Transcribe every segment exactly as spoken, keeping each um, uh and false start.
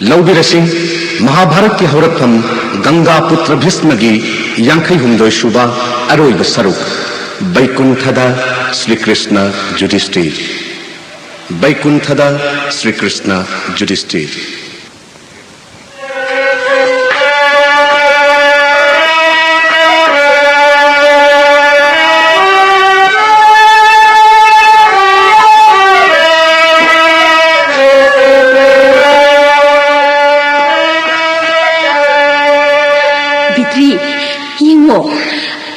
ꯂꯧꯕꯤꯔꯁꯤ꯫ ꯃꯍꯥꯚꯥꯔꯠꯀꯤ ꯍꯧꯔꯛꯐꯝ ꯒꯪꯒꯥ ꯄꯨꯇ꯭ꯔ ꯚꯤꯁꯃꯒꯤ ꯌꯥꯡꯈꯩ ꯍꯨꯝꯗꯣꯏ ꯁꯨꯕ ꯑꯔꯣꯏꯕ ꯁꯔꯨꯛ, ꯕꯩꯀꯨꯟꯊꯗ ꯁ꯭ꯔꯤ ꯀ꯭ꯔꯤꯁꯅ ꯖꯨꯗꯤꯁꯇꯤꯔ꯫ ꯕꯩꯀꯨꯟꯊꯗ ꯁ꯭ꯔꯤ ꯀ꯭ꯔꯤꯁꯅ ꯖꯨꯗꯤꯁꯇꯤꯔ꯫ ꯕꯤꯇ꯭ꯔꯤ, ꯌꯦꯡꯉꯣ,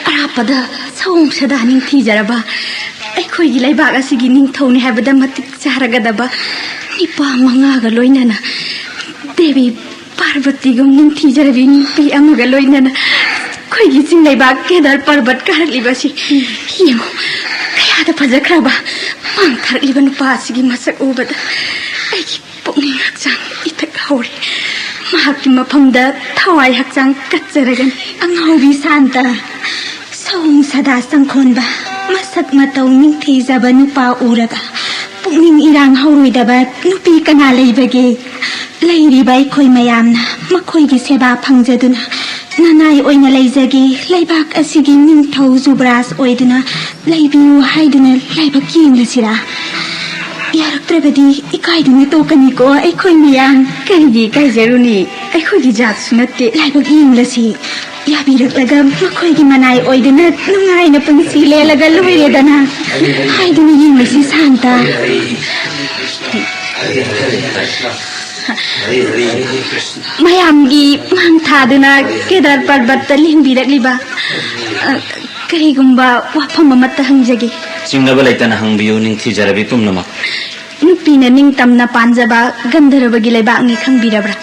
ꯑꯔꯥꯞꯄꯗ ꯁꯑꯣꯡ ꯁꯥꯗꯥ ꯅꯤꯡꯊꯤꯖꯔꯕ ꯑꯩꯈꯣꯏꯒꯤ ꯂꯩꯕꯥꯛ ꯑꯁꯤꯒꯤ ꯅꯤꯡꯊꯧꯅꯤ ꯍꯥꯏꯕꯗ ꯃꯇꯤꯛ ꯆꯥꯔꯒꯗꯕ ꯅꯤꯄꯥ ꯃꯉꯥꯒ ꯂꯣꯏꯅꯅ ꯗꯦꯕꯤ ꯄꯥꯔꯕꯇꯤꯒꯨꯝ ꯅꯤꯡꯊꯤꯖꯔꯕꯤ ꯅꯨꯄꯤ ꯑꯃꯒ ꯂꯣꯏꯅꯅ ꯑꯩꯈꯣꯏꯒꯤ ꯆꯤꯡ ꯂꯩꯕꯥꯛ ꯀꯦꯗꯔ ꯄꯔꯕꯠ ꯀꯥꯔꯛꯂꯤꯕ ꯑꯁꯤ ꯌꯦꯡꯉꯨ, ꯀꯌꯥꯗ ꯐꯖꯈ꯭ꯔꯕ! ꯃꯥꯡ ꯊꯥꯔꯛꯂꯤꯕ ꯅꯨꯄꯥ ꯑꯁꯤꯒꯤ ꯃꯁꯛ ꯎꯕꯗ ꯑꯩꯒꯤ ꯄꯨꯛꯅꯤꯡ ꯍꯛꯆꯥꯡ ꯏꯊꯛ ꯍꯧꯔꯦ꯫ ꯃꯍꯥꯛꯀꯤ ꯃꯐꯝꯗ ꯊꯋꯥꯏ ꯍꯛꯆꯥꯡ ꯀꯠꯆꯔꯒꯅꯤ꯫ ꯑꯉꯥꯎꯕꯤ ꯁꯥꯟꯇ, ꯁꯑꯣꯡ ꯁꯥꯗꯥ ꯆꯪꯈꯣꯟꯕ, ꯃꯁꯛ ꯃꯇꯧ ꯅꯤꯡꯊꯤꯖꯕ ꯅꯨꯄꯥ ꯎꯔꯒ ꯄꯨꯛꯅꯤꯡ ꯏꯔꯥꯡ ꯍꯧꯔꯣꯏꯗꯕ ꯅꯨꯄꯤ ꯀꯅꯥ ꯂꯩꯕꯒꯦ? ꯂꯩꯔꯤꯕ ꯑꯩꯈꯣꯏ ꯃꯌꯥꯝꯅ ꯃꯈꯣꯏꯒꯤ ꯁꯦꯕꯥ ꯐꯪꯖꯗꯨꯅ ꯅꯅꯥꯏ ꯑꯣꯏꯅ ꯂꯩꯖꯒꯦ, ꯂꯩꯕꯥꯛ ꯑꯁꯤꯒꯤ ꯅꯤꯡꯊꯧ ꯖꯨꯕꯔꯥꯖ ꯑꯣꯏꯗꯨꯅ ꯂꯩꯕꯤꯌꯨ ꯍꯥꯏꯗꯨꯅ ꯂꯥꯏꯕꯛ ꯌꯦꯡꯂꯁꯤꯔꯥ? ꯌꯥꯔꯛꯇ꯭ꯔꯕꯗꯤ ꯏꯀꯥꯏꯗꯨꯅ ꯇꯣꯛꯀꯅꯤꯀꯣ ꯑꯩꯈꯣꯏ ꯃꯌꯥꯝ꯫ ꯀꯔꯤꯒꯤ ꯏꯀꯥꯏꯖꯔꯨꯅꯤ? ꯑꯩꯈꯣꯏꯒꯤ ꯖꯥꯠꯁꯨ ꯅꯠꯇꯦ꯫ ꯂꯥꯏꯕꯛ ꯌꯦꯡꯂꯁꯤ꯫ ꯌꯥꯕꯤꯔꯛꯂꯒ ꯃꯈꯣꯏꯒꯤ ꯃꯅꯥꯏ ꯑꯣꯏꯗꯨꯅ ꯅꯨꯡꯉꯥꯏꯅ ꯄꯨꯟꯁꯤ ꯂꯦꯜꯂꯒ ꯂꯣꯏꯔꯦꯗꯅ ꯍꯥꯏꯗꯨꯅ ꯌꯦꯡꯂꯁꯤ ꯁꯥꯟꯇ꯫ ꯃꯌꯥꯝꯒꯤ ꯃꯥꯡ ꯊꯥꯗꯨꯅ ꯀꯦꯗꯔ ꯄꯔꯕꯠꯇ ꯂꯦꯡꯕꯤꯔꯛꯂꯤꯕ, ꯑ, ꯀꯔꯤꯒꯨꯝꯕ ꯋꯥꯐꯝ ꯑꯃꯠꯇ ꯍꯪꯖꯒꯦ꯫ ꯆꯤꯡꯅꯕ ꯂꯩꯇꯅ ꯍꯪꯕꯤꯌꯨ, ꯅꯤꯡꯊꯤꯖꯔꯕꯤ ꯄꯨꯝꯅꯃꯛ꯫ ꯅꯨꯄꯤꯅ ꯅꯤꯡꯇꯝꯅ ꯄꯥꯟꯖꯕ ꯒꯟꯙꯔꯕꯒꯤ ꯂꯩꯕꯥꯛꯅꯤ ꯈꯪꯕꯤꯔꯕ꯭ꯔꯥ?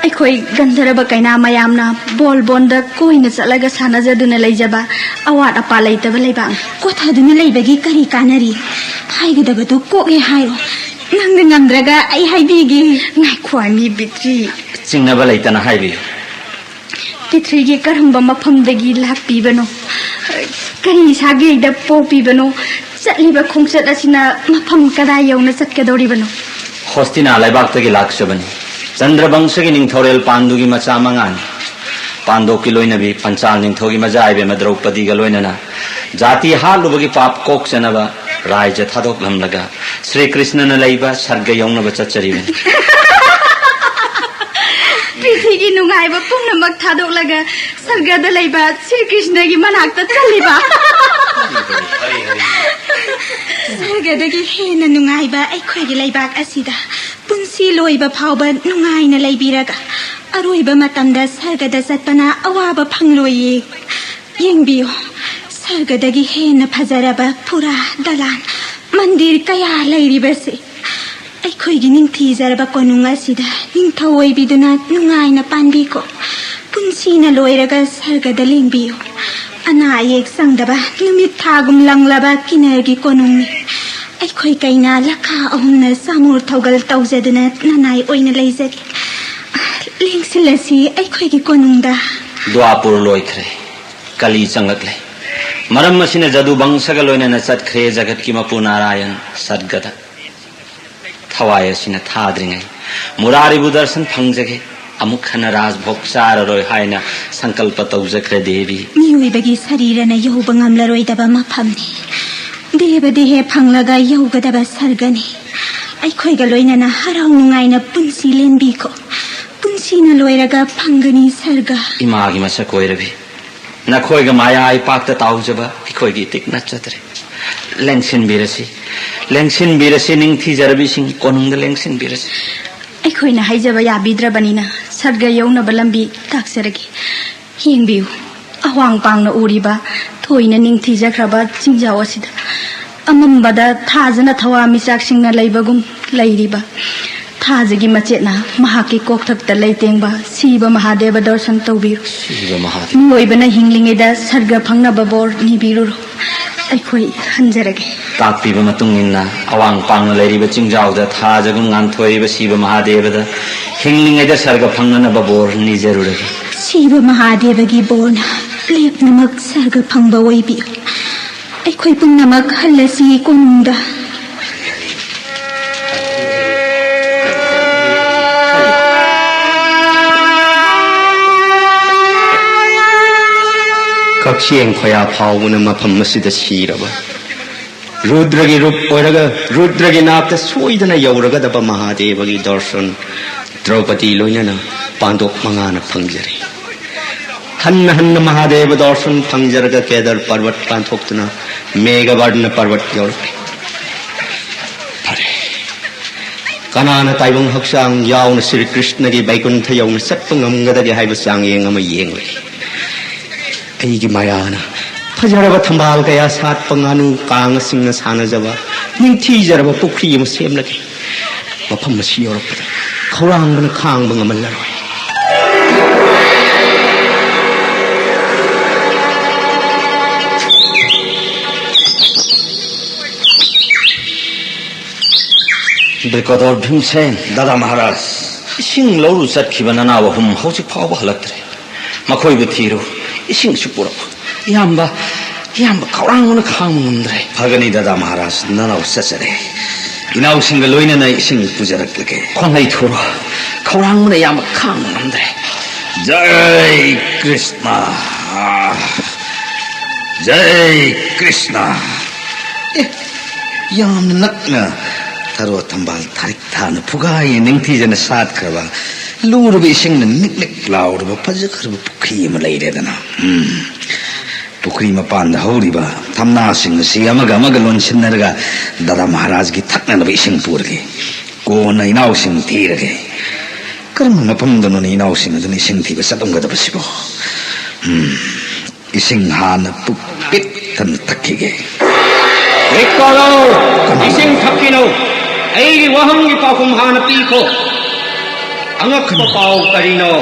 ꯑꯩꯈꯣꯏ ꯒꯟꯙꯔꯕ ꯀꯩꯅꯥ ꯃꯌꯥꯝꯅ ꯕꯣꯜ ꯕꯣꯟꯗ ꯀꯣꯏꯅ ꯆꯠꯂꯒ ꯁꯥꯟꯅꯖꯗꯨꯅ ꯂꯩꯖꯕ ꯑꯋꯥꯠ ꯑꯄꯥ ꯂꯩꯇꯕ ꯂꯩꯕꯥꯛꯅꯤ꯫ ꯀꯣꯊꯗꯨꯅ ꯂꯩꯕꯒꯤ ꯀꯔꯤ ꯀꯥꯟꯅꯔꯤ? ꯍꯥꯏꯒꯗꯕꯗꯨ ꯀꯣꯛꯑꯦ ꯍꯥꯏꯔꯣ꯫ ꯅꯪꯅ ꯉꯝꯗ꯭ꯔꯒ ꯑꯩ ꯍꯥꯏꯕꯤꯒꯦ꯫ ꯉꯥꯏꯈꯣ, ꯑꯅꯤ ꯕꯤꯇ꯭ꯔꯤ꯫ ꯆꯤꯡꯅꯕ ꯂꯩꯇꯅ ꯍꯥꯏꯕꯤꯌꯨ꯫ ꯄ꯭ꯔꯤꯊ꯭ꯋꯤꯒꯤ ꯀꯔꯝꯕ ꯃꯐꯝꯗꯒꯤ ꯂꯥꯛꯄꯤꯕꯅꯣ? ꯀꯔꯤ ꯁꯥꯒꯩꯗ ꯄꯣꯛꯄꯤꯕꯅꯣ? ꯆꯠꯂꯤꯕ ꯈꯣꯡꯆꯠ ꯑꯁꯤꯅ ꯃꯐꯝ ꯀꯗꯥꯏ ꯌꯧꯅ ꯆꯠꯀꯗꯧꯔꯤꯕꯅꯣ? ꯍꯣꯁꯇꯤꯅꯥ ꯂꯩꯕꯥꯛꯇꯒꯤ ꯂꯥꯛꯆꯕꯅꯤ꯫ ꯆꯟꯗ꯭ꯔꯕꯪꯁꯒꯤ ꯅꯤꯡꯊꯧꯔꯦꯜ ꯄꯥꯟꯗꯨꯒꯤ ꯃꯆꯥ ꯃꯉꯥꯅꯤ꯫ ꯄꯥꯟꯗꯣꯞꯀꯤ ꯂꯣꯏꯅꯕꯤ ꯄꯟꯆꯥꯜ ꯅꯤꯡꯊꯧꯒꯤ ꯃꯆꯥ ꯏꯕꯦꯝꯃ ꯗ꯭ꯔꯧꯄꯗꯤꯒ ꯂꯣꯏꯅꯅ ꯖꯥꯇꯤ ꯍꯥꯠꯂꯨꯕꯒꯤ ꯄꯥꯞ ꯀꯣꯛꯆꯅꯕ ꯔꯥꯏꯖ ꯊꯥꯗꯣꯛꯂꯝꯂꯒ ꯁ꯭ꯔꯤ ꯀ꯭ꯔꯤꯁꯅꯅ ꯂꯩꯕ ꯁꯔꯒ ꯌꯧꯅꯕ ꯆꯠꯆꯔꯤꯕꯅꯤ꯫ ꯄ꯭ꯔꯤꯊꯤꯒꯤ ꯅꯨꯡꯉꯥꯏꯕ ꯄꯨꯝꯅꯃꯛ ꯊꯥꯗꯣꯛꯂꯒ ꯁꯔꯒꯗ ꯂꯩꯕ ꯁ꯭ꯔꯤ ꯀ꯭ꯔꯤꯁꯅꯒꯤ ꯃꯅꯥꯛꯇ ꯆꯠꯂꯤꯕ꯫ ꯁꯔꯒꯗꯒꯤ ꯍꯦꯟꯅ ꯅꯨꯡꯉꯥꯏꯕ ꯑꯩꯈꯣꯏꯒꯤ ꯂꯩꯕꯥꯛ ꯑꯁꯤꯗ ꯄꯨꯟꯁꯤ ꯂꯣꯏꯕ ꯐꯥꯎꯕ ꯅꯨꯡꯉꯥꯏꯅ ꯂꯩꯕꯤꯔꯒ ꯑꯔꯣꯏꯕ ꯃꯇꯝꯗ ꯁꯔꯒꯗ ꯆꯠꯄꯅ ꯑꯋꯥꯕ ꯐꯪꯂꯣꯏꯌꯦ꯫ ꯌꯦꯡꯕꯤꯌꯨ, ꯁꯔꯒꯗꯒꯤ ꯍꯦꯟꯅ ꯐꯖꯔꯕ ꯄꯨꯔꯥ ꯗꯂꯥꯟ, ꯃꯟꯗꯤꯔ ꯀꯌꯥ ꯂꯩꯔꯤꯕꯁꯤ꯫ ꯑꯩꯈꯣꯏꯒꯤ ꯅꯤꯡꯊꯤꯖꯔꯕ ꯀꯣꯅꯨꯡ ꯑꯁꯤꯗ ꯅꯤꯡꯊꯧ ꯑꯣꯏꯕꯤꯗꯨꯅ ꯅꯨꯡꯉꯥꯏꯅ ꯄꯥꯟꯕꯤꯀꯣ꯫ ꯄꯨꯟꯁꯤꯅ ꯂꯣꯏꯔꯒ ꯁꯔꯒꯗ ꯂꯦꯡꯕꯤꯌꯨ꯫ ꯑꯅꯥ ꯑꯌꯦꯛ ꯆꯪꯗꯕ ꯅꯨꯃꯤꯠ ꯊꯥꯒꯨꯝ ꯂꯪꯂꯕ ꯀꯤꯅꯔꯒꯤ ꯀꯣꯅꯨꯡꯅꯤ꯫ ꯑꯩꯈꯣꯏ ꯀꯩꯅꯥ ꯂꯈꯥ ꯑꯍꯨꯝꯅ ꯆꯥꯃꯨꯔ ꯊꯧꯒꯜ ꯇꯧꯖꯗꯨꯅ ꯅꯅꯥꯏ ꯑꯣꯏꯅ ꯂꯩꯖꯒꯦ꯫ ꯂꯦꯡꯁꯤꯜꯂꯁꯤ ꯑꯩꯈꯣꯏꯒꯤ ꯀꯣꯅꯨꯡꯗ꯫ ꯗ꯭ꯋꯥꯄꯨꯔ ꯂꯣꯏꯈ꯭ꯔꯦ꯫ ꯀꯂꯤ ꯆꯪꯂꯛꯂꯦ꯫ ꯃꯔꯝ ꯑꯁꯤꯅ ꯖꯗꯨ ꯕꯪꯁꯒ ꯂꯣꯏꯅꯅ ꯆꯠꯈ꯭ꯔꯦ ꯖꯒꯠꯀꯤ ꯃꯄꯨ ꯅꯥꯔꯥꯌꯟ ꯁꯔꯒꯗ꯫ ꯊꯋꯥꯏ ꯑꯁꯤꯅ ꯊꯥꯗ꯭ꯔꯤꯉꯩ ꯃꯨꯔꯥꯔꯤꯕꯨ ꯗꯔꯁꯟ ꯐꯪꯖꯒꯦ꯫ ꯑꯃꯨꯛ ꯍꯟꯅ ꯔꯥꯖꯚꯣꯛ ꯆꯥꯔꯔꯣꯏ ꯍꯥꯏꯅ ꯁꯪꯀꯜꯄ ꯇꯧꯖꯈ꯭ꯔꯦ ꯗꯦꯕꯤ꯫ ꯃꯤꯑꯣꯏꯕꯒꯤ ꯁꯔꯤꯔꯅ ꯌꯧꯕ ꯉꯝꯂꯔꯣꯏꯗꯕ ꯃꯐꯝꯅꯤ꯫ ꯗꯦꯕ ꯗꯦꯍꯦ ꯐꯪꯂꯒ ꯌꯧꯒꯗꯕ ꯁꯔꯒꯅꯤ꯫ ꯑꯩꯈꯣꯏꯒ ꯂꯣꯏꯅꯅ ꯍꯔꯥꯎ ꯅꯨꯡꯉꯥꯏꯅ ꯄꯨꯟꯁꯤ ꯂꯦꯟꯕꯤꯈꯣ꯫ ꯄꯨꯟꯁꯤꯅ ꯂꯣꯏꯔꯒ ꯐꯪꯒꯅꯤ ꯁꯔꯒ꯫ ꯏꯃꯥꯒꯤ ꯃꯁꯛ ꯑꯣꯏꯔꯕꯤ ꯅꯈꯣꯏꯒ ꯃꯌꯥꯏ ꯄꯥꯛꯇ ꯇꯥꯎꯖꯕ ꯑꯩꯈꯣꯏꯒꯤ ꯏꯇꯤꯛ ꯅꯠꯆꯗ꯭ꯔꯦ꯫ ꯂꯦꯡꯁꯤꯟꯕꯤꯔꯁꯤ, ꯂꯦꯡꯁꯤꯟꯕꯤꯔꯁꯤ, ꯅꯤꯡꯊꯤꯖꯔꯕꯤꯁꯤꯡ, ꯀꯣꯅꯨꯡꯗ ꯂꯦꯡꯁꯤꯟꯕꯤꯔꯁꯤ꯫ ꯑꯩꯈꯣꯏꯅ ꯍꯥꯏꯖꯕ ꯌꯥꯕꯤꯗ꯭ꯔꯕꯅꯤꯅ ꯁꯔꯒ ꯌꯧꯅꯕ ꯂꯝꯕꯤ ꯇꯥꯛꯆꯔꯒꯦ꯫ ꯌꯦꯡꯕꯤꯌꯨ, ꯑꯋꯥꯡ ꯄꯥꯡꯅ ꯎꯔꯤꯕ ꯊꯣꯏꯅ ꯅꯤꯡꯊꯤꯖꯈ꯭ꯔꯕ ꯆꯤꯡꯖꯥꯎ ꯑꯁꯤꯗ ꯑꯃꯝꯕꯗ ꯊꯥꯖꯅ ꯊꯋꯥꯟꯃꯤꯆꯥꯛꯁꯤꯡꯅ ꯂꯩꯕꯒꯨꯝ ꯂꯩꯔꯤꯕ ꯊꯥꯖꯒꯤ ꯃꯆꯦꯠꯅ ꯃꯍꯥꯛꯀꯤ ꯀꯣꯛꯊꯛꯇ ꯂꯩꯇꯦꯡꯕ ꯁꯤꯕ ꯃꯍꯥꯗꯦꯕ ꯗꯔꯁꯟ ꯇꯧꯕꯤꯔꯨ꯫ ꯁꯤꯕ ꯃꯍꯥꯗꯦꯕ꯫ ꯃꯤꯑꯣꯏꯕꯅ ꯍꯤꯡꯂꯤꯉꯩꯗ ꯁꯔꯒ ꯐꯪꯅꯕ ꯕꯣꯔ ꯅꯤꯕꯤꯔꯨꯔꯣ꯫ ꯑꯩꯈꯣꯏ ꯍꯟꯖꯔꯒꯦ꯫ ꯇꯥꯛꯄꯤꯕ ꯃꯇꯨꯡ ꯏꯟꯅ ꯑꯋꯥꯡ ꯄꯥꯡꯅ ꯂꯩꯔꯤꯕ ꯆꯤꯡꯖꯥꯎꯗ ꯊꯥꯖꯒꯨꯝ ꯉꯥꯟꯊꯣꯏꯔꯤꯕ ꯁꯤꯕ ꯃꯍꯥꯗꯦꯕꯗ ꯍꯤꯡꯂꯤꯉꯩꯗ ꯁꯔꯒ ꯐꯪꯅꯅꯕ ꯕꯣꯔ ꯅꯤꯖꯔꯨꯔꯒꯦ꯫ ꯁꯤꯕ ꯃꯍꯥꯗꯦꯕꯒꯤ ꯕꯣꯔꯅ ꯂꯦꯞꯅꯃꯛ ꯁꯔꯒ ꯐꯪꯕ ꯑꯣꯏꯕꯤꯌꯨ꯫ ꯑꯩꯈꯣꯏ ꯄꯨꯝꯅꯃꯛ ꯍꯜꯂꯁꯤ ꯀꯣꯅꯨꯡꯗ꯫ ꯀꯛꯆꯦꯡ ꯈꯣꯌꯥ ꯐꯥꯎꯕꯅ ꯃꯐꯝ ꯑꯁꯤꯗ ꯁꯤꯔꯕ ꯔꯨꯗ꯭ꯔꯒꯤ ꯔꯨꯞ ꯑꯣꯏꯔꯒ ꯔꯨꯗ꯭ꯔꯒꯤ ꯅꯥꯛꯇ ꯁꯣꯏꯗꯅ ꯌꯧꯔꯒꯗꯕ ꯃꯍꯥꯗꯦꯕꯒꯤ ꯗꯔꯁꯟ ꯗ꯭ꯔꯧꯄꯗꯤ ꯂꯣꯏꯅꯅ ꯄꯥꯟꯗꯣꯞ ꯃꯉꯥꯅ ꯐꯪꯖꯔꯦ꯫ ꯍꯟꯅ ꯍꯟꯅ ꯃꯍꯥꯗꯦꯕ ꯗꯔꯁꯟ ꯐꯪꯖꯔꯒ ꯀꯦꯗꯔ ꯄꯔꯕꯠ ꯄꯥꯟꯊꯣꯛꯇꯨꯅ ꯃꯦꯘꯕꯔꯅ ꯄꯔꯕꯠ ꯌꯧꯔꯛꯂꯦ꯫ ꯐꯔꯦ, ꯀꯅꯥꯅ ꯇꯥꯏꯕꯪ ꯍꯛꯆꯥꯡ ꯌꯥꯎꯅ ꯁ꯭ꯔꯤ ꯀ꯭ꯔꯤꯁꯅꯒꯤ ꯕꯩꯀꯨꯟꯊ ꯌꯧꯅ ꯆꯠꯄ ꯉꯝꯒꯗꯒꯦ ꯍꯥꯏꯕ ꯆꯥꯡꯌꯦꯡ ꯑꯃ ꯌꯦꯡꯂꯒꯦ꯫ ꯑꯩꯒꯤ ꯃꯌꯥꯅ ꯐꯖꯔꯕ ꯊꯝꯕꯥꯜ ꯀꯌꯥ ꯁꯥꯠꯄ, ꯉꯥꯅꯨ ꯀꯥꯡꯉꯁꯤꯡꯅ ꯁꯥꯟꯅꯖꯕ ꯅꯤꯡꯊꯤꯖꯔꯕ ꯄꯨꯈ꯭ꯔꯤ ꯑꯃ ꯁꯦꯝꯂꯒꯦ꯫ ꯃꯐꯝ ꯑꯁꯤ ꯌꯧꯔꯛꯄꯗ ꯈꯧꯔꯥꯡꯕꯅ ꯈꯥꯡꯕ ꯉꯝꯍꯜꯂꯔꯣꯏ꯫ ꯕ꯭ꯔꯤꯀꯣꯗꯣꯔ ꯚꯤꯝꯁꯦꯟ, ꯗꯥꯗꯥ ꯃꯍꯥꯔꯥꯖ, ꯏꯁꯤꯡ ꯂꯧꯔꯨ ꯆꯠꯈꯤꯕ ꯅꯅꯥꯎ ꯑꯍꯨꯝ ꯍꯧꯖꯤꯛ ꯐꯥꯎꯕ ꯍꯜꯂꯛꯇ꯭ꯔꯦ꯫ ꯃꯈꯣꯏꯕꯨ ꯊꯤꯔꯨ, ꯏꯁꯤꯡꯁꯨ ꯄꯨꯔꯛꯎ꯫ ꯏꯌꯥꯝꯕ, ꯏꯌꯥꯝꯕ, ꯈꯧꯔꯥꯡꯕꯅ ꯈꯥꯡꯕ ꯉꯝꯗ꯭ꯔꯦ꯫ ꯐꯒꯅꯤ ꯗꯥꯗꯥ ꯃꯍꯥꯔꯥꯖ, ꯅꯅꯥꯎ ꯆꯠꯆꯔꯦ꯫ ꯏꯅꯥꯎꯁꯤꯡꯒ ꯂꯣꯏꯅꯅ ꯏꯁꯤꯡ ꯄꯨꯖꯔꯛꯂꯒꯦ꯫ ꯈꯣꯡꯂꯩ ꯊꯨꯔꯣ, ꯈꯧꯔꯥꯡꯕꯅ ꯏꯌꯥꯝꯕ ꯈꯥꯡꯕ ꯉꯝꯗ꯭ꯔꯦ꯫ ꯖꯩ ꯀ꯭ꯔꯤꯁꯅ, ꯖꯩ ꯀ꯭ꯔꯤꯁꯅ꯫ ꯑꯦ, ꯌꯥꯝꯅ ꯅꯛꯅ ꯊꯔꯣ ꯊꯝꯕꯥꯜ ꯊꯥꯔꯤꯛ ꯊꯥꯅ ꯐꯨꯒꯥꯏ ꯅꯤꯡꯊꯤꯖꯅ ꯁꯥꯠꯈ꯭ꯔꯕ, ꯂꯨꯔꯕ ꯏꯁꯤꯡꯅ ꯅꯤꯛ ꯅꯤꯛ ꯂꯥꯎꯔꯕ ꯐꯖꯈ꯭ꯔꯕ ꯄꯨꯈ꯭ꯔꯤ ꯑꯃ ꯂꯩꯔꯦꯗꯅ꯫ ꯎꯝ꯫ ꯄꯨꯈ꯭ꯔꯤ ꯃꯄꯥꯟꯗ ꯍꯧꯔꯤꯕ ꯊꯝꯅꯥꯁꯤꯡ ꯑꯁꯤ ꯑꯃꯒ ꯑꯃꯒ ꯂꯣꯟꯁꯤꯟꯅꯔꯒ ꯗꯥꯗꯥ ꯃꯍꯥꯔꯥꯖꯒꯤ ꯊꯛꯅꯅꯕ ꯏꯁꯤꯡ ꯄꯨꯔꯒꯦ꯫ ꯀꯣꯟꯅ ꯏꯅꯥꯎꯁꯤꯡ ꯊꯤꯔꯒꯦ꯫ ꯀꯔꯝꯕ ꯃꯐꯝꯗꯅꯣꯅꯦ ꯏꯅꯥꯎꯁꯤꯡ ꯑꯗꯨꯅ ꯏꯁꯤꯡ ꯊꯤꯕ ꯆꯠꯂꯝꯒꯗꯕꯁꯤꯕꯣ? ꯎꯝ, ꯏꯁꯤꯡ ꯍꯥꯟꯅ ꯄꯨꯛ ꯄꯤꯛ ꯊꯟꯅ ꯊꯛꯈꯤꯒꯦ꯫ ꯔꯤꯀꯣꯂꯣ, ꯀꯅꯥ? ꯏꯁꯤꯡ ꯊꯛꯈꯤꯅꯨ꯫ ꯑꯩꯒꯤ ꯋꯥꯍꯪꯒꯤ ꯄꯥꯎꯈꯨꯝ ꯍꯥꯟꯅ ꯄꯤꯈꯣ꯫ ꯑꯉꯛꯄ ꯄꯥꯎ ꯀꯔꯤꯅꯣ?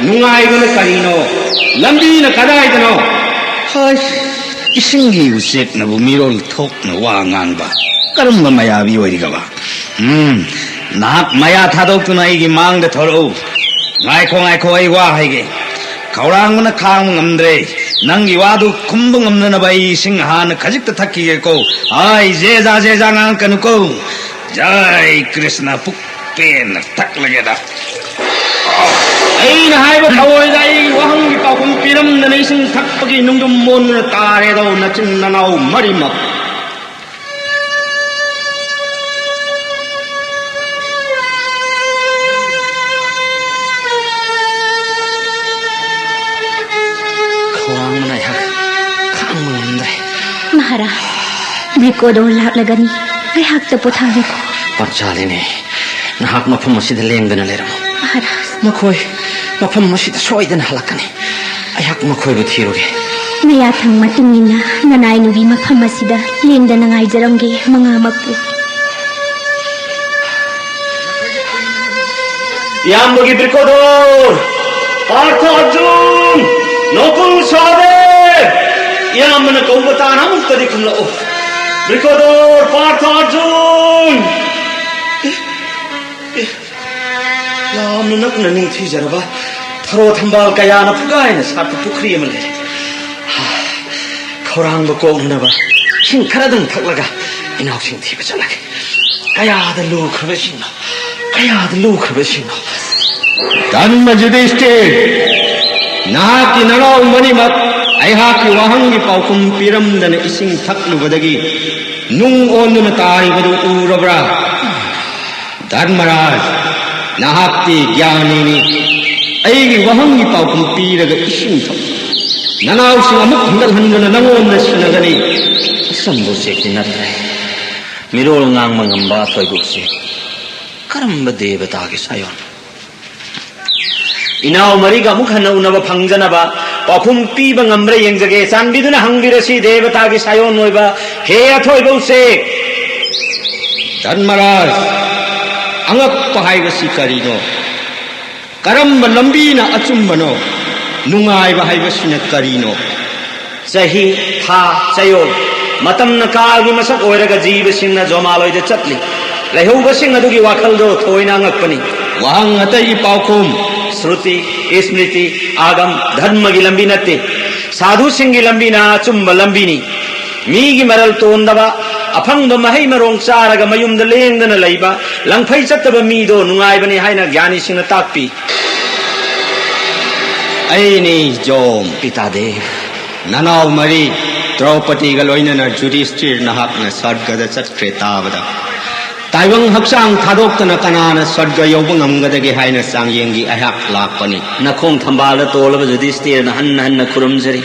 ꯅꯨꯡꯉꯥꯏꯕꯅ ꯀꯔꯤꯅꯣ? ꯂꯝꯕꯤꯅ ꯀꯗꯥꯏꯗꯅꯣ? ꯍꯥꯏ, ꯏꯁꯤꯡꯒꯤ ꯎꯆꯦꯛꯅꯕꯨ ꯃꯤꯔꯣꯜ ꯊꯣꯛꯅ ꯋꯥ ꯉꯥꯡꯕ ꯀꯔꯝꯕ ꯃꯌꯥꯕꯤ ꯑꯣꯏꯔꯤꯒꯕ? ꯎꯝ, ꯅꯍꯥꯛ ꯃꯌꯥ ꯊꯥꯗꯣꯛꯇꯨꯅ ꯑꯩꯒꯤ ꯃꯥꯡꯗ ꯊꯣꯔꯛꯎ꯫ ꯉꯥꯏꯈꯣ, ꯉꯥꯏꯈꯣ, ꯑꯩ ꯋꯥ ꯍꯥꯏꯒꯦ꯫ ꯈꯧꯔꯥꯡꯕꯅ ꯈꯥꯡꯕ ꯉꯝꯗ꯭ꯔꯦ꯫ ꯅꯪꯒꯤ ꯋꯥꯗꯨ ꯈꯨꯝꯕ ꯉꯝꯅꯅꯕ ꯑꯩ ꯏꯁꯤꯡ ꯍꯥꯟꯅ ꯈꯖꯤꯛꯇ ꯊꯛꯈꯤꯒꯦꯀꯣ꯫ ꯑꯩ ꯖꯦꯖꯥ ꯖꯦꯖꯥ ꯉꯥꯡꯉꯛꯀꯅꯨꯀꯣ꯫ ꯖꯥꯏ ꯀ꯭ꯔꯤꯁꯅ, ꯄꯨꯛ ꯄꯦꯟꯅ ꯊꯛꯂꯒꯦꯗ꯫ ꯑꯩꯅ ꯍꯥꯏꯕ ꯊꯑꯣꯏꯗ ꯑꯩ ꯋꯥꯍꯪꯒꯤ ꯄꯥꯎꯈꯨꯝ ꯄꯤꯔꯝꯗꯅ ꯏꯁꯤꯡ ꯊꯛꯄꯒꯤ ꯅꯨꯡꯗꯨꯝ ꯃꯣꯟꯗꯨꯅ ꯇꯥꯔꯦꯗꯣ ꯅꯆꯤꯟ ꯅꯅꯥꯎ ꯃꯔꯤꯃꯛ꯫ ꯈꯧꯔꯥꯡꯕꯅ ꯑꯩꯍꯥꯛ ꯈꯥꯡꯕ ꯉꯝꯗ꯭ꯔꯦ꯫ ꯃꯍꯥꯔꯥꯖ, ꯕ꯭ꯔꯤꯀꯣꯗꯣꯔ ꯂꯥꯛꯂꯒꯅꯤ꯫ ꯑꯩꯍꯥꯛꯇ ꯄꯣꯊꯥꯍꯜꯂꯨ꯫ ꯄꯥꯟꯆꯥꯂꯤꯅꯤ, ꯅꯍꯥꯛ ꯃꯐꯝ ꯑꯁꯤꯗ ꯂꯦꯡꯗꯅ ꯂꯩꯔꯝꯃꯨ꯫ ꯃꯍꯥꯔꯥꯖ꯫ ꯃꯈꯣꯏ ꯃꯐꯝ ꯑꯁꯤꯗ ꯁꯣꯏꯗꯅ ꯍꯜꯂꯛꯀꯅꯤ꯫ ꯑꯩꯍꯥꯛ ꯃꯈꯣꯏꯕꯨ ꯊꯤꯔꯨꯒꯦ꯫ ꯃꯌꯥꯊꯪ ꯃꯇꯨꯡ ꯏꯟꯅ ꯅꯅꯥꯏ ꯅꯨꯄꯤ ꯃꯐꯝ ꯑꯁꯤꯗ ꯂꯦꯡꯗꯅ ꯉꯥꯏꯖꯔꯝꯒꯦ ꯃꯉꯥꯃꯛꯄꯨ꯫ ꯏꯌꯥꯝꯕꯒꯤ ꯕ꯭ꯔꯤꯀꯣꯗꯣꯔ, ꯄꯥꯔꯊ ꯑꯔꯖꯨꯟ, ꯅꯣꯀꯨꯜ ꯁꯍꯗꯦꯕ, ꯏꯌꯥꯝꯕꯅ ꯀꯧꯕ ꯇꯥꯅ ꯑꯃꯨꯛꯇꯗꯤ ꯈꯨꯝꯂꯛꯎ꯫ ꯕ꯭ꯔꯤꯀꯣꯗꯣꯔ, ꯄꯥꯔꯊ ꯑꯔꯖꯨꯟ꯫ ꯑꯦ, ꯑꯦ, ꯌꯥꯝꯅ ꯅꯛꯅ ꯅꯤꯡꯊꯤꯖꯔꯕ ꯊꯔꯣ ꯊꯝꯕꯥꯜ ꯀꯌꯥꯅ ꯐꯨꯒꯥꯏꯅ ꯁꯥꯠꯄ ꯄꯨꯈ꯭ꯔꯤ ꯑꯃ ꯂꯩꯔꯦ꯫ ꯍꯥ, ꯈꯧꯔꯥꯡꯕ ꯀꯣꯛꯅꯅꯕ ꯏꯁꯤꯡ ꯈꯔꯗꯪ ꯊꯛꯂꯒ ꯏꯅꯥꯎꯁꯤꯡ ꯊꯤꯕ ꯆꯠꯂꯒꯦ꯫ ꯀꯌꯥꯗ ꯂꯨꯈ꯭ꯔꯕ ꯏꯁꯤꯡꯅꯣ, ꯀꯌꯥꯗ ꯂꯨꯈ꯭ꯔꯕ ꯏꯁꯤꯡꯅꯣ꯫ ꯙꯔꯃ ꯌꯨꯙꯤꯁꯇꯤꯔ, ꯅꯍꯥꯛꯀꯤ ꯅꯅꯥꯎ ꯃꯅꯤꯃꯛ ꯑꯩꯍꯥꯛꯀꯤ ꯋꯥꯍꯪꯒꯤ ꯄꯥꯎꯈꯨꯝ ꯄꯤꯔꯝꯗꯅ ꯏꯁꯤꯡ ꯊꯛꯂꯨꯕꯗꯒꯤ ꯅꯨꯡ ꯑꯣꯟꯗꯨꯅ ꯇꯥꯔꯤꯕꯗꯨ ꯎꯔꯕ꯭ꯔꯥ? ꯙꯔꯃꯔꯥꯖ, ꯅꯍꯥꯛꯇꯤ ꯒ꯭ꯌꯥꯅꯤꯅꯤ꯫ ꯑꯩꯒꯤ ꯋꯥꯍꯪꯒꯤ ꯄꯥꯎꯈꯨꯝ ꯄꯤꯔꯒ ꯏꯁꯤꯡ ꯊꯛꯎ꯫ ꯅꯅꯥꯎꯁꯤꯡ ꯑꯃꯨꯛ ꯍꯟꯒꯠꯍꯟꯗꯨꯅ ꯅꯉꯣꯟꯗ ꯁꯤꯟꯅꯒꯅꯤ꯫ ꯑꯆꯝꯕ ꯎꯆꯦꯛꯇꯤ ꯅꯠꯇ꯭ꯔꯦ꯫ ꯃꯤꯔꯣꯜ ꯉꯥꯡꯕ ꯉꯝꯕ ꯑꯊꯣꯏꯕ ꯎꯆꯦꯛ꯫ ꯀꯔꯝꯕ ꯗꯦꯕꯇꯥꯒꯤ ꯁꯥꯌꯣꯟ? ꯏꯅꯥꯎ ꯃꯔꯤꯒ ꯑꯃꯨꯛ ꯍꯟꯅ ꯎꯅꯕ ꯐꯪꯖꯅꯕ ꯄꯥꯎꯈꯨꯝ ꯄꯤꯕ ꯉꯝꯕ꯭ꯔꯥ ꯌꯦꯡꯖꯒꯦ꯫ ꯆꯥꯟꯕꯤꯗꯨꯅ ꯍꯪꯕꯤꯔꯁꯤ, ꯗꯦꯕꯇꯥꯒꯤ ꯁꯥꯌꯣꯟ ꯑꯣꯏꯕ ꯍꯦ ꯑꯊꯣꯏꯕ ꯎꯆꯦꯛ꯫ ꯙꯔꯃꯔꯥꯖ, ꯑꯉꯛꯄ ꯍꯥꯏꯕꯁꯤ ꯀꯔꯤꯅꯣ? ꯀꯔꯝꯕ ꯂꯝꯕꯤꯅ ꯑꯆꯨꯝꯕꯅꯣ? ꯅꯨꯡꯉꯥꯏꯕ ꯍꯥꯏꯕꯁꯤꯅ ꯀꯔꯤꯅꯣ? ꯆꯍꯤ, ꯊꯥ, ꯆꯌꯣꯜ, ꯃꯇꯝꯅ ꯀꯥꯒꯤ ꯃꯁꯛ ꯑꯣꯏꯔꯒ ꯖꯤꯕꯁꯤꯡꯅ ꯖꯣꯃꯥꯂꯣꯏꯗ ꯆꯠꯂꯤ꯫ ꯂꯩꯍꯧꯕꯁꯤꯡ ꯑꯗꯨꯒꯤ ꯋꯥꯈꯜꯗꯣ ꯊꯣꯏꯅ ꯑꯉꯛꯄꯅꯤ꯫ ꯋꯥꯍꯪ ꯑꯇꯩꯒꯤ ꯄꯥꯎꯈꯨꯝ꯫ ꯁ꯭ꯔꯨꯇꯤ, ꯁ꯭ꯃ꯭ꯔꯤꯇꯤ, ꯑꯥꯒꯝ, ꯙꯔꯃꯒꯤ ꯂꯝꯕꯤ ꯅꯠꯇꯦ꯫ ꯁꯥꯙꯨꯁꯤꯡꯒꯤ ꯂꯝꯕꯤꯅ ꯑꯆꯨꯝꯕ ꯂꯝꯕꯤꯅꯤ꯫ ꯃꯤꯒꯤ ꯃꯔꯜ ꯇꯣꯟꯗꯕ, ꯑꯐꯪꯕ ꯃꯍꯩ ꯃꯔꯣꯡ ꯆꯥꯔꯒ ꯃꯌꯨꯝꯗ ꯂꯦꯡꯗꯅ ꯂꯩꯕ, ꯂꯪꯐꯩ ꯆꯠꯇꯕ ꯃꯤꯗꯣ ꯅꯨꯡꯉꯥꯏꯕꯅꯤ ꯍꯥꯏꯅ ꯒ꯭ꯌꯥꯅꯤꯁꯤꯡꯅ ꯇꯥꯛꯄꯤ꯫ ꯑꯩꯅꯤ ꯖꯣꯝ꯫ ꯄꯤꯇꯥꯗꯦꯕ꯫ ꯅꯅꯥꯎ ꯃꯔꯤ ꯗ꯭ꯔꯧꯄꯗꯤꯒ ꯂꯣꯏꯅꯅ ꯖꯨꯗꯤꯁꯇꯤꯔ ꯅꯍꯥꯛꯅ ꯁꯔꯒꯗ ꯆꯠꯈ꯭ꯔꯦ ꯇꯥꯕꯗ, ꯇꯥꯏꯕꯪ ꯍꯛꯆꯥꯡ ꯊꯥꯗꯣꯛꯇꯅ ꯀꯅꯥꯅ ꯁꯔꯒ ꯌꯧꯕ ꯉꯝꯒꯗꯒꯦ ꯍꯥꯏꯅ ꯆꯥꯡꯌꯦꯡꯒꯤ ꯑꯩꯍꯥꯛ ꯂꯥꯛꯄꯅꯤ꯫ ꯅꯈꯣꯡ ꯊꯝꯕꯥꯜꯗ ꯇꯣꯜꯂꯕ ꯖꯨꯗꯤꯁꯇꯤꯔꯅ ꯍꯟꯅ ꯍꯟꯅ ꯈꯨꯔꯨꯝꯖꯔꯤ꯫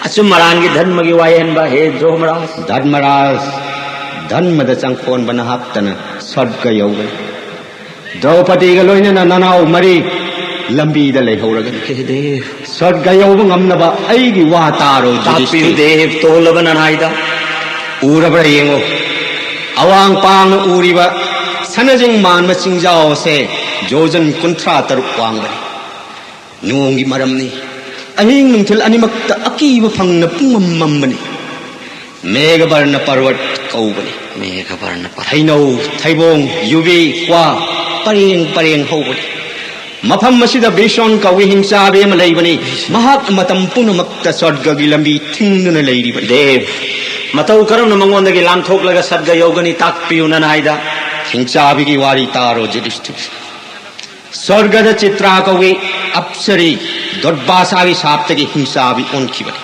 ꯑꯆꯨꯝ ꯑꯔꯥꯟꯒꯤ ꯙꯔꯃꯒꯤ ꯋꯥꯌꯦꯟꯕ ꯍꯦ ꯙ꯭ꯔꯣꯃꯔꯥꯖ꯫ ꯙꯔꯃꯔꯥꯖ, ꯙꯔꯃꯗ ꯆꯪꯈꯣꯟꯕ ꯅꯍꯥꯛꯇꯅ ꯁꯔꯒ ꯌꯧꯒꯅꯤ꯫ ꯗ꯭ꯔꯧꯄꯗꯤꯒ ꯂꯣꯏꯅꯅ ꯅꯅꯥꯎ ꯃꯔꯤ ꯂꯝꯕꯤꯗ ꯂꯩꯍꯧꯔꯒꯅꯤ꯫ ꯍꯦ ꯗꯦꯕ꯫ ꯁꯔꯒ ꯌꯧꯕ ꯉꯝꯅꯕ ꯑꯩꯒꯤ ꯋꯥ ꯇꯥꯔꯣ, ꯇꯥꯛꯄꯤꯌꯨ ꯖꯨꯗꯤꯁꯇꯤꯔ꯫ ꯗꯦꯕ, ꯇꯣꯜꯂꯕ ꯅꯅꯥꯏꯗ꯫ ꯎꯔꯕ꯭ꯔꯥ ꯌꯦꯡꯉꯨ, ꯑꯋꯥꯡ ꯄꯥꯡꯅ ꯎꯔꯤꯕ ꯁꯅꯖꯤꯡ ꯃꯥꯟꯕ ꯆꯤꯡꯖꯥꯎ ꯑꯁꯦ ꯖꯣꯖꯟ ꯀꯨꯟꯊ꯭ꯔꯥ ꯇꯔꯨꯛ ꯋꯥꯡꯕꯅꯤ꯫ ꯅꯣꯡꯒꯤ ꯃꯔꯝꯅꯤ꯫ ꯑꯍꯤꯡ ꯅꯨꯡꯊꯤꯜ ꯑꯅꯤꯃꯛꯇ ꯑꯀꯤꯕ ꯐꯪꯅ ꯄꯨꯡꯃꯝ ꯃꯝꯕꯅꯤ꯫ ꯃꯦꯘꯕꯔꯅ ꯄꯔꯕꯠ ꯀꯧꯕꯅꯤ꯫ ꯃꯦꯘꯕꯔꯅ ꯄꯔꯕꯠ꯫ ꯍꯩꯅꯧ, ꯊꯩꯕꯣꯡ, ꯌꯨꯕꯤ, ꯀ꯭ꯋꯥ ꯄꯔꯦꯡ ꯄꯔꯦꯡ ꯍꯧꯕꯅꯤ꯫ ꯃꯐꯝ ꯑꯁꯤꯗ ꯕꯤꯁꯣꯟ ꯀꯧꯏ ꯍꯤꯡꯆꯥꯕꯤ ꯑꯃ ꯂꯩꯕꯅꯤ꯫ ꯃꯍꯥꯛ ꯃꯇꯝ ꯄꯨꯝꯅꯃꯛꯇ ꯁꯔꯒꯒꯤ ꯂꯝꯕꯤ ꯊꯤꯡꯗꯨꯅ ꯂꯩꯔꯤꯕꯅꯤ꯫ ꯗꯦꯕ, ꯃꯇꯧ ꯀꯔꯝꯅ ꯃꯉꯣꯟꯗꯒꯤ ꯂꯥꯟꯊꯣꯛꯂꯒ ꯁꯔꯒ ꯌꯧꯒꯅꯤ, ꯇꯥꯛꯄꯤꯌꯨ ꯅꯅꯥꯏꯗ꯫ ꯍꯤꯡꯆꯥꯕꯤꯒꯤ ꯋꯥꯔꯤ ꯇꯥꯔꯣ, ꯖꯨꯗꯤꯁꯇꯤꯔ꯫ ꯁꯔꯒꯗ ꯆꯤꯇ꯭ꯔꯥ ꯀꯧꯏ ꯑꯞꯁꯔꯤ ꯗꯨꯔꯕꯥꯁꯥꯒꯤ ꯁꯥꯞꯇꯒꯤ ꯍꯤꯡꯆꯥꯕꯤ ꯑꯣꯟꯈꯤꯕꯅꯤ꯫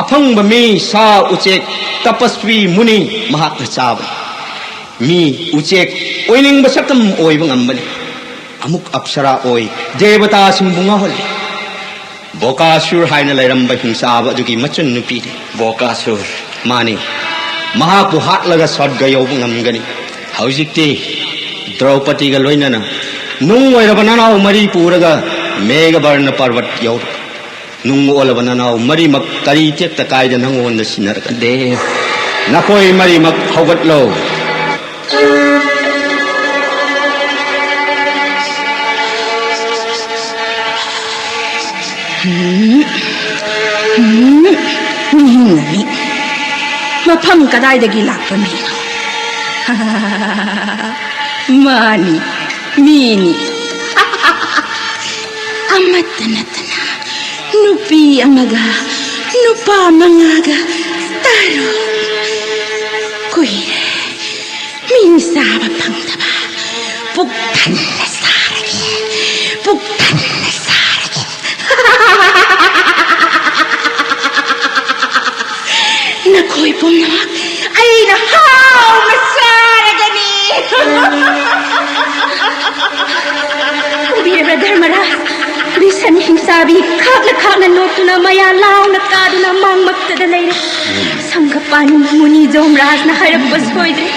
ꯑꯐꯪꯕ ꯃꯤ, ꯁꯥ ꯎꯆꯦꯛ, ꯇꯄꯁ꯭ꯋꯤ ꯃꯨꯅꯤ ꯃꯍꯥꯛꯅ ꯆꯥꯕꯅꯤ꯫ ꯃꯤ, ꯎꯆꯦꯛ ꯑꯣꯏꯅꯤꯡꯕ ꯁꯛꯇꯝ ꯑꯣꯏꯕ ꯉꯝꯕꯅꯤ꯫ ꯑꯃꯨꯛ ꯑꯞꯁꯔꯥ ꯑꯣꯏ ꯗꯦꯕꯇꯥꯁꯤꯡꯕꯨ ꯉꯥꯎꯍꯜꯂꯤ꯫ ꯕꯣꯀꯥꯁꯨꯔ ꯍꯥꯏꯅ ꯂꯩꯔꯝꯕ ꯍꯤꯡꯆꯥꯕ ꯑꯗꯨꯒꯤ ꯃꯆꯟ ꯅꯨꯄꯤꯅꯤ꯫ ꯕꯣꯀꯥꯁꯨꯔ꯫ ꯃꯥꯅꯤ, ꯃꯍꯥꯛꯄꯨ ꯍꯥꯠꯂꯒ ꯁꯔꯒ ꯌꯧꯕ ꯉꯝꯒꯅꯤ꯫ ꯍꯧꯖꯤꯛꯇꯤ ꯗ꯭ꯔꯧꯄꯗꯤꯒ ꯂꯣꯏꯅꯅ ꯅꯨꯡ ꯑꯣꯏꯔꯕ ꯅꯅꯥꯎ ꯃꯔꯤ ꯄꯨꯔꯒ ꯃꯦꯘꯕꯔꯅ ꯄꯔꯕꯠ ꯌꯧꯔꯣ꯫ ꯅꯨꯡ ꯑꯣꯜꯂꯕ ꯅꯅꯥꯎ ꯃꯔꯤꯃꯛ ꯀꯔꯤ ꯇꯦꯛꯇ ꯀꯥꯏꯗ ꯅꯉꯣꯟꯗ ꯁꯤꯟꯅꯔꯛꯀꯅꯤ꯫ ꯗꯦꯕ꯫ ꯅꯈꯣꯏ ꯃꯔꯤꯃꯛ ꯍꯧꯒꯠꯂꯣ꯫ ꯃꯤꯅꯤ꯫ ꯃꯐꯝ ꯀꯗꯥꯏꯗꯒꯤ ꯂꯥꯛꯄ ꯃꯤꯅꯣ? ꯃꯥꯅꯤ, ꯃꯤꯅꯤ꯫ ꯑꯃꯠꯇ ꯅꯠꯇꯅ ꯅꯨꯄꯤ ꯑꯃꯒ ꯅꯨꯄꯥ ꯃꯉꯥꯒ ꯇꯔꯨꯛ꯫ ꯀꯨꯏꯔꯦ ꯃꯤ ꯆꯥꯕ ꯐꯪꯗꯕ꯫ ꯄꯨꯛ ꯊꯟꯅ ꯆꯥꯔꯒꯦ, ꯄꯨꯛ ꯊꯟꯅ ꯆꯥꯔꯒꯦ꯫ ꯄꯨꯝꯅꯃꯛ ꯑꯩꯅ ꯍꯥꯎꯅ ꯆꯥꯔꯒꯅꯤ꯫ ꯎꯕꯤꯔꯕ꯭ꯔꯥ ꯙꯔꯃꯔꯥꯖ? ꯕꯤꯁꯟ ꯍꯤꯡꯆꯥꯕꯤ ꯈꯥꯛꯅ ꯈꯥꯛꯅ ꯅꯣꯛꯇꯨꯅ ꯃꯌꯥ ꯂꯥꯎꯅ ꯀꯥꯗꯨꯅ ꯃꯥꯡꯃꯛꯇꯗ ꯂꯩꯔꯦ꯫ ꯁꯪꯒꯄꯥꯟ ꯃꯨꯅꯤ ꯖꯣꯝꯔꯥꯖꯅ ꯍꯥꯏꯔꯛꯄ ꯁꯣꯏꯗ꯭ꯔꯦ꯫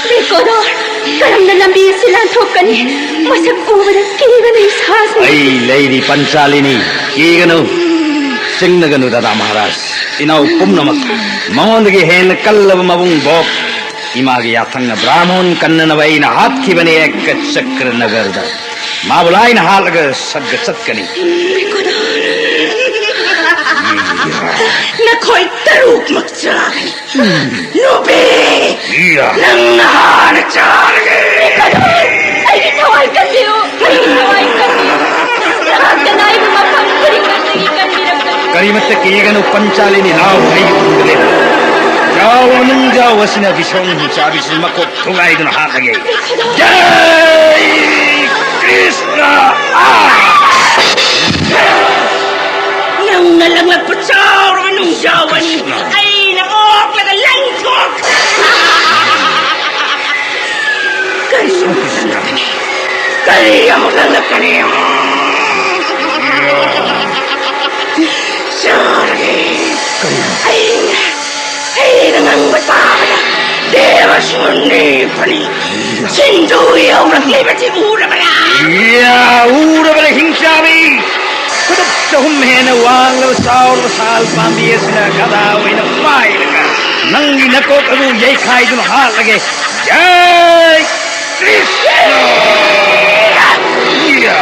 ꯕꯦꯀꯣꯗꯣꯔ, ꯀꯔꯝꯅ ꯂꯝꯕꯤ ꯑꯁꯤ ꯂꯥꯟꯊꯣꯛꯀꯅꯤ? ꯃꯁꯛ ꯎꯕꯗ ꯀꯤꯕꯅ ꯏꯁꯥꯁꯤ꯫ ꯑꯩ ꯂꯩꯔꯤ ꯄꯟꯆꯥꯂꯤꯅꯤ, ꯀꯤꯒꯅꯨ, ꯆꯤꯡꯅꯒꯅꯨ ꯗꯥꯗꯥ ꯃꯍꯥꯔꯥꯖ꯫ ꯏꯅꯥꯎ ꯄꯨꯝꯅꯃꯛ ꯃꯉꯣꯟꯗꯒꯤ ꯍꯦꯟꯅ ꯀꯜꯂꯕ ꯃꯕꯨꯡ ꯕꯣꯞ, ꯏꯃꯥꯒꯤ ꯌꯥꯊꯪꯅ ꯕ꯭ꯔꯥꯍꯃꯣꯟ ꯀꯟꯅꯅꯕ ꯑꯩꯅ ꯍꯥꯠꯈꯤꯕꯅꯤ ꯑꯦꯛꯀ ꯆꯀ꯭ꯔ ꯅꯒꯔꯗ꯫ ꯃꯥꯕꯨ ꯂꯥꯏꯅ ꯍꯥꯠꯂꯒ ꯁꯔꯒ ꯆꯠꯀꯅꯤ꯫ ꯅꯈꯣꯏ ꯇꯔꯨꯛꯃꯛ ꯆꯥꯒꯅꯤ꯫ ꯅꯨꯄꯤ! ꯏꯌꯥ! ꯅꯪꯅ ꯍꯥꯟꯅ ꯆꯥꯔꯒꯦ! ꯑꯩꯒꯤ ꯊꯋꯥꯏ ꯀꯟꯕꯤꯌꯨ! ꯑꯩꯒꯤ ꯊꯋꯥꯏ ꯀꯟꯕꯤꯌꯨ! ꯅꯍꯥꯛ ꯀꯅꯥꯏꯕ ꯃꯐꯝ ꯈꯨꯗꯤꯡꯃꯛꯇꯒꯤ ꯀꯟꯕꯤꯔꯛꯀꯅꯤ꯫ ꯀꯔꯤꯃꯠꯇ ꯀꯤꯒꯅꯨ, ꯄꯟꯆꯥꯂꯤꯅꯤ, ꯂꯥꯎ, ꯑꯩꯒꯤ ꯄꯨꯛꯅꯤꯡꯗ ꯂꯩꯔꯦ꯫ ꯌꯥꯎ, ꯃꯅꯨꯡ ꯌꯥꯎ ꯑꯁꯤꯅ ꯕꯤꯁꯣꯡ ꯆꯥꯕꯤꯁꯤ ꯃꯀꯣꯛ ꯊꯨꯒꯥꯏꯗꯨꯅ ꯍꯥꯠꯂꯒꯦ꯫ ꯖꯩ ꯀ꯭ꯔꯤꯁꯅ! ꯑꯥ! ꯅꯪꯅ ꯂꯪꯂꯛꯄ ꯆꯥꯎꯔꯕ ꯅꯨꯡꯖꯥꯎ ꯑꯅꯤ ꯑꯩꯅ ꯑꯣꯛꯂꯒ ꯂꯪꯊꯣꯛ꯫ ꯀꯔꯤ ꯑꯃꯨꯛ ꯂꯪꯂꯛꯀꯅꯤ? ꯀꯔꯤ ꯑꯃꯨꯛ ꯂꯪꯂꯛꯀꯅꯤ? ꯆꯥꯔꯒꯦ꯫ ꯑꯩꯅ ꯑꯩꯅ ꯉꯥꯡꯕ ꯇꯥꯕꯗ ꯗꯦꯕꯁꯨ ꯅꯦꯛꯄꯅꯤ꯫ ꯁꯤꯟꯗꯨ ꯌꯧꯔꯛꯂꯤꯕꯁꯤ ꯎꯔꯕꯔꯥ? ꯌꯥ, ꯎꯔꯕꯅꯤ, ꯍꯤꯡꯆꯥꯕꯤ꯫ ꯈꯨꯗꯨꯞ ꯆꯍꯨꯝ ꯍꯦꯟꯅ ꯋꯥꯡꯂꯕ ꯆꯥꯎꯔꯕ ꯁꯥꯜ ꯄꯥꯝꯕꯤ ꯑꯁꯤꯅ ꯒꯗꯥ ꯑꯣꯏꯅ ꯄꯥꯏꯔꯒ ꯅꯪꯒꯤ ꯅꯀꯣꯛ ꯑꯗꯨ ꯌꯩꯈꯥꯏꯗꯨꯅ ꯍꯥꯠꯂꯒꯦ꯫ ꯖꯩ ꯀ꯭ꯔꯤꯁꯅ! ꯌꯥ!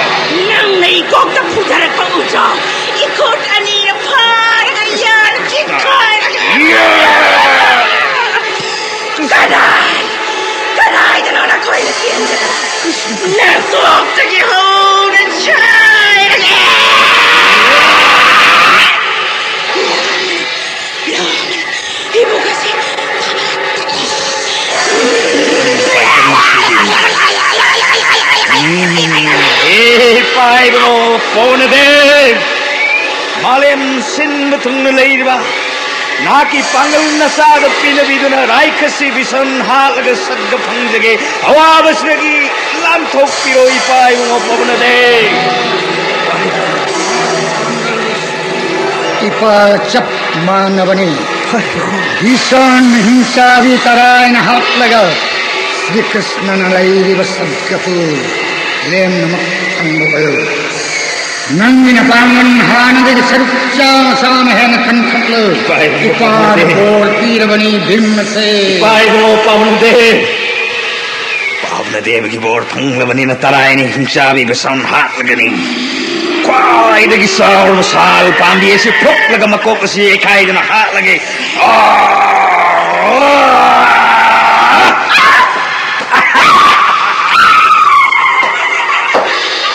ꯅꯪꯅ ꯏꯀꯣꯛꯇ ꯐꯨꯊꯔꯛꯄ ꯎꯖꯥꯎ ꯏꯈꯨꯠ ꯑꯅꯤꯅ ꯐꯥꯔꯒ ꯌꯥꯅ ꯆꯤꯡꯈꯥꯏꯔꯒ ꯀꯗꯥꯏ? ꯀꯗꯥꯏꯗꯅꯣ ꯅꯈꯣꯏꯅ ꯆꯦꯟꯒꯗꯕ? ꯅꯀꯣꯛꯇꯒꯤ ꯍꯧꯅ ꯆꯥꯏꯔꯒꯦ! ꯏꯕꯨꯡ ꯑꯁꯤ ꯎꯝ, ꯑꯦ, ꯄꯥꯏꯕꯅꯣ, ꯄꯣꯅꯗꯦ! ꯃꯥꯂꯦꯝ ꯁꯤꯟꯕ ꯊꯨꯡꯅ ꯂꯩꯔꯤꯕ ꯅꯍꯥꯛꯀꯤ ꯄꯥꯡꯒꯜ ꯅꯆꯥꯗ ꯄꯤꯅꯕꯤꯗꯨꯅ ꯔꯥꯏꯈꯁꯤ ꯕꯤꯁꯟ ꯍꯥꯠꯂꯒ ꯁꯠꯒ ꯐꯪꯖꯒꯦ꯫ ꯑꯋꯥꯕꯁꯤꯗꯒꯤ ꯂꯥꯟꯊꯣꯛꯄꯤꯔꯣ ꯏꯄꯥ ꯏꯕꯨꯡꯉꯣ ꯄꯕꯅꯗꯦ꯫ ꯏꯄꯥ ꯆꯞ ꯃꯥꯟꯅꯕꯅꯤ꯫ ꯕꯤꯁꯟ ꯍꯤꯡꯆꯥꯕꯤ ꯇꯔꯥꯏꯅ ꯍꯥꯠꯂꯒ ꯁ꯭ꯔꯤ ꯀ꯭ꯔꯤꯁꯅꯅ ꯂꯩꯔꯤꯕ ꯁꯠꯒꯄꯨ ꯂꯦꯝꯅꯃꯛ ꯐꯪꯕ ꯑꯣꯏꯔꯣ꯫ ꯅꯪꯒꯤ ꯅꯄꯥꯡꯒꯜ ꯍꯥꯟꯅꯗꯒꯤ ꯁꯔꯨꯛ ꯆꯥꯝꯃ ꯆꯥꯝꯃ ꯍꯦꯟꯅ ꯀꯟꯈꯠꯂꯨ꯫ ꯏꯄꯥ ꯏꯕꯨꯡꯉꯣ ꯏꯄꯥꯅ ꯄꯥꯕꯅꯨꯗꯦ꯫ ꯕꯣꯔ ꯄꯤꯔꯕꯅꯤ ꯚꯤꯝꯅꯁꯦ꯫ ꯏꯄꯥ ꯏꯕꯨꯡꯉꯣ ꯄꯥꯕꯅꯨꯗꯦ꯫ ꯄꯥꯕꯅꯗꯦꯕꯒꯤ ꯕꯣꯔ ꯐꯪꯂꯕꯅꯤꯅ ꯇꯔꯥꯏꯅ ꯍꯤꯡꯆꯥꯕꯤ ꯕꯤꯁꯟ ꯍꯥꯠꯂꯒꯅꯤ꯫ ꯈ꯭ꯋꯥꯏꯗꯒꯤ ꯆꯥꯎꯔꯕ ꯁꯥꯜ ꯄꯥꯝꯕꯤ ꯑꯁꯤ ꯐꯨꯛꯂꯒ ꯃꯀꯣꯛ ꯑꯁꯤ ꯌꯩꯈꯥꯏꯗꯨꯅ ꯍꯥꯠꯂꯒꯦ꯫ ꯑꯥ!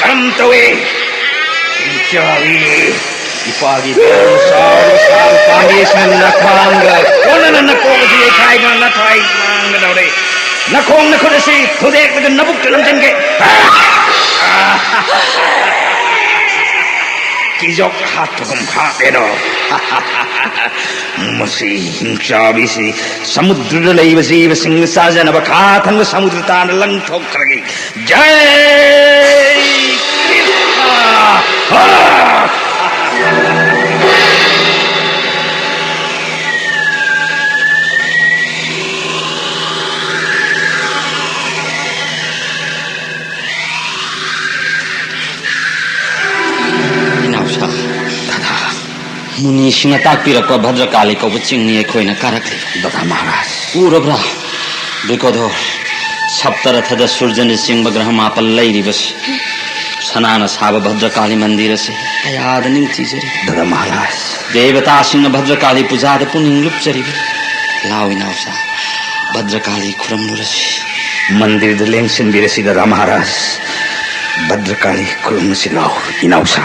ꯀꯔꯝ ꯇꯧꯏ? ꯏꯆꯥꯒꯤ ꯏꯄꯥꯒꯤ ꯁꯥꯎꯔ ꯁꯥꯎꯔ ꯄꯥꯝꯕꯤꯁꯤꯡ ꯅꯈ꯭ꯋꯥꯡꯒ ꯀꯣꯟꯅꯅ ꯅꯀꯣꯛ ꯑꯁꯤ ꯌꯩꯈꯥꯏꯗꯨꯅ ꯅꯊ꯭ꯋꯥꯏ ꯃꯥꯡꯒꯗꯧꯔꯦ꯫ ꯅꯈꯣꯡ ꯅꯈꯨꯠ ꯑꯁꯤ ꯊꯨꯗꯦꯛꯂꯒ ꯅꯕꯨꯛꯇ ꯅꯝꯖꯤꯟꯒꯦ꯫ ꯀꯤꯖꯣꯛ ꯍꯥꯠꯄꯒꯨꯝ ꯍꯥꯠꯂꯦꯗꯣ꯫ ꯃꯁꯤ ꯍꯤꯡꯆꯥꯕꯤꯁꯤ ꯁꯃꯨꯗ꯭ꯔꯗ ꯂꯩꯕ ꯖꯤꯕꯁꯤꯡ ꯆꯥꯖꯅꯕ ꯈꯥ ꯊꯪꯕ ꯁꯃꯨꯗ꯭ꯔ ꯇꯥꯟꯅ ꯂꯪꯊꯣꯛꯈ꯭ꯔꯒꯦ꯫ ꯖꯥꯏ ꯀ꯭ꯔꯤꯁꯅ! ꯍꯥ! ꯏꯅꯥꯎꯁꯥ, ꯗꯥꯗꯥ, ꯃꯨꯅꯤꯁꯤꯡꯅ ꯇꯥꯛꯄꯤꯔꯛꯄ ꯚꯗ꯭ꯔꯀꯥꯂꯤ ꯀꯧꯕ ꯆꯤꯡꯅꯤ ꯑꯩꯈꯣꯏꯅ ꯀꯥꯔꯛꯂꯤꯕ꯫ ꯗꯥꯗꯥ ꯃꯍꯥꯔꯥꯖ꯫ ꯎꯔꯕ꯭ꯔꯥ? ꯕ꯭ꯔꯤꯀꯣꯙꯣꯔ, ꯁꯞꯇꯔꯊꯗ ꯁꯨꯔꯖꯅꯆꯤꯡꯕ ꯒ꯭ꯔꯍ ꯃꯥꯄꯜ ꯂꯩꯔꯤꯕꯁꯤ꯫ ꯁꯅꯥꯅ ꯁꯥꯕ ꯚꯗ꯭ꯔꯀꯥꯂꯤ ꯃꯟꯗꯤꯔ ꯑꯁꯤ ꯀꯌꯥꯗ ꯅꯤꯡꯊꯤꯖꯔꯤ꯫ ꯗꯥꯗꯥ ꯃꯍꯥꯔꯥꯖ꯫ ꯗꯦꯕꯇꯥꯁꯤꯡꯅ ꯚꯗ꯭ꯔꯀꯥꯂꯤ ꯄꯨꯖꯥꯗ ꯄꯨꯛꯅꯤꯡ ꯂꯨꯞꯆꯔꯤꯕ꯫ ꯂꯥꯎ ꯏꯅꯥꯎꯆꯥ, ꯚꯗ꯭ꯔꯀꯥꯂꯤ ꯈꯨꯔꯨꯝꯂꯨꯔꯁꯤ꯫ ꯃꯟꯗꯤꯔꯗ ꯂꯦꯡꯁꯤꯟꯕꯤꯔꯁꯤ ꯗꯥꯗꯥ ꯃꯍꯥꯔꯥꯖ꯫ ꯚꯗ꯭ꯔꯀꯥꯂꯤ ꯈꯨꯔꯨꯝꯂꯁꯤ ꯂꯥꯎ ꯏꯅꯥꯎꯆꯥ꯫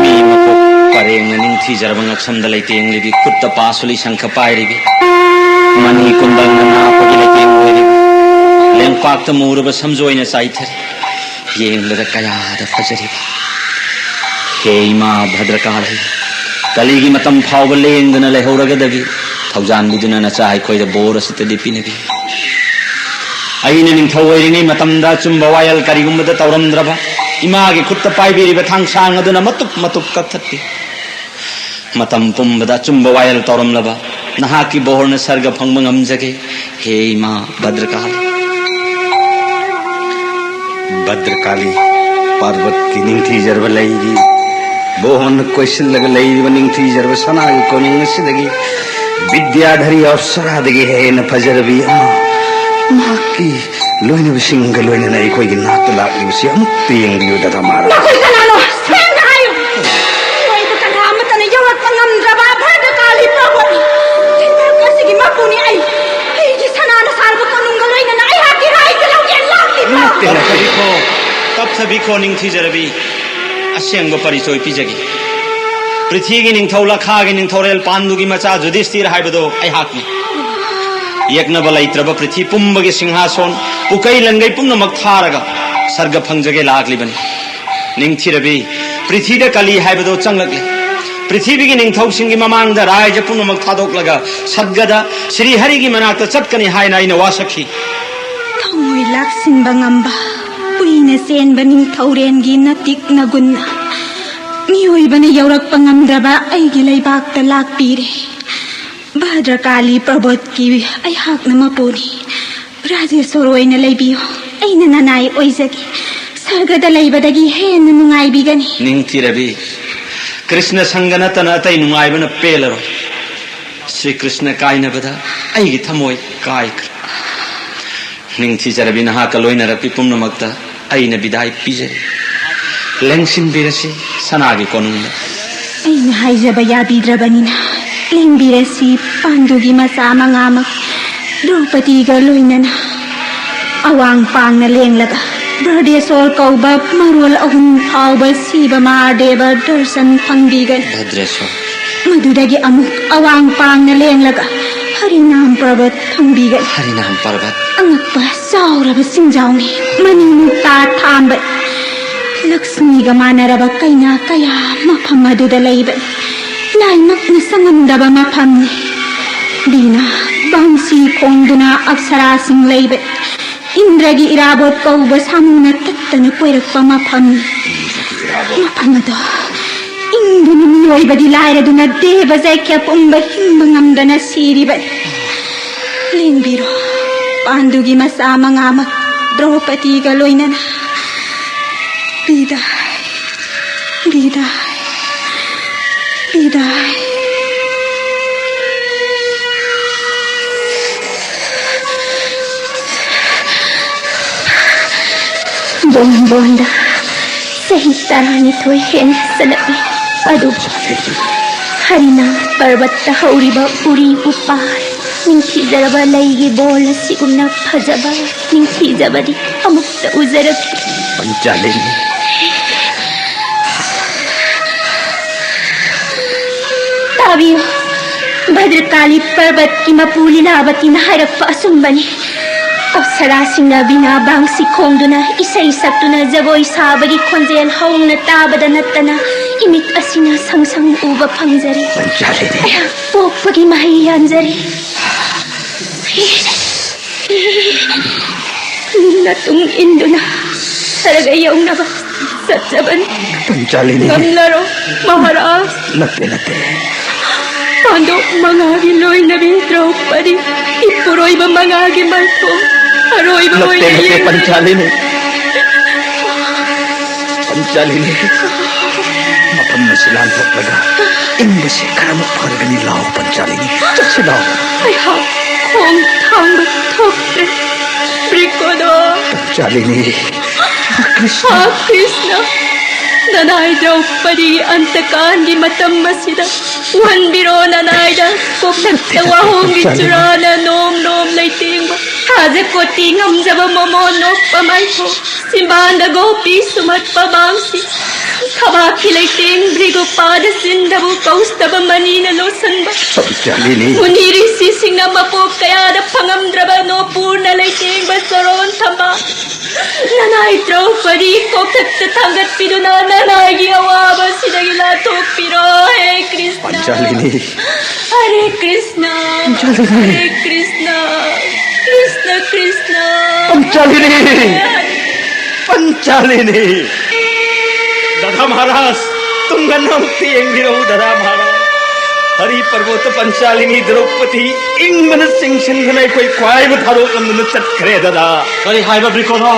ꯃꯤ ꯃꯀꯣꯛ ꯄꯔꯦꯡꯅ ꯅꯤꯡꯊꯤꯖꯔꯕ ꯉꯛꯁꯝꯗ ꯂꯩꯇꯦꯡꯂꯤꯕꯤ, ꯈꯨꯠꯇ ꯄꯥꯁꯨꯂꯤ ꯁꯪꯈ ꯄꯥꯏꯔꯤꯕꯤ, ꯃꯅꯤ ꯀꯨꯟꯗꯜꯅ ꯅꯥꯞꯄꯒꯤ ꯂꯩꯇꯦꯡ ꯑꯣꯏꯔꯤꯕꯤ, ꯂꯦꯡꯄꯥꯛꯇ ꯃꯨꯔꯕ ꯁꯝꯖꯣꯏꯅ ꯆꯥꯏꯊꯔꯤ꯫ ꯌꯦꯡꯕꯗ ꯀꯌꯥꯗ ꯐꯖꯔꯤꯕ꯫ ꯍꯦ ꯏꯃꯥ ꯚꯗ꯭ꯔꯀꯥꯂꯤ, ꯀꯂꯤꯒꯤ ꯃꯇꯝ ꯐꯥꯎꯕ ꯂꯦꯡꯗꯅ ꯂꯩꯍꯧꯔꯒꯗꯕꯤ ꯊꯧꯖꯥꯟꯕꯤꯗꯨꯅ ꯅꯆꯥ ꯑꯩꯈꯣꯏꯗ ꯕꯣꯔ ꯑꯁꯤꯇꯗꯤ ꯄꯤꯅꯕꯤ꯫ ꯑꯩꯅ ꯅꯤꯡꯊꯧ ꯑꯣꯏꯔꯤꯉꯩ ꯃꯇꯝꯗ ꯑꯆꯨꯝꯕ ꯋꯥꯌꯦꯜ ꯀꯔꯤꯒꯨꯝꯕꯗ ꯇꯧꯔꯝꯗ꯭ꯔꯕ, ꯏꯃꯥꯒꯤ ꯈꯨꯠꯇ ꯄꯥꯏꯕꯤꯔꯤꯕ ꯊꯥꯡꯁꯥꯡ ꯑꯗꯨꯅ ꯃꯇꯨꯞ ꯃꯇꯨꯞ ꯀꯛꯊꯠꯄꯤ꯫ ꯃꯇꯝ ꯄꯨꯝꯕꯗ ꯑꯆꯨꯝꯕ ꯋꯥꯌꯦꯜ ꯇꯧꯔꯝꯂꯕ ꯅꯍꯥꯛꯀꯤ ꯕꯣꯔꯅ ꯁꯔꯒ ꯐꯪꯕ ꯉꯝꯖꯒꯦ, ꯍꯦ ꯏꯃꯥ ꯚꯗ꯭ꯔꯀꯥꯂꯤ꯫ ꯚꯗ꯭ꯔꯀꯥꯂꯤ, ꯄꯥꯔꯕꯠꯀꯤ ꯅꯤꯡꯊꯤꯖꯔꯕ ꯂꯩꯒꯤ ꯕꯣꯍꯣꯟꯅ ꯀꯣꯏꯁꯤꯜꯂꯒ ꯂꯩꯔꯤꯕ ꯅꯤꯡꯊꯤꯖꯔꯕ ꯁꯅꯥꯒꯤ ꯀꯣꯅꯨꯡ ꯑꯁꯤꯗꯒꯤ ꯕꯤꯗ꯭ꯌꯥꯙꯔꯤ ꯑꯞꯁꯔꯥꯗꯒꯤ ꯍꯦꯟꯅ ꯐꯖꯔꯕꯤ ꯑꯃ ꯃꯍꯥꯛꯀꯤ ꯂꯣꯏꯅꯕꯁꯤꯡꯒ ꯂꯣꯏꯅꯅ ꯑꯩꯈꯣꯏꯒꯤ ꯅꯥꯛꯇ ꯂꯥꯛꯂꯤꯕꯁꯤ ꯑꯃꯨꯛꯇ ꯌꯦꯡꯕꯤꯌꯨ, ꯗꯥꯗꯥ ꯃꯍꯥꯔꯥꯖ꯫ ꯅꯈꯣꯏ ꯀꯅꯥꯅꯣ? ꯁꯦꯡꯅ ꯍꯥꯏꯌꯨ꯫ ꯃꯤꯑꯣꯏꯕ ꯀꯅꯥ ꯑꯃꯠꯇꯅ ꯌꯧꯔꯛꯄ ꯉꯝꯗ꯭ꯔꯕ ꯚꯗ꯭ꯔꯀꯥꯂꯤ ꯄ꯭ꯔꯕꯣꯠ, ꯂꯩꯕꯥꯛ ꯑꯁꯤꯒꯤ ꯃꯄꯨꯅꯤ ꯑꯩ꯫ ꯑꯩꯒꯤ ꯁꯅꯥꯅ ꯁꯥꯔꯕ ꯀꯣꯅꯨꯡꯒ ꯂꯣꯏꯅꯅ ꯑꯩꯍꯥꯛꯀꯤ ꯔꯥꯏꯖ ꯂꯧꯒꯦ ꯂꯥꯛꯂꯤꯕ꯫ ꯇꯞꯊꯕꯤꯈꯣ, ꯇꯞꯊꯕꯤꯈꯣ, ꯅꯤꯡꯊꯤꯖꯔꯕꯤ꯫ ꯑꯁꯦꯡꯕ ꯄꯔꯤꯆꯣꯏ ꯄꯤꯖꯒꯦ꯫ ꯄ꯭ꯔꯤꯊꯤꯒꯤ ꯅꯤꯡꯊꯧ ꯂꯈꯥꯒꯤ ꯅꯤꯡꯊꯧꯔꯦꯜ ꯄꯥꯟꯗꯨꯒꯤ ꯃꯆꯥ ꯖꯨꯗꯤꯁꯇꯤꯔ ꯍꯥꯏꯕꯗꯣ ꯑꯩꯍꯥꯛꯅꯤ꯫ ꯌꯦꯛꯅꯕ ꯂꯩꯇ꯭ꯔꯕ ꯄ꯭ꯔꯤꯊꯤ ꯄꯨꯝꯕꯒꯤ ꯁꯤꯡꯍꯥꯁꯣꯟ, ꯄꯨꯀꯩ ꯂꯪꯒꯩ ꯄꯨꯝꯅꯃꯛ ꯊꯥꯔꯒ ꯁꯔꯒ ꯐꯪꯖꯒꯦ ꯂꯥꯛꯂꯤꯕꯅꯤ꯫ ꯅꯤꯡꯊꯤꯔꯕꯤ, ꯄ꯭ꯔꯤꯊꯤꯗ ꯀꯂꯤ ꯍꯥꯏꯕꯗꯣ ꯆꯪꯂꯛꯂꯦ꯫ ꯄ꯭ꯔꯤꯊꯤꯕꯤꯒꯤ ꯅꯤꯡꯊꯧꯁꯤꯡꯒꯤ ꯃꯃꯥꯡꯗ ꯔꯥꯏꯖ ꯄꯨꯝꯅꯃꯛ ꯊꯥꯗꯣꯛꯂꯒ ꯁꯔꯒꯗ ꯁ꯭ꯔꯤ ꯍꯔꯤꯒꯤ ꯃꯅꯥꯛꯇ ꯆꯠꯀꯅꯤ ꯍꯥꯏꯅ ꯑꯩꯅ ꯋꯥꯁꯛꯈꯤ꯫ ꯊꯃꯣꯏ ꯂꯥꯛꯁꯤꯟꯕ ꯉꯝꯕ, ꯀꯨꯏꯅ ꯆꯦꯟꯕ ꯅꯤꯡꯊꯧꯔꯦꯟꯒꯤ ꯅꯇꯤꯛ ꯅꯒꯨꯟꯅ ꯃꯤꯑꯣꯏꯕꯅ ꯌꯧꯔꯛꯄ ꯉꯝꯗ꯭ꯔꯕ ꯑꯩꯒꯤ ꯂꯩꯕꯥꯛꯇ ꯂꯥꯛꯄꯤꯔꯦ꯫ ꯚꯗ꯭ꯔꯀꯥꯂꯤ ꯄ꯭ꯔꯕꯣꯠꯀꯤ ꯑꯩꯍꯥꯛꯅ ꯃꯄꯨꯅꯤ꯫ ꯔꯥꯖꯦꯁꯣꯔ ꯑꯣꯏꯅ ꯂꯩꯕꯤꯌꯨ꯫ ꯑꯩꯅ ꯅꯅꯥꯏ ꯑꯣꯏꯖꯒꯦ꯫ ꯁꯔꯒꯗ ꯂꯩꯕꯗꯒꯤ ꯍꯦꯟꯅ ꯅꯨꯡꯉꯥꯏꯕꯤꯒꯅꯤ꯫ ꯅꯤꯡꯊꯤꯔꯕꯤ, ꯀ꯭ꯔꯤꯁꯅ ꯁꯪꯒ ꯅꯠꯇꯅ ꯑꯇꯩ ꯅꯨꯡꯉꯥꯏꯕꯅ ꯄꯦꯜꯂꯔꯣꯏ꯫ ꯁ꯭ꯔꯤ ꯀ꯭ꯔꯤꯁꯅ ꯀꯥꯏꯅꯕꯗ ꯑꯩꯒꯤ ꯊꯃꯣꯏ ꯀꯥꯏꯈ꯭ꯔꯦ꯫ ꯅꯤꯡꯊꯤꯖꯔꯕꯤ ꯅꯍꯥꯛꯀ ꯂꯣꯏꯅꯔꯛꯄꯤ ꯄꯨꯝꯅꯃꯛꯇ ꯑꯩꯅ ꯕꯤꯗꯥꯏ ꯄꯤꯖꯔꯤ꯫ ꯂꯦꯡꯁꯤꯟꯕꯤꯔꯁꯤ ꯁꯅꯥꯒꯤ ꯀꯣꯅꯨꯡꯗ꯫ ꯑꯩꯅ ꯍꯥꯏꯖꯕ ꯌꯥꯕꯤꯗ꯭ꯔꯕꯅꯤꯅ ꯂꯦꯡꯕꯤꯔꯁꯤ ꯄꯥꯟꯗꯨꯒꯤ ꯃꯆꯥ ꯃꯉꯥꯃꯛ ꯗ꯭ꯔꯧꯄꯗꯤꯒ ꯂꯣꯏꯅꯅ꯫ ꯑꯋꯥꯡ ꯄꯥꯡꯅ ꯂꯦꯡꯂꯒ ꯕ꯭ꯔꯗꯦꯁꯣꯔ ꯀꯧꯕ ꯃꯔꯣꯜ ꯑꯍꯨꯝ ꯐꯥꯎꯕ ꯁꯤꯕ ꯃꯍꯥꯗꯦꯕ ꯗꯔꯁꯟ ꯐꯪꯕꯤꯒꯅꯤ꯫ ꯚꯗ꯭ꯔꯦꯁꯣꯔ꯫ ꯃꯗꯨꯗꯒꯤ ꯑꯃꯨꯛ ꯑꯋꯥꯡ ꯄꯥꯡꯅ ꯂꯦꯡꯂꯒ ꯍꯔꯤꯅꯥꯝ ꯄꯔꯕꯠ ꯐꯪꯕꯤꯒꯅꯤ꯫ ꯍꯔꯤꯅꯥꯝ ꯄꯔꯕꯠ꯫ ꯑꯉꯛꯄ ꯆꯥꯎꯔꯕ ꯆꯤꯡꯖꯥꯎꯅꯤ꯫ ꯃꯅꯤꯡ ꯃꯨꯛꯇꯥ ꯊꯥꯝꯕ ꯂꯛꯁꯃꯤꯒ ꯃꯥꯟꯅꯔꯕ ꯀꯩꯅꯥ ꯀꯌꯥ ꯃꯐꯝ ꯑꯗꯨꯗ ꯂꯩꯕ꯫ ꯂꯥꯏꯃꯛꯅ ꯆꯪꯉꯝꯗꯕ ꯃꯐꯝꯅꯤ꯫ ꯕꯤꯅꯥ ꯕꯥꯡꯁꯤ ꯈꯣꯡꯗꯨꯅ ꯑꯞꯁꯔꯥꯁꯤꯡ ꯂꯩꯕ ꯏꯟꯗ꯭ꯔꯒꯤ ꯏꯔꯥꯕꯣꯠ ꯀꯧꯕ ꯁꯥꯃꯨꯅ ꯇꯠꯇꯅ ꯀꯣꯏꯔꯛꯄ ꯃꯐꯝꯅꯤ꯫ ꯃꯐꯝ ꯑꯗꯣ ꯏꯪꯗꯨꯅ ꯃꯤꯑꯣꯏꯕꯗꯤ ꯂꯥꯏꯔꯗꯨꯅ ꯗꯦꯕ ꯖꯩꯈ꯭ꯌ ꯄꯨꯝꯕ ꯍꯤꯡꯕ ꯉꯝꯗꯅ ꯁꯤꯔꯤꯕꯅꯤ꯫ ꯂꯦꯡꯕꯤꯔꯣ, ꯄꯥꯟꯗꯨꯒꯤ ꯃꯆꯥ ꯃꯉꯥꯃꯛ ꯗ꯭ꯔꯧꯄꯗꯤꯒ ꯂꯣꯏꯅꯅ꯫ ꯕꯤꯗꯥꯏ, ꯕꯤꯗꯥꯏ, ꯕꯤꯗꯥꯏ꯫ ꯕꯣꯟꯕꯣꯟꯗ ꯆꯍꯤ ꯇꯔꯥꯅꯤꯊꯣꯏ ꯍꯦꯟꯅ ꯆꯠꯂꯛꯂꯤ꯫ ꯑꯗꯨꯕꯨ ꯍꯔꯤꯅꯥ ꯄꯔꯕꯠꯇ ꯍꯧꯔꯤꯕ ꯎꯔꯤ ꯎꯄꯥꯜ, ꯅꯤꯡꯊꯤꯖꯔꯕ ꯂꯩꯒꯤ ꯕꯣꯜ ꯑꯁꯤꯒꯨꯝꯅ ꯐꯖꯕ, ꯅꯤꯡꯊꯤꯖꯕꯗꯤ ꯑꯃꯨꯛꯇ ꯎꯖꯔꯛꯇ꯭ꯔꯤ꯫ ꯄꯟꯆꯥꯂꯤꯅꯤ꯫ ꯇꯥꯕꯤꯌꯨ, ꯚꯗ꯭ꯔꯀꯥꯂꯤ ꯄꯔꯕꯠꯀꯤ ꯃꯄꯨ ꯂꯤꯂꯥꯕꯇꯤꯅ ꯍꯥꯏꯔꯛꯄ ꯑꯆꯨꯝꯕꯅꯤ꯫ ꯑꯞꯁꯔꯥꯁꯤꯡꯅ ꯕꯤꯅꯥ ꯕꯥꯡꯁꯤ ꯈꯣꯡꯗꯨꯅ, ꯏꯁꯩ ꯁꯛꯇꯨꯅ, ꯖꯒꯣꯏ ꯁꯥꯕꯒꯤ ꯈꯣꯟꯖꯦꯜ ꯍꯧꯅ ꯇꯥꯕꯗ ꯅꯠꯇꯅ ꯏꯃꯤꯠ ꯑꯁꯤꯅ ꯁꯪ ꯁꯪ ꯎꯕ ꯐꯪꯖꯔꯦ꯫ ꯄꯟꯆꯥꯂꯤꯅꯤ꯫ ꯑꯩꯍꯥꯛ ꯄꯣꯛꯄꯒꯤ ꯃꯍꯩ ꯌꯥꯟꯖꯔꯦ꯫ ꯅꯇꯨꯡ ꯏꯟꯗꯨꯅ ꯁꯔꯒ ꯌꯧꯅꯕ ꯆꯠꯆꯕꯅꯤ꯫ ꯄꯟꯆꯥꯂꯤꯅꯤ꯫ ꯉꯝꯂꯔꯣꯏ, ꯃꯍꯥꯔꯥꯖ꯫ ꯅꯠꯇꯦ, ꯅꯠꯇꯦ꯫ ꯄꯥꯟꯗꯣꯞ ꯃꯉꯥꯒꯤ ꯂꯣꯏꯅꯕꯤ ꯗ꯭ꯔꯧꯄꯗꯤ, ꯏꯄꯨꯔꯣꯏꯕ ꯃꯉꯥꯒꯤ ꯃꯥꯏꯊꯣꯡ ꯑꯔꯣꯏꯕ ꯅꯠꯇꯦ, ꯑꯣꯏꯅ ꯅꯠꯇꯦ, ꯌꯦꯡꯂꯤ꯫ ꯄꯟꯆꯥꯂꯤꯅꯤ꯫ ꯄꯟꯆꯥꯂꯤꯅꯤ꯫ ꯃꯐꯝ ꯑꯁꯤ ꯂꯥꯟꯊꯣꯛꯂꯒ ꯏꯪꯕꯁꯤ ꯈꯔꯃꯨꯛ ꯐꯔꯒꯅꯤ꯫ ꯂꯥꯎ, ꯄꯟꯆꯥꯂꯤꯅꯤ꯫ ꯆꯠꯁꯤ, ꯂꯥꯎ꯫ ꯑꯩꯍꯥꯛ ꯈꯣꯡ ꯊꯥꯡꯕ ꯊꯣꯛꯇ꯭ꯔꯦ꯫ ꯕ꯭ꯔꯤꯀꯣꯗꯣ꯫ ꯄꯟꯆꯥꯂꯤꯅꯤ꯫ ꯀ꯭ꯔꯤꯁꯅ꯫ ꯍꯥ, ꯀ꯭ꯔꯤꯁꯅ꯫ ꯅꯅꯥꯏ ꯗ꯭ꯔꯧꯄꯗꯤ ꯑꯟꯇꯀꯥꯟꯒꯤ ꯃꯇꯝ ꯑꯁꯤꯗ ꯎꯍꯟꯕꯤꯔꯣ ꯅꯅꯥꯏꯗ꯫ ꯀꯣꯛꯊꯛꯇ ꯋꯥꯍꯣꯡꯒꯤ ꯆꯨꯔꯥꯅ ꯅꯣꯝ ꯅꯣꯝ ꯂꯩꯇꯦꯡꯕ ꯊꯥꯖ ꯀꯣꯇꯤ ꯉꯝꯖꯕ ꯃꯃꯣꯟ ꯅꯣꯛꯄ ꯃꯥꯏꯊꯣꯡ꯫ ꯆꯤꯝꯕꯥꯟꯗ ꯒꯣꯄꯤ ꯁꯨꯝꯍꯠꯄ ꯕꯥꯡꯁꯤ꯫ ꯊꯕꯥꯛꯀꯤ ꯂꯩꯇꯦꯡ ꯚ꯭ꯔꯤꯒꯨꯄꯥꯗ ꯁꯤꯟꯗꯕꯨ ꯀꯧꯁꯇꯕ ꯃꯅꯤꯅ ꯂꯣꯠꯁꯤꯟꯕ꯫ ꯁꯞꯇ꯭ꯌꯥꯂꯤꯅꯤ꯫ ꯃꯨꯅꯤ ꯔꯤꯁꯤꯁꯤꯡꯅ ꯃꯄꯣꯛ ꯀꯌꯥꯗ ꯐꯪꯉꯝꯗ꯭ꯔꯕ ꯅꯣꯄꯨꯔꯅ ꯂꯩꯇꯦꯡꯕ ꯆꯔꯣꯟ ꯊꯝꯕ꯫ ꯅꯅꯥꯏ ꯗ꯭ꯔꯧꯄꯗꯤ ꯀꯣꯛꯊꯛꯇ ꯊꯥꯡꯒꯠꯄꯤꯗꯨꯅ ꯅꯅꯥꯏꯒꯤ ꯑꯋꯥꯕꯁꯤꯗꯒꯤ ꯂꯥꯟꯊꯣꯛꯄꯤꯔꯣ, ꯍꯦ ꯀ꯭ꯔꯤꯁꯅ꯫ ꯄꯟꯆꯥꯂꯤꯅꯤ꯫ ꯍꯔꯦ ꯀ꯭ꯔꯤꯁꯅ꯫ ꯄꯟꯆꯥꯂꯤꯅꯤ꯫ ꯍꯔꯦ ꯀ꯭ꯔꯤꯁꯅ꯫ ꯀ꯭ꯔꯤꯁꯅ ꯀ꯭ꯔꯤꯁꯅ꯫ ꯄꯟꯆꯥꯂꯤꯅꯤ꯫ ꯍꯔꯦ ꯍꯔꯦ꯫ ꯄꯟꯆꯥꯂꯤꯅꯤ꯫ ꯗꯥꯗꯥ ꯃꯍꯥꯔꯥꯖ, ꯇꯨꯡ ꯍꯟꯅ ꯑꯃꯨꯛꯇ ꯌꯦꯡꯕꯤꯔꯛꯎ, ꯗꯥꯗꯥ ꯃꯍꯥꯔꯥꯖ꯫ ꯍꯔꯤ ꯄꯔꯕꯣꯠꯇ ꯄꯟꯆꯥꯂꯤꯅꯤ ꯗ꯭ꯔꯧꯄꯗꯤ ꯏꯪꯕꯅ ꯆꯤꯡꯁꯤꯟꯗꯨꯅ ꯑꯩꯈꯣꯏ ꯈ꯭ꯋꯥꯏꯕ ꯊꯥꯗꯣꯛꯂꯝꯗꯨꯅ ꯆꯠꯈ꯭ꯔꯦ, ꯗꯥꯗꯥ꯫ ꯀꯔꯤ ꯍꯥꯏꯕ, ꯕ꯭ꯔꯤꯀꯣꯗꯣ?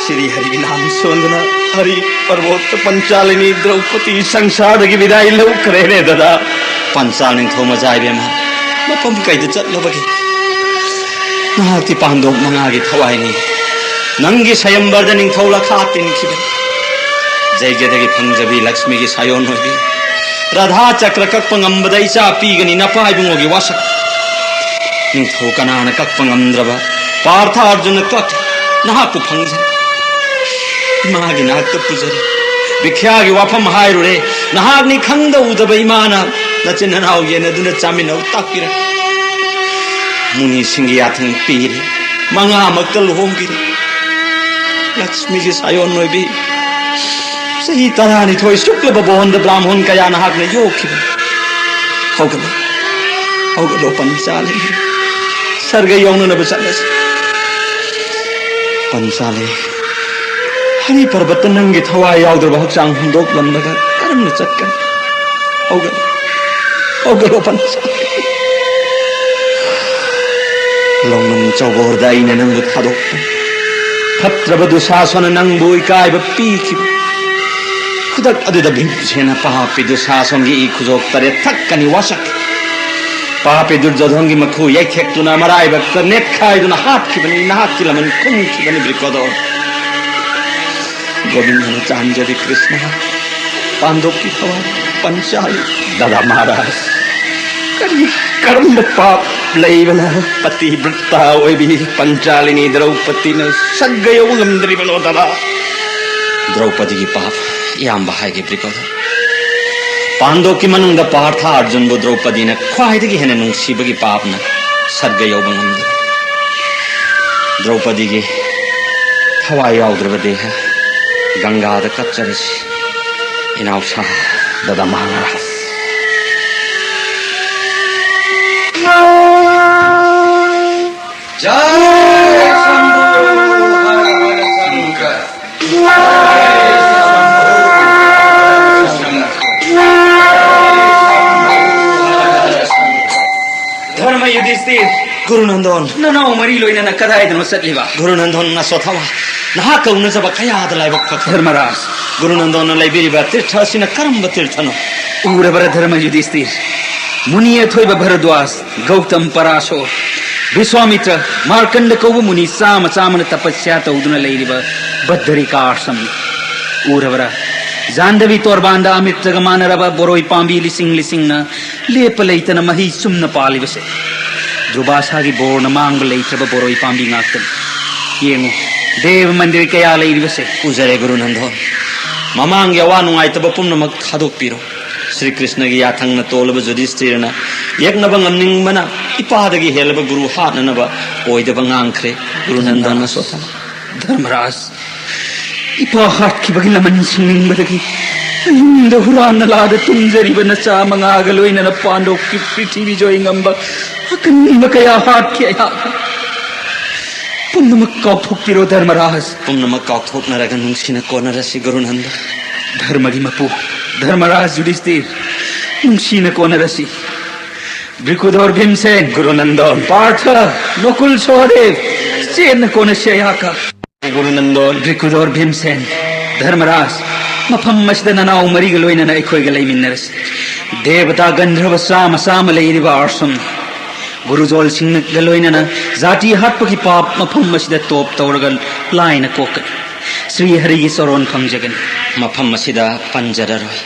ꯁꯤꯔꯤ ꯍꯔꯤ ꯅꯥꯝ ꯁꯣꯟꯗꯨꯅ ꯍꯔꯤ ꯄꯔꯕꯣꯠꯇ ꯄꯟꯆꯥꯂꯤꯅꯤ ꯗ꯭ꯔꯧꯄꯗꯤ ꯁꯪꯁꯥꯔꯗꯒꯤ ꯕꯤꯗꯥꯏ ꯂꯧꯈ꯭ꯔꯦꯅꯦ, ꯗꯥꯗꯥ꯫ ꯄꯟꯆꯥꯜ ꯅꯤꯡꯊꯧ ꯃꯆꯥ ꯏꯕꯦꯝꯃ, ꯃꯐꯝ ꯀꯩꯗ ꯆꯠꯂꯕꯒꯦ? ꯅꯍꯥꯛꯇꯤ ꯄꯥꯟꯗꯣꯞ ꯃꯉꯥꯒꯤ ꯊꯋꯥꯏꯅꯤ꯫ ꯅꯪꯒꯤ ꯁꯌꯝꯕꯔꯗ ꯅꯤꯡꯊꯧ ꯂꯈꯥ ꯇꯤꯟꯈꯤꯕꯅꯤ꯫ ꯖꯩꯒꯗꯒꯤ ꯐꯪꯖꯕꯤ ꯂꯛꯁꯃꯤꯒꯤ ꯁꯥꯌꯣꯟ ꯑꯣꯏꯕꯤ꯫ ꯔꯥꯙꯥ ꯆꯀ꯭ꯔ ꯀꯛꯄ ꯉꯝꯕꯗ ꯏꯆꯥ ꯄꯤꯒꯅꯤ ꯅꯄꯥ ꯏꯕꯨꯡꯉꯣꯒꯤ ꯋꯥꯁꯛ꯫ ꯅꯤꯡꯊꯧ ꯀꯅꯥꯅ ꯀꯛꯄ ꯉꯝꯗ꯭ꯔꯕ ꯄꯥꯔꯊ ꯑꯔꯖꯨꯅ ꯀꯛ ꯅꯍꯥꯛꯄꯨ ꯐꯪꯖꯔꯦ꯫ ꯏꯃꯥꯒꯤ ꯅꯥꯛꯇ ꯄꯨꯖꯔꯦ꯫ ꯚꯤꯈ꯭ꯌꯥꯒꯤ ꯋꯥꯐꯝ ꯍꯥꯏꯔꯨꯔꯦ꯫ ꯅꯍꯥꯛꯅꯤ ꯈꯪꯗ ꯎꯗꯕ ꯏꯃꯥꯅ ꯅꯆꯤꯟ ꯅꯅꯥꯎ ꯌꯦꯟꯅꯗꯨꯅ ꯆꯥꯃꯤꯟꯅꯧ ꯇꯥꯛꯄꯤꯔꯦ꯫ ꯃꯨꯅꯤꯁꯤꯡꯒꯤ ꯌꯥꯊꯪ ꯄꯤꯔꯦ꯫ ꯃꯉꯥꯃꯛꯇ ꯂꯨꯍꯣꯡꯕꯤꯔꯦ꯫ ꯂꯛꯁꯃꯤꯒꯤ ꯁꯥꯌꯣꯟ ꯑꯣꯏꯕꯤ ꯆꯍꯤ ꯇꯔꯥꯅꯤꯊꯣꯏ ꯁꯨꯛꯂꯕ ꯕꯣꯍꯟꯗ ꯕ꯭ꯔꯥꯍꯃꯣꯟ ꯀꯌꯥ ꯅꯍꯥꯛꯅ ꯌꯣꯛꯈꯤꯕ꯫ ꯍꯧꯒꯠꯂꯣ, ꯍꯧꯒꯠꯂꯣ ꯄꯟꯆꯥꯂꯤ, ꯁꯔꯒ ꯌꯧꯅꯅꯕ ꯆꯠꯂꯁꯤ꯫ ꯄꯟꯆꯥꯂꯤ, ꯍꯔꯤ ꯄꯔꯕꯠꯇ ꯅꯪꯒꯤ ꯊꯋꯥꯏ ꯌꯥꯎꯗ꯭ꯔꯕ ꯍꯛꯆꯥꯡ ꯍꯨꯟꯗꯣꯛꯂꯝꯂꯒ ꯀꯔꯝꯅ ꯆꯠꯀꯅꯤ? ꯍꯧꯒꯠꯂꯣ, ꯍꯧꯒꯠꯂꯣ ꯄꯟꯆꯥꯂꯤ꯫ ꯂꯧꯅꯝ ꯆꯧꯕꯣꯔꯗ ꯑꯩꯅ ꯅꯪꯕꯨ ꯊꯥꯗꯣꯛꯄꯅꯤ꯫ ꯐꯠꯇ꯭ꯔꯕ ꯗꯨꯁꯥꯁꯅ ꯅꯪꯕꯨ ꯏꯀꯥꯏꯕ ꯄꯤꯈꯤꯕ꯫ ꯈꯨꯗꯛ ꯑꯗꯨꯗ ꯚꯤꯝꯁꯦꯅ ꯄꯥꯄꯤ ꯗꯨꯁꯥꯁꯣꯟꯒꯤ ꯏ ꯈꯨꯖꯣꯛ ꯇꯔꯦꯠ ꯊꯛꯀꯅꯤ ꯋꯥꯁꯛꯈꯤ꯫ ꯄꯥꯄꯤ ꯗꯨꯔꯖꯣꯙꯟꯒꯤ ꯃꯈꯨ ꯌꯩꯊꯦꯛꯇꯨꯅ ꯃꯔꯥꯏꯕꯛꯇ ꯅꯦꯠꯈꯥꯏꯗꯨꯅ ꯍꯥꯠꯈꯤꯕꯅꯤ꯫ ꯅꯍꯥꯛꯀꯤ ꯂꯃꯟ ꯈꯨꯝꯈꯤꯕꯅꯤ ꯕ꯭ꯔꯤꯀꯣꯗꯣꯔ꯫ ꯒꯣꯕꯤꯟꯗꯅ ꯆꯥꯟꯖꯔꯤ ꯀ꯭ꯔꯤꯁꯅ, ꯄꯥꯟꯗꯣꯞꯀꯤ ꯊꯋꯥꯏ ꯄꯟꯆꯥꯂꯤ꯫ ꯗꯥꯗꯥ ꯃꯍꯥꯔꯥꯖ, ꯀꯔꯤ ꯀꯔꯝꯕ ꯄꯥꯞ ꯂꯩꯕꯅ ꯄꯇꯤꯕ꯭ꯔꯇ ꯑꯣꯏꯕꯤ ꯄꯟꯆꯥꯂꯤꯅꯤ ꯗ꯭ꯔꯧꯄꯗꯤꯅ ꯁꯛꯒ ꯌꯧꯕ ꯉꯝꯗ꯭ꯔꯤꯕꯅꯣ ꯗꯥꯗꯥ? ꯗ꯭ꯔꯧꯄꯗꯤꯒꯤ ꯄꯥꯞ ꯏꯌꯥꯝꯕ ꯍꯥꯏꯒꯦ ꯕ꯭ꯔꯤꯀꯣꯗ꯫ ꯄꯥꯟꯗꯣꯞꯀꯤ ꯃꯅꯨꯡꯗ ꯄꯥꯔꯊ ꯑꯔꯖꯨꯟꯕꯨ ꯗ꯭ꯔꯧꯄꯗꯤꯅ ꯈ꯭ꯋꯥꯏꯗꯒꯤ ꯍꯦꯟꯅ ꯅꯨꯡꯁꯤꯕꯒꯤ ꯄꯥꯞꯅ ꯁꯔꯒ ꯌꯧꯕ ꯉꯝꯗꯦ꯫ ꯗ꯭ꯔꯧꯄꯗꯤꯒꯤ ꯊꯋꯥꯏ ꯌꯥꯎꯗ꯭ꯔꯕ ꯗꯦꯍ ꯒꯪꯒꯥꯗ ꯀꯠꯆꯔꯁꯤ꯫ ꯏꯅꯥꯎꯁꯥ ꯗꯗꯥ ꯃꯍꯥꯔꯥꯖ꯫ जय शंभो हर हर शंकर। धर्म युधिष्ठिर, गुरुनंदन, ꯅꯅꯥꯎ ꯃꯔꯤ ꯂꯣꯏꯅꯅ ꯀꯗꯥꯏꯗꯅꯣ ꯆꯠꯂꯤꯕ? ꯒꯨꯔꯨꯅꯟꯗꯟ ꯑꯁꯣꯊꯥꯃ, ꯅꯍꯥꯛꯀ ꯎꯅꯖꯕ ꯀꯌꯥꯗ ꯂꯥꯏꯕꯛ ꯐꯈ꯭ꯔꯦ꯫ ꯙꯔꯃꯔꯥꯖ꯫ ꯒꯨꯔꯨꯅꯟꯗꯟꯅ ꯂꯩꯕꯤꯔꯤꯕ ꯇꯤꯔꯊ ꯑꯁꯤꯅ ꯀꯔꯝꯕ ꯇꯤꯔꯊꯅꯣ? ꯎꯔꯕꯔ ꯙꯔꯃ ꯌꯨꯙꯤꯁꯇꯤꯔ? ꯃꯨꯅꯤ ꯑꯊꯣꯏꯕ ꯚꯔꯗ꯭ꯋꯥꯖ, ꯒꯧꯇꯝ ꯄꯔꯥꯁꯣ, ꯕꯤꯁ꯭ꯋꯥꯃꯤꯇ꯭ꯔ, ꯃꯥꯔꯀꯟꯗ ꯀꯧꯕ ꯃꯨꯅꯤ ꯆꯥꯃ ꯆꯥꯃꯅ ꯇꯄꯁ꯭ꯌꯥ ꯇꯧꯗꯨꯅ ꯂꯩꯔꯤꯕ ꯕꯗ꯭ꯔꯤꯀꯥ ꯑꯥꯁ꯭ꯔꯝꯅꯤ꯫ ꯎꯔꯕꯔꯥ? ꯖꯥꯟꯗꯕꯤ ꯇꯣꯔꯕꯥꯟꯗ ꯑꯃꯤꯔꯇꯒ ꯃꯥꯟꯅꯔꯕ ꯕꯣꯔꯣꯏ ꯄꯥꯝꯕꯤ ꯂꯤꯁꯤꯡ ꯂꯤꯁꯤꯡꯅ ꯂꯦꯞꯄ ꯂꯩꯇꯅ ꯃꯍꯩ ꯆꯨꯝꯅ ꯄꯥꯜꯂꯤꯕꯁꯦ꯫ ꯗꯨꯔꯕꯥꯁꯥꯒꯤ ꯕꯣꯔꯅ ꯃꯥꯡꯕ ꯂꯩꯇ꯭ꯔꯕ ꯕꯣꯔꯣꯏ ꯄꯥꯝꯕꯤ ꯉꯥꯛꯇꯅꯤ꯫ ꯌꯦꯡꯉꯨ, ꯗꯦꯕ ꯃꯟꯗꯤꯔ ꯀꯌꯥ ꯂꯩꯔꯤꯕꯁꯦ꯫ ꯎꯖꯔꯦ ꯒꯨꯔꯨꯅꯟꯗꯣꯟ꯫ ꯃꯃꯥꯡꯒꯤ ꯑꯋꯥ ꯅꯨꯡꯉꯥꯏꯇꯕ ꯄꯨꯝꯅꯃꯛ ꯊꯥꯗꯣꯛꯄꯤꯔꯣ꯫ ꯁ꯭ꯔꯤ ꯀ꯭ꯔꯤꯁꯅꯒꯤ ꯌꯥꯊꯪꯅ ꯇꯣꯜꯂꯕ ꯌꯨꯙꯤꯁꯇꯤꯔꯅ ꯌꯦꯛꯅꯕ ꯉꯝꯅꯤꯡꯕꯅ ꯏꯄꯥꯗꯒꯤ ꯍꯦꯜꯂꯕ ꯒꯨꯔꯨ ꯍꯥꯠꯅꯅꯕ ꯑꯣꯏꯗꯕ ꯉꯥꯡꯈ꯭ꯔꯦ꯫ ꯒꯨꯔꯨꯅꯟꯗꯣꯟ ꯑꯁꯣꯊꯥꯃ꯫ ꯙꯔꯃꯔꯥꯖ, ꯏꯄꯥ ꯍꯥꯠꯈꯤꯕꯒꯤ ꯂꯃꯟ ꯁꯤꯡꯅꯤꯡꯕꯗꯒꯤ ꯑꯍꯤꯡꯗ ꯍꯨꯔꯥꯟ ꯅꯂꯥꯗ ꯇꯨꯝꯖꯔꯤꯕ ꯅꯆꯥ ꯃꯉꯥꯒ ꯂꯣꯏꯅꯅ ꯄꯥꯟꯗꯣꯞꯀꯤ ꯄ꯭ꯔꯤꯊꯤꯕꯤ ꯖꯣꯏ ꯉꯝꯕ ꯑꯀꯟꯕ ꯀꯌꯥ ꯍꯥꯠꯈꯤ ꯑꯩꯍꯥꯛꯅ꯫ ꯄꯨꯝꯅꯃꯛ ꯀꯥꯎꯊꯣꯛꯄꯤꯔꯣ ꯙꯔꯃꯔꯥꯖ꯫ ꯄꯨꯝꯅꯃꯛ ꯀꯥꯎꯊꯣꯛꯅꯔꯒ ꯅꯨꯡꯁꯤꯅ ꯀꯣꯟꯅꯔꯁꯤ ꯒꯨꯔꯨꯅꯟꯗ꯫ ꯙꯔꯃꯒꯤ ꯃꯄꯨ ꯙꯔꯃꯔꯥꯖ ꯌꯨꯙꯤꯁꯇꯤꯔ, ꯅꯨꯡꯁꯤꯅ ꯀꯣꯟꯅꯔꯁꯤ꯫ ꯕ꯭ꯔꯤꯀꯨꯗꯣꯔ ꯚꯤꯝꯁꯦꯟ, ꯒꯨꯔꯨꯅꯟꯗꯣꯟ꯫ ꯄꯥꯔꯊ, ꯅꯣꯀꯨꯜ ꯁꯣꯍꯗꯦꯕ, ꯆꯦꯟꯅ ꯀꯣꯟꯅꯁꯤ ꯑꯩꯍꯥꯛꯀ꯫ ꯒꯨꯔꯨꯅꯟꯗꯣꯟ꯫ ꯕ꯭ꯔꯤꯀꯨꯗꯣꯔ ꯚꯤꯝꯁꯦꯟ, ꯙꯔꯃꯔꯥꯖ, ꯃꯐꯝ ꯑꯁꯤꯗ ꯅꯅꯥꯎ ꯃꯔꯤꯒ ꯂꯣꯏꯅꯅ ꯑꯩꯈꯣꯏꯒ ꯂꯩꯃꯤꯟꯅꯔꯁꯤ꯫ ꯗꯦꯕꯇꯥ ꯒꯟꯙꯔꯕ ꯆꯥꯃ ꯆꯥꯃ ꯂꯩꯔꯤꯕ ꯑꯥꯁ꯭ꯔꯝꯅꯤ꯫ ꯒꯨꯔꯨꯖꯣꯜꯁꯤꯡꯒ ꯂꯣꯏꯅꯅ ꯖꯥꯇꯤ ꯍꯥꯠꯄꯒꯤ ꯄꯥꯞ ꯃꯐꯝ ꯑꯁꯤꯗ ꯇꯣꯞ ꯇꯧꯔꯒ ꯂꯥꯏꯅ ꯀꯣꯛꯀꯅꯤ꯫ ꯁ꯭ꯔꯤ ꯍꯔꯤꯒꯤ ꯆꯔꯣꯟ ꯐꯪꯖꯒꯅꯤ꯫ ꯃꯐꯝ ꯑꯁꯤꯗ ꯄꯟꯖꯔꯔꯣꯏ꯫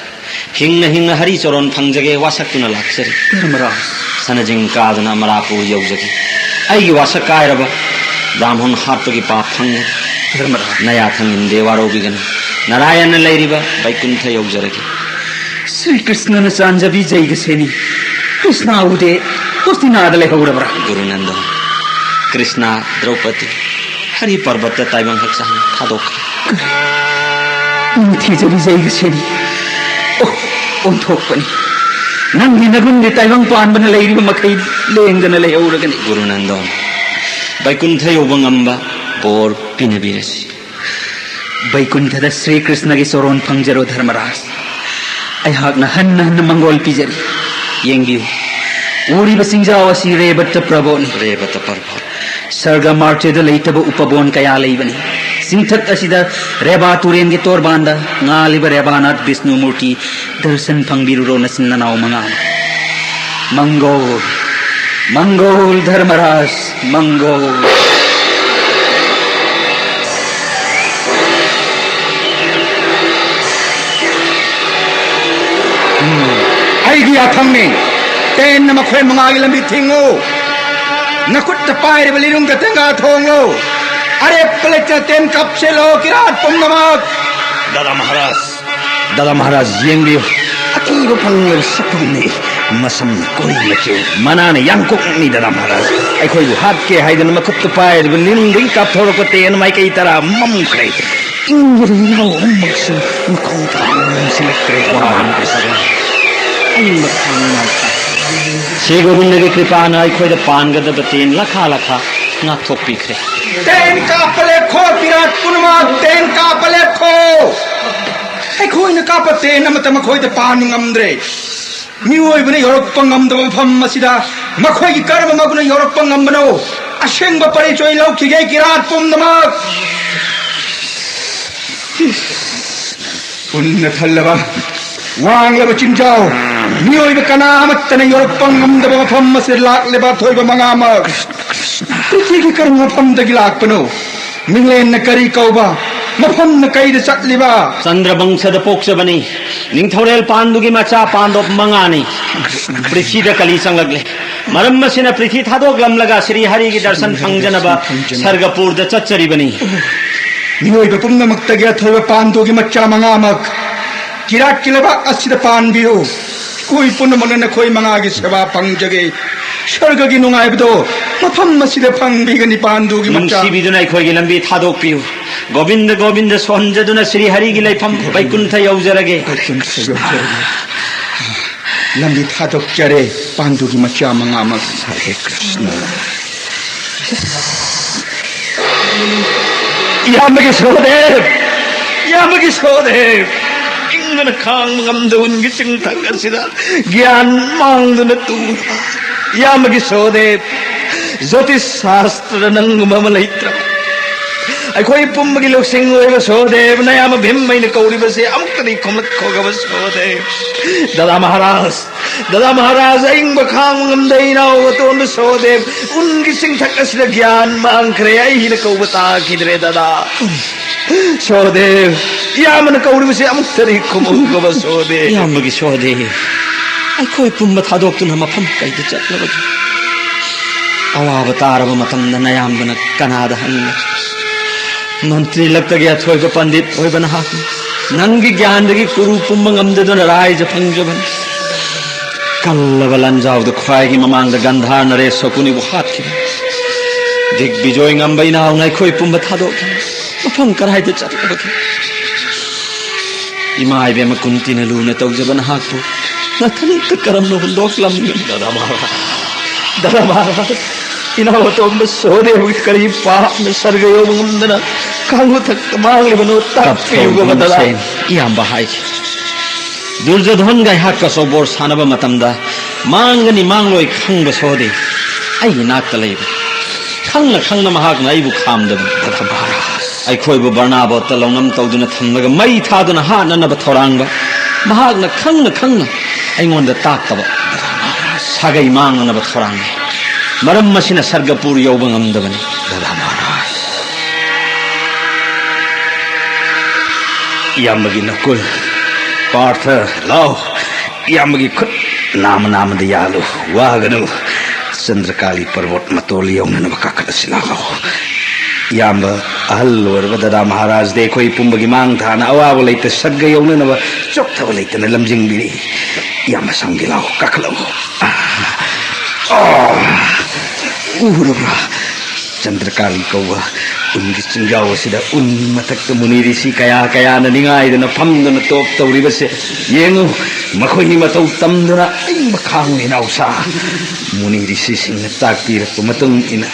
ꯍꯤꯡꯅ ꯍꯤꯡꯅ ꯍꯔꯤ ꯆꯔꯣꯟ ꯐꯪꯖꯒꯦ ꯋꯥꯁꯛꯇꯨꯅ ꯂꯥꯛꯆꯔꯤ꯫ ꯙꯔꯃꯔꯥꯖ꯫ ꯁꯅꯖꯤꯡ ꯀꯥꯗꯨꯅ ꯑꯃꯔꯥꯄꯨꯔ ꯌꯧꯖꯒꯦ꯫ ꯑꯩꯒꯤ ꯋꯥꯁꯛ ꯀꯥꯏꯔꯕ ꯕ꯭ꯔꯥꯍꯃꯣꯟ ꯍꯥꯠꯄꯒꯤ ꯄꯥꯞ ꯐꯪꯒꯅꯤ꯫ ꯙꯔꯃꯔꯥꯖ꯫ ꯅꯌꯥ ꯊꯪ ꯏꯟꯗꯦ, ꯋꯥꯔꯧꯕꯤꯒꯅꯨ꯫ ꯅꯥꯔꯥꯌꯟꯅ ꯂꯩꯔꯤꯕ ꯕꯩꯀꯨꯟꯊ ꯌꯧꯖꯔꯒꯦ꯫ ꯁ꯭ꯔꯤ ꯀ꯭ꯔꯤꯁꯅꯅ ꯆꯥꯟꯖꯕꯤ ꯖꯩꯒꯁꯦꯅꯤ꯫ ꯀ꯭ꯔꯤꯁꯅ ꯎꯗꯦ, ꯍꯣꯁꯇꯤꯅꯥꯗ ꯂꯩꯍꯧꯔꯕ꯭ꯔꯥ? ꯒꯨꯔꯨ ꯅꯟꯗꯣ, ꯀ꯭ꯔꯤꯁꯅ, ꯗ꯭ꯔꯧꯄꯗꯤ ꯍꯔꯤ ꯄꯔꯕꯠꯇ ꯇꯥꯏꯕꯪ ꯍꯛꯆꯥꯡ ꯊꯥꯗꯣꯛꯈ꯭ꯔꯦ꯫ ꯅꯤꯡꯊꯤꯖꯕꯤ ꯖꯩꯒꯁꯦꯅꯤ꯫ ꯑꯣ, ꯑꯣꯟꯊꯣꯛꯄꯅꯤ꯫ ꯅꯪꯒꯤ ꯅꯒꯨꯟꯗꯤ ꯇꯥꯏꯕꯪ ꯄꯥꯟꯕꯅ ꯂꯩꯔꯤꯕ ꯃꯈꯩ ꯂꯦꯡꯗꯅ ꯂꯩꯍꯧꯔꯒꯅꯤ꯫ ꯒꯨꯔꯨ ꯅꯟꯗꯣ, ꯕꯩꯀꯨꯟꯊ ꯌꯧꯕ ꯉꯝꯕ ꯕꯣꯔ ꯄꯤꯅꯕꯤꯔꯁꯤ꯫ ꯕꯩꯀꯨꯟꯊꯗ ꯁ꯭ꯔꯤ ꯀ꯭ꯔꯤꯁꯅꯒꯤ ꯆꯣꯔꯣꯟ ꯐꯪꯖꯔꯣ ꯙꯔꯃꯔꯥꯖ꯫ ꯑꯩꯍꯥꯛꯅ ꯍꯟꯅ ꯍꯟꯅ ꯃꯪꯒꯣꯜ ꯄꯤꯖꯔꯤ꯫ ꯌꯦꯡꯕꯤꯌꯨ, ꯎꯔꯤꯕ ꯆꯤꯡꯖꯥꯎ ꯑꯁꯤ ꯔꯦꯕꯇ ꯄ꯭ꯔꯕꯣꯠꯅꯤ꯫ ꯔꯦꯕꯇ ꯄ꯭ꯔꯕꯣꯠ꯫ ꯁꯔꯒ ꯃꯥꯔꯇ꯭ꯌꯗ ꯂꯩꯇꯕ ꯎꯄꯕꯣꯟ ꯀꯌꯥ ꯂꯩꯕꯅꯤ꯫ ꯆꯤꯡꯊꯛ ꯑꯁꯤꯗ ꯔꯦꯕꯥ ꯇꯨꯔꯦꯟꯒꯤ ꯇꯣꯔꯕꯥꯟꯗ ꯉꯥꯜꯂꯤꯕ ꯔꯦꯕꯥꯅꯥꯊ ꯕꯤꯁꯅꯨ ꯃꯨꯔꯇꯤ ꯗꯔꯁꯟ ꯐꯪꯕꯤꯔꯨꯔꯣ ꯅꯆꯤꯟ ꯅꯅꯥꯎ ꯃꯉꯥ꯫ ꯃꯪꯒꯣꯜ, ꯃꯪꯒꯣꯜ ꯙꯔꯃꯔꯥꯖ, ꯃꯪꯒꯣꯜ꯫ ꯎꯝ, ꯑꯩꯒꯤ ꯌꯥꯊꯪꯅꯤ꯫ ꯇꯦꯟꯅ ꯃꯈꯣꯏ ꯃꯉꯥꯒꯤ ꯂꯝꯕꯤ ꯊꯤꯡꯉꯨ꯫ ꯅꯈꯨꯠꯇ ꯄꯥꯏꯔꯤꯕ ꯂꯤꯔꯨꯡꯒ ꯇꯦꯡꯒꯥ ꯊꯣꯡꯂꯨ꯫ ꯑꯔꯦꯞꯄ ꯂꯩꯇꯅ ꯇꯦꯟ ꯀꯥꯞꯁꯤꯜꯂꯣ ꯀꯤꯔꯥꯠ ꯄꯨꯝꯅꯃꯛ꯫ ꯗꯥꯗꯥ ꯃꯍꯥꯔꯥꯖ, ꯗꯥꯗꯥ ꯃꯍꯥꯔꯥꯖ, ꯌꯦꯡꯕꯤꯌꯨ꯫ ꯑꯊꯤꯕ ꯐꯪꯂꯕ ꯁꯛꯇꯝꯅꯤ꯫ ꯃꯁꯝꯅ ꯀꯣꯔꯤ ꯃꯆꯨ, ꯃꯅꯥꯅ ꯌꯥꯡꯀꯣꯛꯅꯤ, ꯗꯥꯗꯥ ꯃꯍꯥꯔꯥꯖ꯫ ꯑꯩꯈꯣꯏꯕꯨ ꯍꯥꯠꯀꯦ ꯍꯥꯏꯗꯨꯅ ꯃꯈꯨꯠꯇ ꯄꯥꯏꯔꯤꯕ ꯂꯤꯔꯨꯡꯗꯒꯤ ꯀꯥꯞꯊꯣꯔꯛꯄ ꯇꯦꯟ ꯃꯥꯏꯀꯩ ꯇꯔꯥ ꯃꯝꯈ꯭ꯔꯦ꯫ ꯏꯪꯕꯗ ꯏꯅꯥꯎ ꯑꯍꯨꯝꯃꯛꯁꯨ ꯃꯈꯣꯡ ꯊꯥꯡꯅ ꯅꯨꯡꯁꯤꯜꯂꯛꯇ꯭ꯔꯦ꯫ ꯑꯩ ꯃꯊꯥ ꯅꯨꯡꯉꯥꯏꯇꯦ꯫ ꯁ꯭ꯔꯤ ꯒꯣꯕꯤꯟꯗꯒꯤ ꯀ꯭ꯔꯤꯄꯥꯅ ꯑꯩꯈꯣꯏꯗ ꯄꯥꯟꯒꯗꯕ ꯇꯦꯟ ꯂꯥꯈꯥ ꯂꯥꯈꯥ ꯉꯥꯛꯊꯣꯛꯄꯤꯈ꯭ꯔꯦ꯫ ꯇꯦꯟ ꯀꯥꯞꯄ ꯂꯦꯞꯈꯣ, ꯀꯤꯔꯥꯠ ꯄꯨꯝꯅꯃꯛ ꯇꯦꯟ ꯀꯥꯞꯄ ꯂꯦꯞꯈꯣ꯫ ꯑꯩꯈꯣꯏꯅ ꯀꯥꯞꯄ ꯇꯦꯟ ꯑꯃꯠꯇ ꯃꯈꯣꯏꯗ ꯄꯥꯟꯕ ꯉꯝꯗ꯭ꯔꯦ꯫ ꯃꯤꯑꯣꯏꯕꯅ ꯌꯧꯔꯛꯄ ꯉꯝꯗꯕ ꯃꯐꯝ ꯑꯁꯤꯗ ꯃꯈꯣꯏꯒꯤ ꯀꯔꯝꯕ ꯃꯒꯨꯟꯅ ꯌꯧꯔꯛꯄ ꯉꯝꯕꯅꯣ? ꯑꯁꯦꯡꯕ ꯄꯔꯤꯆꯣꯏ ꯂꯧꯈꯤꯒꯦ ꯀꯤꯔꯥꯠ ꯄꯨꯝꯅꯃꯛ꯫ ꯄꯨꯟꯅ ꯊꯜꯂꯕ ꯋꯥꯡꯂꯕ ꯆꯤꯡꯖꯥꯎ, ꯃꯤꯑꯣꯏꯕ ꯀꯅꯥ ꯑꯃꯠꯇꯅ ꯌꯧꯔꯛꯄ ꯉꯝꯗꯕ ꯃꯐꯝ ꯑꯁꯤꯗ ꯂꯥꯛꯂꯤꯕ ꯑꯊꯣꯏꯕ ꯃꯉꯥꯃꯛ, ꯄ꯭ꯔꯤꯊꯤꯒꯤ ꯀꯔꯝꯕ ꯃꯐꯝꯗꯒꯤ ꯂꯥꯛꯄꯅꯣ? ꯃꯤꯡꯂꯦꯟꯅ ꯀꯔꯤ ꯀꯧꯕ? ꯃꯐꯝꯅ ꯀꯩꯗ ꯆꯠꯂꯤꯕ? ꯆꯟꯗ꯭ꯔꯕꯪꯁꯗ ꯄꯣꯛꯆꯕꯅꯤ꯫ ꯅꯤꯡꯊꯧꯔꯦꯜ ꯄꯥꯟꯗꯨꯒꯤ ꯃꯆꯥ ꯄꯥꯟꯗꯣꯞ ꯃꯉꯥꯅꯤ꯫ ꯄ꯭ꯔꯤꯊꯤꯗ ꯀꯂꯤ ꯆꯪꯂꯛꯂꯦ꯫ ꯃꯔꯝ ꯑꯁꯤꯅ ꯄ꯭ꯔꯤꯊꯤ ꯊꯥꯗꯣꯛꯂꯝꯂꯒ ꯁ꯭ꯔꯤ ꯍꯔꯤꯒꯤ ꯗꯔꯁꯟ ꯐꯪꯖꯅꯕ ꯁꯔꯒꯄꯨꯔꯗ ꯆꯠꯆꯔꯤꯕꯅꯤ꯫ ꯃꯤꯑꯣꯏꯕ ꯄꯨꯝꯅꯃꯛꯇꯒꯤ ꯑꯊꯣꯏꯕ ꯄꯥꯟꯗꯨꯒꯤ ꯃꯆꯥ ꯃꯉꯥꯃꯛ ꯀꯤꯔꯥꯠꯀꯤ ꯂꯩꯕꯥꯛ ꯑꯁꯤꯗ ꯄꯥꯟꯕꯤꯌꯨ꯫ ꯑꯩꯈꯣꯏ ꯄꯨꯝꯅꯃꯛꯅ ꯅꯈꯣꯏ ꯃꯉꯥꯒꯤ ꯁꯦꯕꯥ ꯐꯪꯖꯒꯦ꯫ ꯁꯔꯒꯒꯤ ꯅꯨꯡꯉꯥꯏꯕꯗꯣ ꯃꯐꯝ ꯑꯁꯤꯗ ꯐꯪꯕꯤꯒꯅꯤ꯫ ꯄꯥꯟꯗꯨꯒꯤ ꯃꯆꯥ ꯅꯨꯡꯁꯤꯕꯤꯗꯨꯅ ꯑꯩꯈꯣꯏꯒꯤ ꯂꯝꯕꯤ ꯊꯥꯗꯣꯛꯄꯤꯌꯨ꯫ ꯒꯣꯕꯤꯟꯗ ꯒꯣꯕꯤꯟꯗ ꯁꯣꯟꯖꯗꯨꯅ ꯁ꯭ꯔꯤ ꯍꯔꯤꯒꯤ ꯂꯩꯐꯝ ꯕꯩꯀꯨꯟꯊ ꯌꯧꯖꯔꯒꯦ꯫ ꯂꯝꯕꯤ ꯊꯥꯗꯣꯛꯆꯔꯦ꯫ ꯄꯥꯟꯗꯨꯒꯤ ꯃꯆꯥ ꯃꯉꯥꯃꯛ꯫ ꯍꯔꯦ ꯀ꯭ꯔꯤꯁꯅ꯫ ꯏꯌꯥꯝꯕꯒꯤ ꯁꯣꯗꯦꯕ! ꯏꯌꯥꯝꯕꯒꯤ ꯁꯣꯗꯦꯕ! ꯏꯪꯕꯅ ꯈꯥꯡꯕ ꯉꯝꯗ ꯎꯟꯒꯤ ꯆꯤꯡꯊꯛ ꯑꯁꯤꯗ ꯒ꯭ꯌꯥꯟ ꯃꯥꯡꯗꯨꯅ ꯇꯨꯔꯕ ꯏꯌꯥꯝꯕꯒꯤ ꯁꯣꯗꯦꯕ! ꯖꯣꯇꯤꯁ ꯁꯥꯁꯇ꯭ꯔꯗ ꯅꯪꯒꯨꯝꯕ ꯑꯃ ꯂꯩꯇ꯭ꯔꯕ꯫ ꯑꯩꯈꯣꯏ ꯄꯨꯝꯕꯒꯤ ꯂꯧꯁꯤꯡ ꯑꯣꯏꯕ ꯁꯣꯗꯦꯕ, ꯅꯌꯥꯝꯕ ꯚꯤꯝ ꯑꯩꯅ ꯀꯧꯔꯤꯕꯁꯦ ꯑꯃꯨꯛꯇꯗꯤ ꯈꯨꯝꯂꯛꯈꯣꯒꯕ ꯁꯣꯗꯦꯕ꯫ ꯗꯗꯥ ꯃꯍꯥꯔꯥꯖ, ꯗꯗꯥ ꯃꯍꯥꯔꯥꯖ, ꯑꯏꯪꯕ ꯈꯥꯡꯕ ꯉꯝꯗꯦ꯫ ꯏꯅꯥꯎ ꯑꯇꯣꯟꯕ ꯁꯣꯗꯦꯕ, ꯎꯟꯒꯤ ꯆꯤꯡꯊꯛ ꯑꯁꯤꯗ ꯒ꯭ꯌꯥꯟ ꯃꯥꯡꯈ꯭ꯔꯦ꯫ ꯑꯩꯅ ꯀꯧꯕ ꯇꯥꯈꯤꯗ꯭ꯔꯦ ꯗꯗꯥ꯫ ꯁꯣꯗꯦꯕ, ꯏꯌꯥꯝꯕꯅ ꯀꯧꯔꯤꯕꯁꯤ ꯑꯃꯨꯛꯇꯗꯤ ꯈꯨꯝꯃꯨꯒꯕ ꯁꯣꯗꯦꯕ꯫ ꯏꯌꯥꯝꯕꯒꯤ ꯁꯣꯗꯦꯕ, ꯑꯩꯈꯣꯏ ꯄꯨꯝꯕ ꯊꯥꯗꯣꯛꯇꯨꯅ ꯃꯐꯝ ꯀꯩꯗ ꯆꯠꯂꯕꯒꯦ? ꯑꯋꯥꯕ ꯇꯥꯔꯕ ꯃꯇꯝꯗ ꯅꯌꯥꯝꯕꯅ ꯀꯅꯥꯗ ꯍꯪꯅꯤ? ꯃꯟꯇ꯭ꯔꯤ ꯂꯛꯇꯒꯤ ꯑꯊꯣꯏꯕ ꯄꯟꯗꯤꯠ ꯑꯣꯏꯕ ꯅꯍꯥꯛꯅꯤ꯫ ꯅꯪꯒꯤ ꯒ꯭ꯌꯥꯟꯗꯒꯤ ꯀꯨꯔꯨ ꯄꯨꯝꯕ ꯉꯝꯖꯗꯨꯅ ꯔꯥꯏꯖ ꯐꯪꯖꯕꯅꯤ꯫ ꯀꯜꯂꯕ ꯂꯥꯟꯖꯥꯎꯗ ꯈ꯭ꯋꯥꯏꯒꯤ ꯃꯃꯥꯡꯗ ꯒꯟꯙꯥꯔ ꯅꯔꯦꯁ ꯁꯣꯀꯨꯅꯤꯕꯨ ꯍꯥꯠꯈꯤꯕ꯫ ꯗꯤꯒꯕꯤꯖꯣꯏ ꯉꯝꯕ ꯏꯅꯥꯎꯅ ꯑꯩꯈꯣꯏ ꯄꯨꯝꯕ ꯊꯥꯗꯣꯛꯈꯤ꯫ ꯃꯐꯝ ꯀꯔꯥꯏꯗ ꯆꯠꯂꯕꯒꯦ? ꯏꯃꯥ ꯏꯕꯦꯝꯃ ꯀꯨꯟꯇꯤꯅ ꯂꯨꯅ ꯇꯧꯖꯕ ꯅꯍꯥꯛꯄꯨ ꯅꯊꯟꯇ ꯀꯔꯝꯅ ꯍꯨꯟꯗꯣꯛꯂꯝꯒꯅꯤ? ꯗꯗꯥ ꯃꯍꯥꯔꯥꯖ, ꯗꯗꯥ ꯃꯍꯥꯔꯥꯖ, ꯏꯅꯥꯎ ꯑꯇꯣꯝꯕ ꯁꯣꯗꯦꯕꯒꯤ ꯀꯔꯤ ꯄꯥꯞꯅ ꯁꯔꯒ ꯌꯧꯕ ꯉꯝꯗꯅ ꯀꯥꯡꯂꯨ ꯊꯛꯇ ꯃꯥꯡꯂꯤꯕꯅꯣ ꯇꯥꯛꯄꯤꯌꯨꯕ ꯗꯗꯥ꯫ ꯇꯞ ꯇꯧꯗꯨꯅ ꯁꯦꯟ ꯏꯌꯥꯝꯕ ꯍꯥꯏꯈꯤ꯫ ꯗꯨꯔꯖꯣꯙꯟꯒ ꯑꯩꯍꯥꯛꯀ ꯆꯧꯕꯣꯔ ꯁꯥꯟꯅꯕ ꯃꯇꯝꯗ ꯃꯥꯡꯒꯅꯤ ꯃꯥꯡꯂꯣꯏ ꯈꯪꯕ ꯁꯣꯗꯦ ꯑꯩꯒꯤ ꯅꯥꯛꯇ ꯂꯩꯕ꯫ ꯈꯪꯅ ꯈꯪꯅ ꯃꯍꯥꯛꯅ ꯑꯩꯕꯨ ꯈꯥꯝꯗꯕꯅꯤ꯫ ꯗꯗꯥ ꯃꯍꯥꯔꯥꯖ, ꯑꯩꯈꯣꯏꯕꯨ ꯕꯔꯅꯥꯕꯣꯠꯇ ꯂꯧꯅꯝ ꯇꯧꯗꯨꯅ ꯊꯝꯂꯒ ꯃꯩ ꯊꯥꯗꯨꯅ ꯍꯥꯠꯅꯅꯕ ꯊꯧꯔꯥꯡꯕ꯫ ꯃꯍꯥꯛꯅ ꯈꯪꯅ ꯈꯪꯅ ꯑꯩꯉꯣꯟꯗ ꯇꯥꯛꯇꯕ꯫ ꯗꯗꯥ ꯃꯍꯥꯔꯥꯖ, ꯁꯥꯒꯩ ꯃꯥꯡꯅꯅꯕ ꯊꯧꯔꯥꯡꯅꯤ꯫ ꯃꯔꯝ ꯑꯁꯤꯅ ꯁꯔꯒꯄꯨꯔ ꯌꯧꯕ ꯉꯝꯗꯕꯅꯤ꯫ ꯗꯗꯥ ꯃꯍꯥꯔꯥꯖ, ꯏꯌꯥꯝꯕꯒꯤ ꯅꯀꯨꯜ ꯄꯥꯔꯊ, ꯂꯥꯎ꯫ ꯏꯌꯥꯝꯕꯒꯤ ꯈꯨꯠ ꯅꯥꯃ ꯅꯥꯃꯗ ꯌꯥꯜꯂꯨ꯫ ꯋꯥꯒꯅꯨ꯫ ꯆꯟꯗ꯭ꯔꯀꯥꯂꯤ ꯄꯔꯕꯣꯠ ꯃꯇꯣꯜ ꯌꯧꯅꯅꯕ ꯀꯥꯈꯠꯂꯁꯤ ꯂꯥꯛꯂꯣ꯫ ꯏꯌꯥꯝꯕ ꯑꯍꯜ ꯑꯣꯏꯔꯕ ꯗꯗꯥ ꯃꯍꯥꯔꯥꯖꯗꯤ ꯑꯩꯈꯣꯏ ꯄꯨꯝꯕꯒꯤ ꯃꯥꯡ ꯊꯥꯅ ꯑꯋꯥꯕ ꯂꯩꯇ ꯁꯔꯒ ꯌꯧꯅꯅꯕ ꯆꯣꯛꯊꯕ ꯂꯩꯇꯅ ꯂꯝꯖꯤꯡꯕꯤꯔꯤ꯫ ꯏꯌꯥꯝꯕ ꯁꯣꯝꯒꯤ ꯂꯥꯎ ꯀꯥꯈꯠꯂꯛꯎ꯫ ꯑꯥ, ꯑꯥ, ꯎꯔꯕ꯭ꯔꯥ? ꯆꯟꯗ꯭ꯔꯀꯥꯂꯤ ꯀꯧꯕ ꯎꯟꯒꯤ ꯆꯤꯡꯖꯥꯎ ꯑꯁꯤꯗ ꯎꯟ ꯃꯊꯛꯇ ꯃꯨꯅꯤ ꯔꯤꯁꯤ ꯀꯌꯥ ꯀꯌꯥꯅ ꯅꯤꯡꯉꯥꯏꯗꯅ ꯐꯝꯗꯨꯅ ꯇꯣꯞ ꯇꯧꯔꯤꯕꯁꯦ ꯌꯦꯡꯉꯨ꯫ ꯃꯈꯣꯏꯒꯤ ꯃꯇꯧ ꯇꯝꯗꯨꯅ ꯑꯏꯪꯕ ꯈꯥꯡꯉꯨ ꯏꯅꯥꯎꯁꯥ꯫ ꯃꯨꯅꯤ ꯔꯤꯁꯤꯁꯤꯡꯅ ꯇꯥꯛꯄꯤꯔꯛꯄ ꯃꯇꯨꯡ ꯏꯟꯅ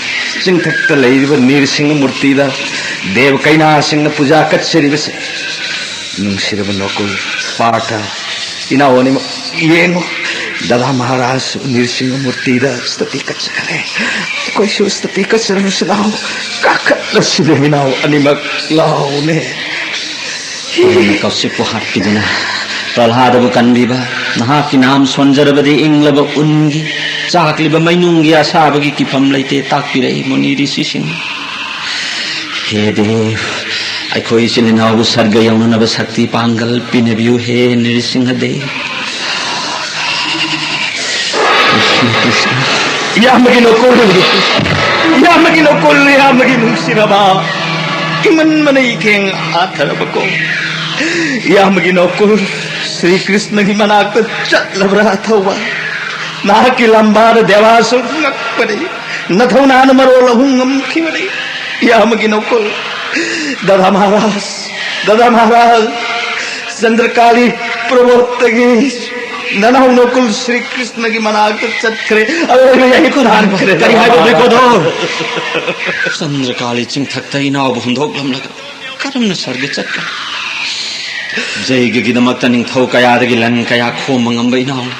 ꯆꯤꯡꯊꯛꯇ ꯂꯩꯔꯤꯕ ꯅꯤꯔꯁꯤꯡꯍ ꯃꯨꯔꯇꯤꯗ ꯗꯦꯕ ꯀꯩꯅꯥꯁꯤꯡꯅ ꯄꯨꯖꯥ ꯀꯠꯆꯔꯤꯕꯁꯦ꯫ ꯅꯨꯡꯁꯤꯔꯕ ꯅꯣꯀꯨꯜ, ꯄꯥꯔꯊ, ꯏꯅꯥꯎ ꯑꯅꯤꯃꯛ ꯌꯦꯡꯉꯨ꯫ ꯗꯗꯥ ꯃꯍꯥꯔꯥꯖ ꯅꯤꯔꯁꯤꯡꯍ ꯃꯨꯔꯇꯤꯗ ꯁ꯭ꯇꯨꯇꯤ ꯀꯠꯆꯈ꯭ꯔꯦ꯫ ꯑꯩꯈꯣꯏꯁꯨ ꯁ꯭ꯇꯨꯇꯤ ꯀꯠꯆꯔꯕꯁꯨ ꯂꯥꯎ, ꯀꯥꯈꯠꯂꯁꯤꯅꯦ ꯏꯅꯥꯎ ꯑꯅꯤꯃꯛ ꯂꯥꯎꯅꯦ꯫ ꯅꯪꯅ ꯀꯧꯁꯤꯛꯄꯨ ꯍꯥꯠꯄꯤꯗꯨꯅ ꯄ꯭ꯔꯍ꯭ꯂꯥꯗꯕꯨ ꯀꯟꯕꯤꯕ, ꯅꯍꯥꯛꯀꯤ ꯅꯥꯝ ꯁꯣꯟꯖꯔꯕꯗꯤ ꯏꯪꯂꯕ ꯎꯟꯒꯤ, ꯆꯥꯛꯂꯤꯕ ꯃꯩꯅꯨꯡꯒꯤ ꯑꯁꯥꯕꯒꯤ ꯀꯤꯐꯝ ꯂꯩꯇꯦ ꯇꯥꯛꯄꯤꯔꯛꯏ ꯃꯨꯅꯤ ꯔꯤꯁꯤꯁꯤꯡ꯫ ꯍꯦ ꯗꯦꯕ, ꯑꯩꯈꯣꯏ ꯏꯆꯤꯜ ꯏꯅꯥꯎꯕꯨ ꯁꯔꯒ ꯌꯧꯅꯅꯕ ꯁꯛꯇꯤ ꯄꯥꯡꯒꯜ ꯄꯤꯅꯕꯤꯌꯨ ꯍꯦ ꯅꯤꯔꯁꯤꯡꯍ ꯗꯦꯕ꯫ ꯀ꯭ꯔꯤꯁꯅ, ꯀ꯭ꯔꯤꯁꯅ꯫ ꯏꯌꯥꯝꯕꯒꯤ ꯅꯣꯀꯣꯜ, ꯏꯌꯥꯝꯕꯒꯤ ꯅꯣꯀꯣꯜ, ꯏꯌꯥꯝꯕꯒꯤ ꯅꯨꯡꯁꯤꯔꯕ, ꯏꯃꯟꯕꯅ ꯏꯈꯦꯡ ꯍꯥꯊꯔꯕꯀꯣ꯫ ꯏꯌꯥꯝꯕꯒꯤ ꯅꯣꯀꯣꯜ ꯁ꯭ꯔꯤ ꯀ꯭ꯔꯤꯁꯅꯒꯤ ꯃꯅꯥꯛꯇ ꯆꯠꯂꯕ꯭ꯔꯥ ꯊꯧꯕ? ꯅꯍꯥꯛꯀꯤ ꯂꯝꯕꯥꯗ ꯗꯦꯕꯥꯁꯨ ꯉꯛꯄꯅꯤ, ꯅꯊꯧꯅꯥꯅ ꯃꯔꯣꯜ ꯑꯍꯨꯝ ꯉꯝꯈꯤꯕꯅꯤ꯫ ꯏꯌꯥꯝꯕꯒꯤ ꯅꯣꯀꯣꯜ, ꯗꯥꯗꯥ ꯃꯍꯥꯔꯥꯖ, ꯗꯥꯗꯥ ꯃꯍꯥꯔꯥꯖ, ꯆꯟꯗ꯭ꯔꯀꯥꯂꯤ ꯄ꯭ꯔꯕꯣꯠꯇꯒꯤ ꯅꯅꯥꯎ ꯅꯣꯀꯨꯜ ꯁ꯭ꯔꯤ ꯀ꯭ꯔꯤꯁꯅꯒꯤ ꯃꯅꯥꯛꯇ ꯆꯠꯈ꯭ꯔꯦ꯫ ꯑꯔꯣꯏꯕ ꯌꯥꯏꯐ ꯇꯥꯟꯈ꯭ꯔꯦ꯫ ꯀꯔꯤ ꯍꯥꯏꯕ, ꯕ꯭ꯔꯤꯀꯣꯗꯣꯔ? ꯆꯟꯗ꯭ꯔꯀꯥꯂꯤ ꯆꯤꯡꯊꯛꯇ ꯏꯅꯥꯎꯕꯨ ꯍꯨꯟꯗꯣꯛꯂꯝꯂꯒ ꯀꯔꯝꯅ ꯁꯔꯒ ꯆꯠꯀꯅꯤ? ꯖꯩꯒꯒꯤꯗꯃꯛꯇ ꯅꯤꯡꯊꯧ ꯀꯌꯥꯗꯒꯤ ꯂꯟ ꯀꯌꯥ ꯈꯣꯝꯕ ꯉꯝꯕ ꯏꯅꯥꯎꯅ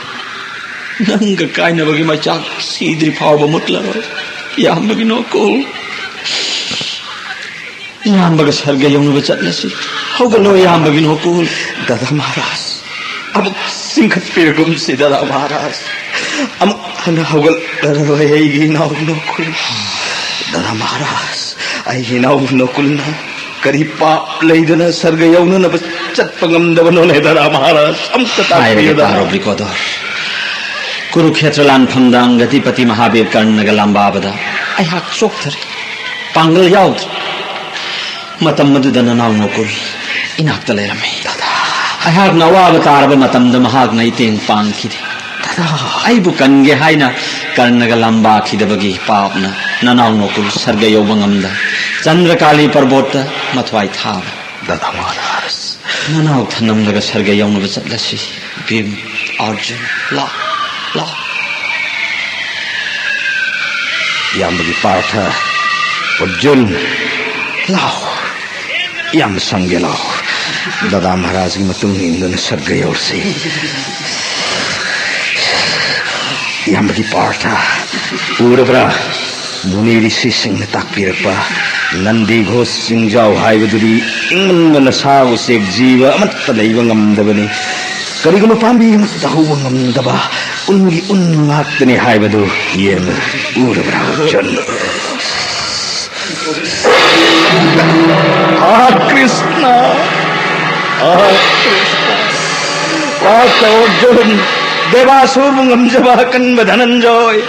ꯅꯪꯒ ꯀꯥꯏꯅꯕꯒꯤ ꯃꯩꯆꯥꯛ ꯁꯤꯗ꯭ꯔꯤ ꯐꯥꯎꯕ ꯃꯨꯠꯂꯔꯣꯏ꯫ ꯏꯌꯥꯝꯕꯒꯤ ꯅꯣꯀꯨꯜ꯫ ꯏꯌꯥꯝꯕꯒ ꯁꯔꯒ ꯌꯧꯅꯕ ꯆꯠꯂꯁꯤ꯫ ꯍꯧꯒꯠꯂꯣ, ꯏꯌꯥꯝꯕꯒꯤ ꯅꯣꯀꯨꯜ꯫ ꯗꯥꯗꯥ ꯃꯍꯥꯔꯥꯖ, ꯑꯃꯨꯛ ꯆꯤꯡꯈꯠꯄꯤꯔꯒꯨꯝꯁꯤ, ꯗꯥꯗꯥ ꯃꯍꯥꯔꯥꯖ꯫ ꯑꯃꯨꯛ ꯍꯟꯅ ꯍꯧꯒꯠꯂꯔꯣꯏ ꯑꯩꯒꯤ ꯏꯅꯥꯎ ꯅꯣꯀꯨꯜ꯫ ꯗꯥꯗꯥ ꯃꯍꯥꯔꯥꯖ, ꯑꯩꯒꯤ ꯏꯅꯥꯎ ꯅꯣꯀꯨꯜꯅ ꯀꯔꯤ ꯄꯥꯞ ꯂꯩꯗꯅ ꯁꯔꯒ ꯌꯧꯅꯅꯕ ꯆꯠꯄ ꯉꯝꯗꯕꯅꯣꯅꯦ, ꯗꯥꯗꯥ ꯃꯍꯥꯔꯥꯖ? ꯑꯃꯨꯛꯇ ꯍꯥꯏꯔꯒꯦ ꯇꯥꯛꯄꯤꯌꯨ, ꯗꯥꯗꯥ꯫ ꯇꯥꯔꯣ, ꯕ꯭ꯔꯤꯀꯣꯗꯣꯔ꯫ ꯀꯨꯔꯨꯈꯦꯇ꯭ꯔ ꯂꯥꯟꯐꯝꯗ ꯑꯪꯒꯗꯤꯄꯇꯤ ꯃꯍꯥꯕꯤꯔ ꯀꯔꯅꯒ ꯂꯥꯝꯕꯥꯕꯗ ꯑꯩꯍꯥꯛ ꯆꯣꯛꯊꯔꯦ꯫ ꯄꯥꯡꯒꯜ ꯌꯥꯎꯗ꯭ꯔꯦ꯫ ꯃꯇꯝ ꯑꯗꯨꯗ ꯅꯅꯥꯎ ꯅꯣꯀꯨꯜ ꯏꯅꯥꯛꯇ ꯂꯩꯔꯝꯃꯤ꯫ ꯗꯥꯗꯥ꯫ ꯑꯩꯍꯥꯛꯅ ꯑꯋꯥꯕ ꯇꯥꯔꯕ ꯃꯇꯝꯗ ꯃꯍꯥꯛꯅ ꯏꯇꯦꯡ ꯄꯥꯡꯈꯤꯗꯦ꯫ ꯗꯥꯗꯥ꯫ ꯑꯩꯕꯨ ꯀꯟꯒꯦ ꯍꯥꯏꯅ ꯀꯔꯅꯒ ꯂꯝꯕꯥꯈꯤꯗꯕꯒꯤ ꯄꯥꯞꯅ ꯅꯅꯥꯎ ꯅꯣꯀꯨꯜ ꯁꯔꯒ ꯌꯧꯕ ꯉꯝꯗ ꯆꯟꯗ꯭ꯔꯀꯥꯂꯤ ꯄꯔꯕꯣꯠꯇ ꯃꯊ꯭ꯋꯥꯏ ꯊꯥꯕ꯫ ꯗꯥꯗꯥ ꯃꯍꯥꯔꯥꯖ꯫ ꯅꯅꯥꯎ ꯊꯅꯝꯂꯒ ꯁꯔꯒ ꯌꯧꯅꯕ ꯆꯠꯂꯁꯤ꯫ ꯚꯤꯝ, ꯑꯔꯖꯨꯟ, ꯂꯥꯛ, ꯂꯥꯛ꯫ ꯏꯌꯥꯝꯕꯒꯤ ꯄꯥꯔꯊ, ꯑꯔꯖꯨꯟ, ꯂꯥꯎ꯫ ꯏꯌꯥꯝꯕ ꯁꯪꯒꯦ ꯂꯥꯎ꯫ ꯗꯥꯗꯥ ꯃꯍꯥꯔꯥꯖꯒꯤ ꯃꯇꯨꯡ ꯏꯟꯗꯨꯅ ꯁꯔꯒ ꯌꯧꯔꯁꯤ꯫ ꯏꯌꯥꯝꯕꯒꯤ ꯄꯥꯔꯊ, ꯎꯔꯕ꯭ꯔꯥ? ꯃꯨꯅꯤ ꯔꯤꯁꯤꯁꯤꯡꯅ ꯇꯥꯛꯄꯤꯔꯛꯄ ꯅꯟꯗꯤ ꯘꯣꯁ ꯆꯤꯡꯖꯥꯎ ꯍꯥꯏꯕꯗꯨꯗꯤ ꯏꯪꯃꯟꯕꯅ ꯁꯥ ꯎꯆꯦꯛ ꯖꯤꯕ ꯑꯃꯠꯇ ꯂꯩꯕ ꯉꯝꯗꯕꯅꯤ꯫ ꯀꯔꯤꯒꯨꯝꯕ ꯄꯥꯝꯕꯤ ꯑꯃꯠꯇ ꯍꯧꯕ ꯉꯝꯗꯕ ꯎꯟꯒꯤ ꯎꯟ ꯉꯥꯛꯇꯅꯤ ꯍꯥꯏꯕꯗꯨ ꯌꯦꯡꯉꯨ꯫ ꯎꯔꯕ꯭ꯔꯥ, ꯑꯔꯖꯨꯟ? ꯑꯥ, ꯀ꯭ꯔꯤꯁꯅ! ꯑꯥ, ꯀ꯭ꯔꯤꯁꯅ! ꯑꯥ, ꯑꯔꯖꯨꯟ! ꯗꯦꯕꯥꯁꯨꯔꯕꯨ ꯉꯝꯖꯕ ꯑꯀꯟꯕ ꯙꯅꯟꯖꯣꯏ!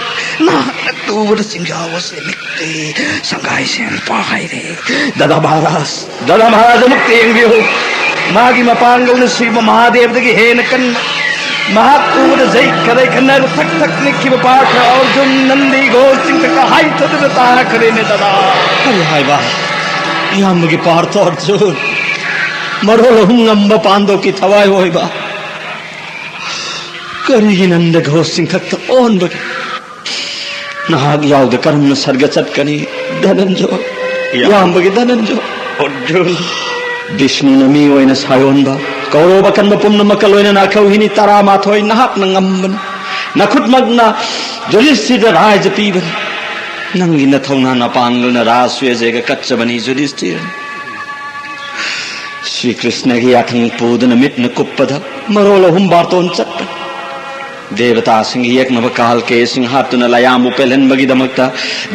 ꯅꯍꯥꯛꯅ ꯇꯨꯕꯗ ꯆꯤꯡꯖꯥꯎ ꯑꯁꯤ ꯅꯤꯛꯂꯦ, ꯁꯪꯒꯥꯏ ꯁꯦꯝ ꯄꯥꯏꯔꯦ꯫ ꯗꯥꯗꯥ ꯃꯍꯥꯔꯥꯖ, ꯗꯥꯗꯥ ꯃꯍꯥꯔꯥꯖ, ꯑꯃꯨꯛꯇ ꯌꯦꯡꯕꯤꯌꯨ꯫ ꯃꯥꯒꯤ ꯃꯄꯥꯡꯒꯜꯅ ꯁꯤꯕ ꯃꯍꯥꯗꯦꯕꯗꯒꯤ ꯍꯦꯟꯅ ꯀꯟꯕ, ꯃꯍꯥꯛ ꯎꯕꯗ ꯖꯩ ꯈꯗꯩ ꯈꯟꯅꯔ ꯊꯛ ꯊꯛ ꯅꯤꯛꯈꯤꯕ ꯄꯥꯔꯊ ꯑꯔꯖꯨꯟ ꯅꯟꯗꯤ ꯘꯣꯁ ꯆꯤꯡꯊꯛꯇ ꯍꯥꯏꯊꯗꯨꯅ ꯇꯥꯈ꯭ꯔꯦꯅꯦ ꯗꯥꯗꯥ꯫ ꯀꯔꯤ ꯍꯥꯏꯕ? ꯏꯌꯥꯝꯕꯒꯤ ꯄꯥꯔꯊ ꯑꯔꯖꯨꯟ, ꯃꯔꯣꯜ ꯑꯍꯨꯝ ꯉꯝꯕ ꯄꯥꯟꯗꯣꯞꯀꯤ ꯊꯋꯥꯏ ꯑꯣꯏꯕ, ꯀꯔꯤꯒꯤ ꯅꯟꯗ ꯘꯣꯁ ꯆꯤꯡꯊꯛꯇ ꯑꯣꯟꯕꯒꯦ? ꯅꯍꯥꯛ ꯌꯥꯎꯗ ꯀꯔꯝꯅ ꯁꯔꯒ ꯆꯠꯀꯅꯤ, ꯙꯅꯟꯖꯣꯏ? ꯏꯌꯥꯝꯕ꯫ ꯏꯌꯥꯝꯕꯒꯤ ꯙꯅꯟꯖꯣꯏ꯫ ꯑꯔꯖꯨꯟ꯫ ꯕꯤꯁꯅꯨꯅ ꯃꯤ ꯑꯣꯏꯅ ꯁꯥꯌꯣꯟꯕ ꯀꯧꯔꯧꯕ ꯀꯟꯕ ꯄꯨꯝꯅꯃꯛꯀ ꯂꯣꯏꯅꯅ ꯑꯈꯧꯍꯤꯅꯤ ꯇꯔꯥꯃꯥꯊꯣꯏ ꯅꯍꯥꯛꯅ ꯉꯝꯕꯅꯤ꯫ ꯅꯈꯨꯠꯃꯛꯅ ꯌꯨꯙꯤꯁꯊꯤꯔꯗ ꯔꯥꯏꯖ ꯄꯤꯕꯅꯤ꯫ ꯅꯪꯒꯤ ꯅꯊꯧꯅꯥ ꯅꯄꯥꯡꯒꯜꯅ ꯔꯥꯖ ꯁꯨꯌꯖꯒ ꯀꯠꯆꯕꯅꯤ ꯌꯨꯙꯤꯁꯊꯤꯔ꯫ ꯁ꯭ꯔꯤ ꯀ꯭ꯔꯤꯁꯅꯒꯤ ꯌꯥꯊꯪ ꯄꯨꯗꯨꯅ ꯃꯤꯠꯅ ꯀꯨꯞꯄꯗ ꯃꯔꯣꯜ ꯑꯍꯨꯝ ꯕꯥꯔꯇꯣꯟ ꯆꯠꯄꯅꯤ꯫ ꯗꯦꯕꯇꯥꯁꯤꯡꯒꯤ ꯌꯦꯛꯅꯕ ꯀꯥꯜꯀꯦꯁꯤꯡ ꯍꯥꯠꯇꯨꯅ ꯂꯌꯥꯝꯕꯨ ꯄꯦꯜꯍꯟꯕꯒꯤꯗꯃꯛꯇ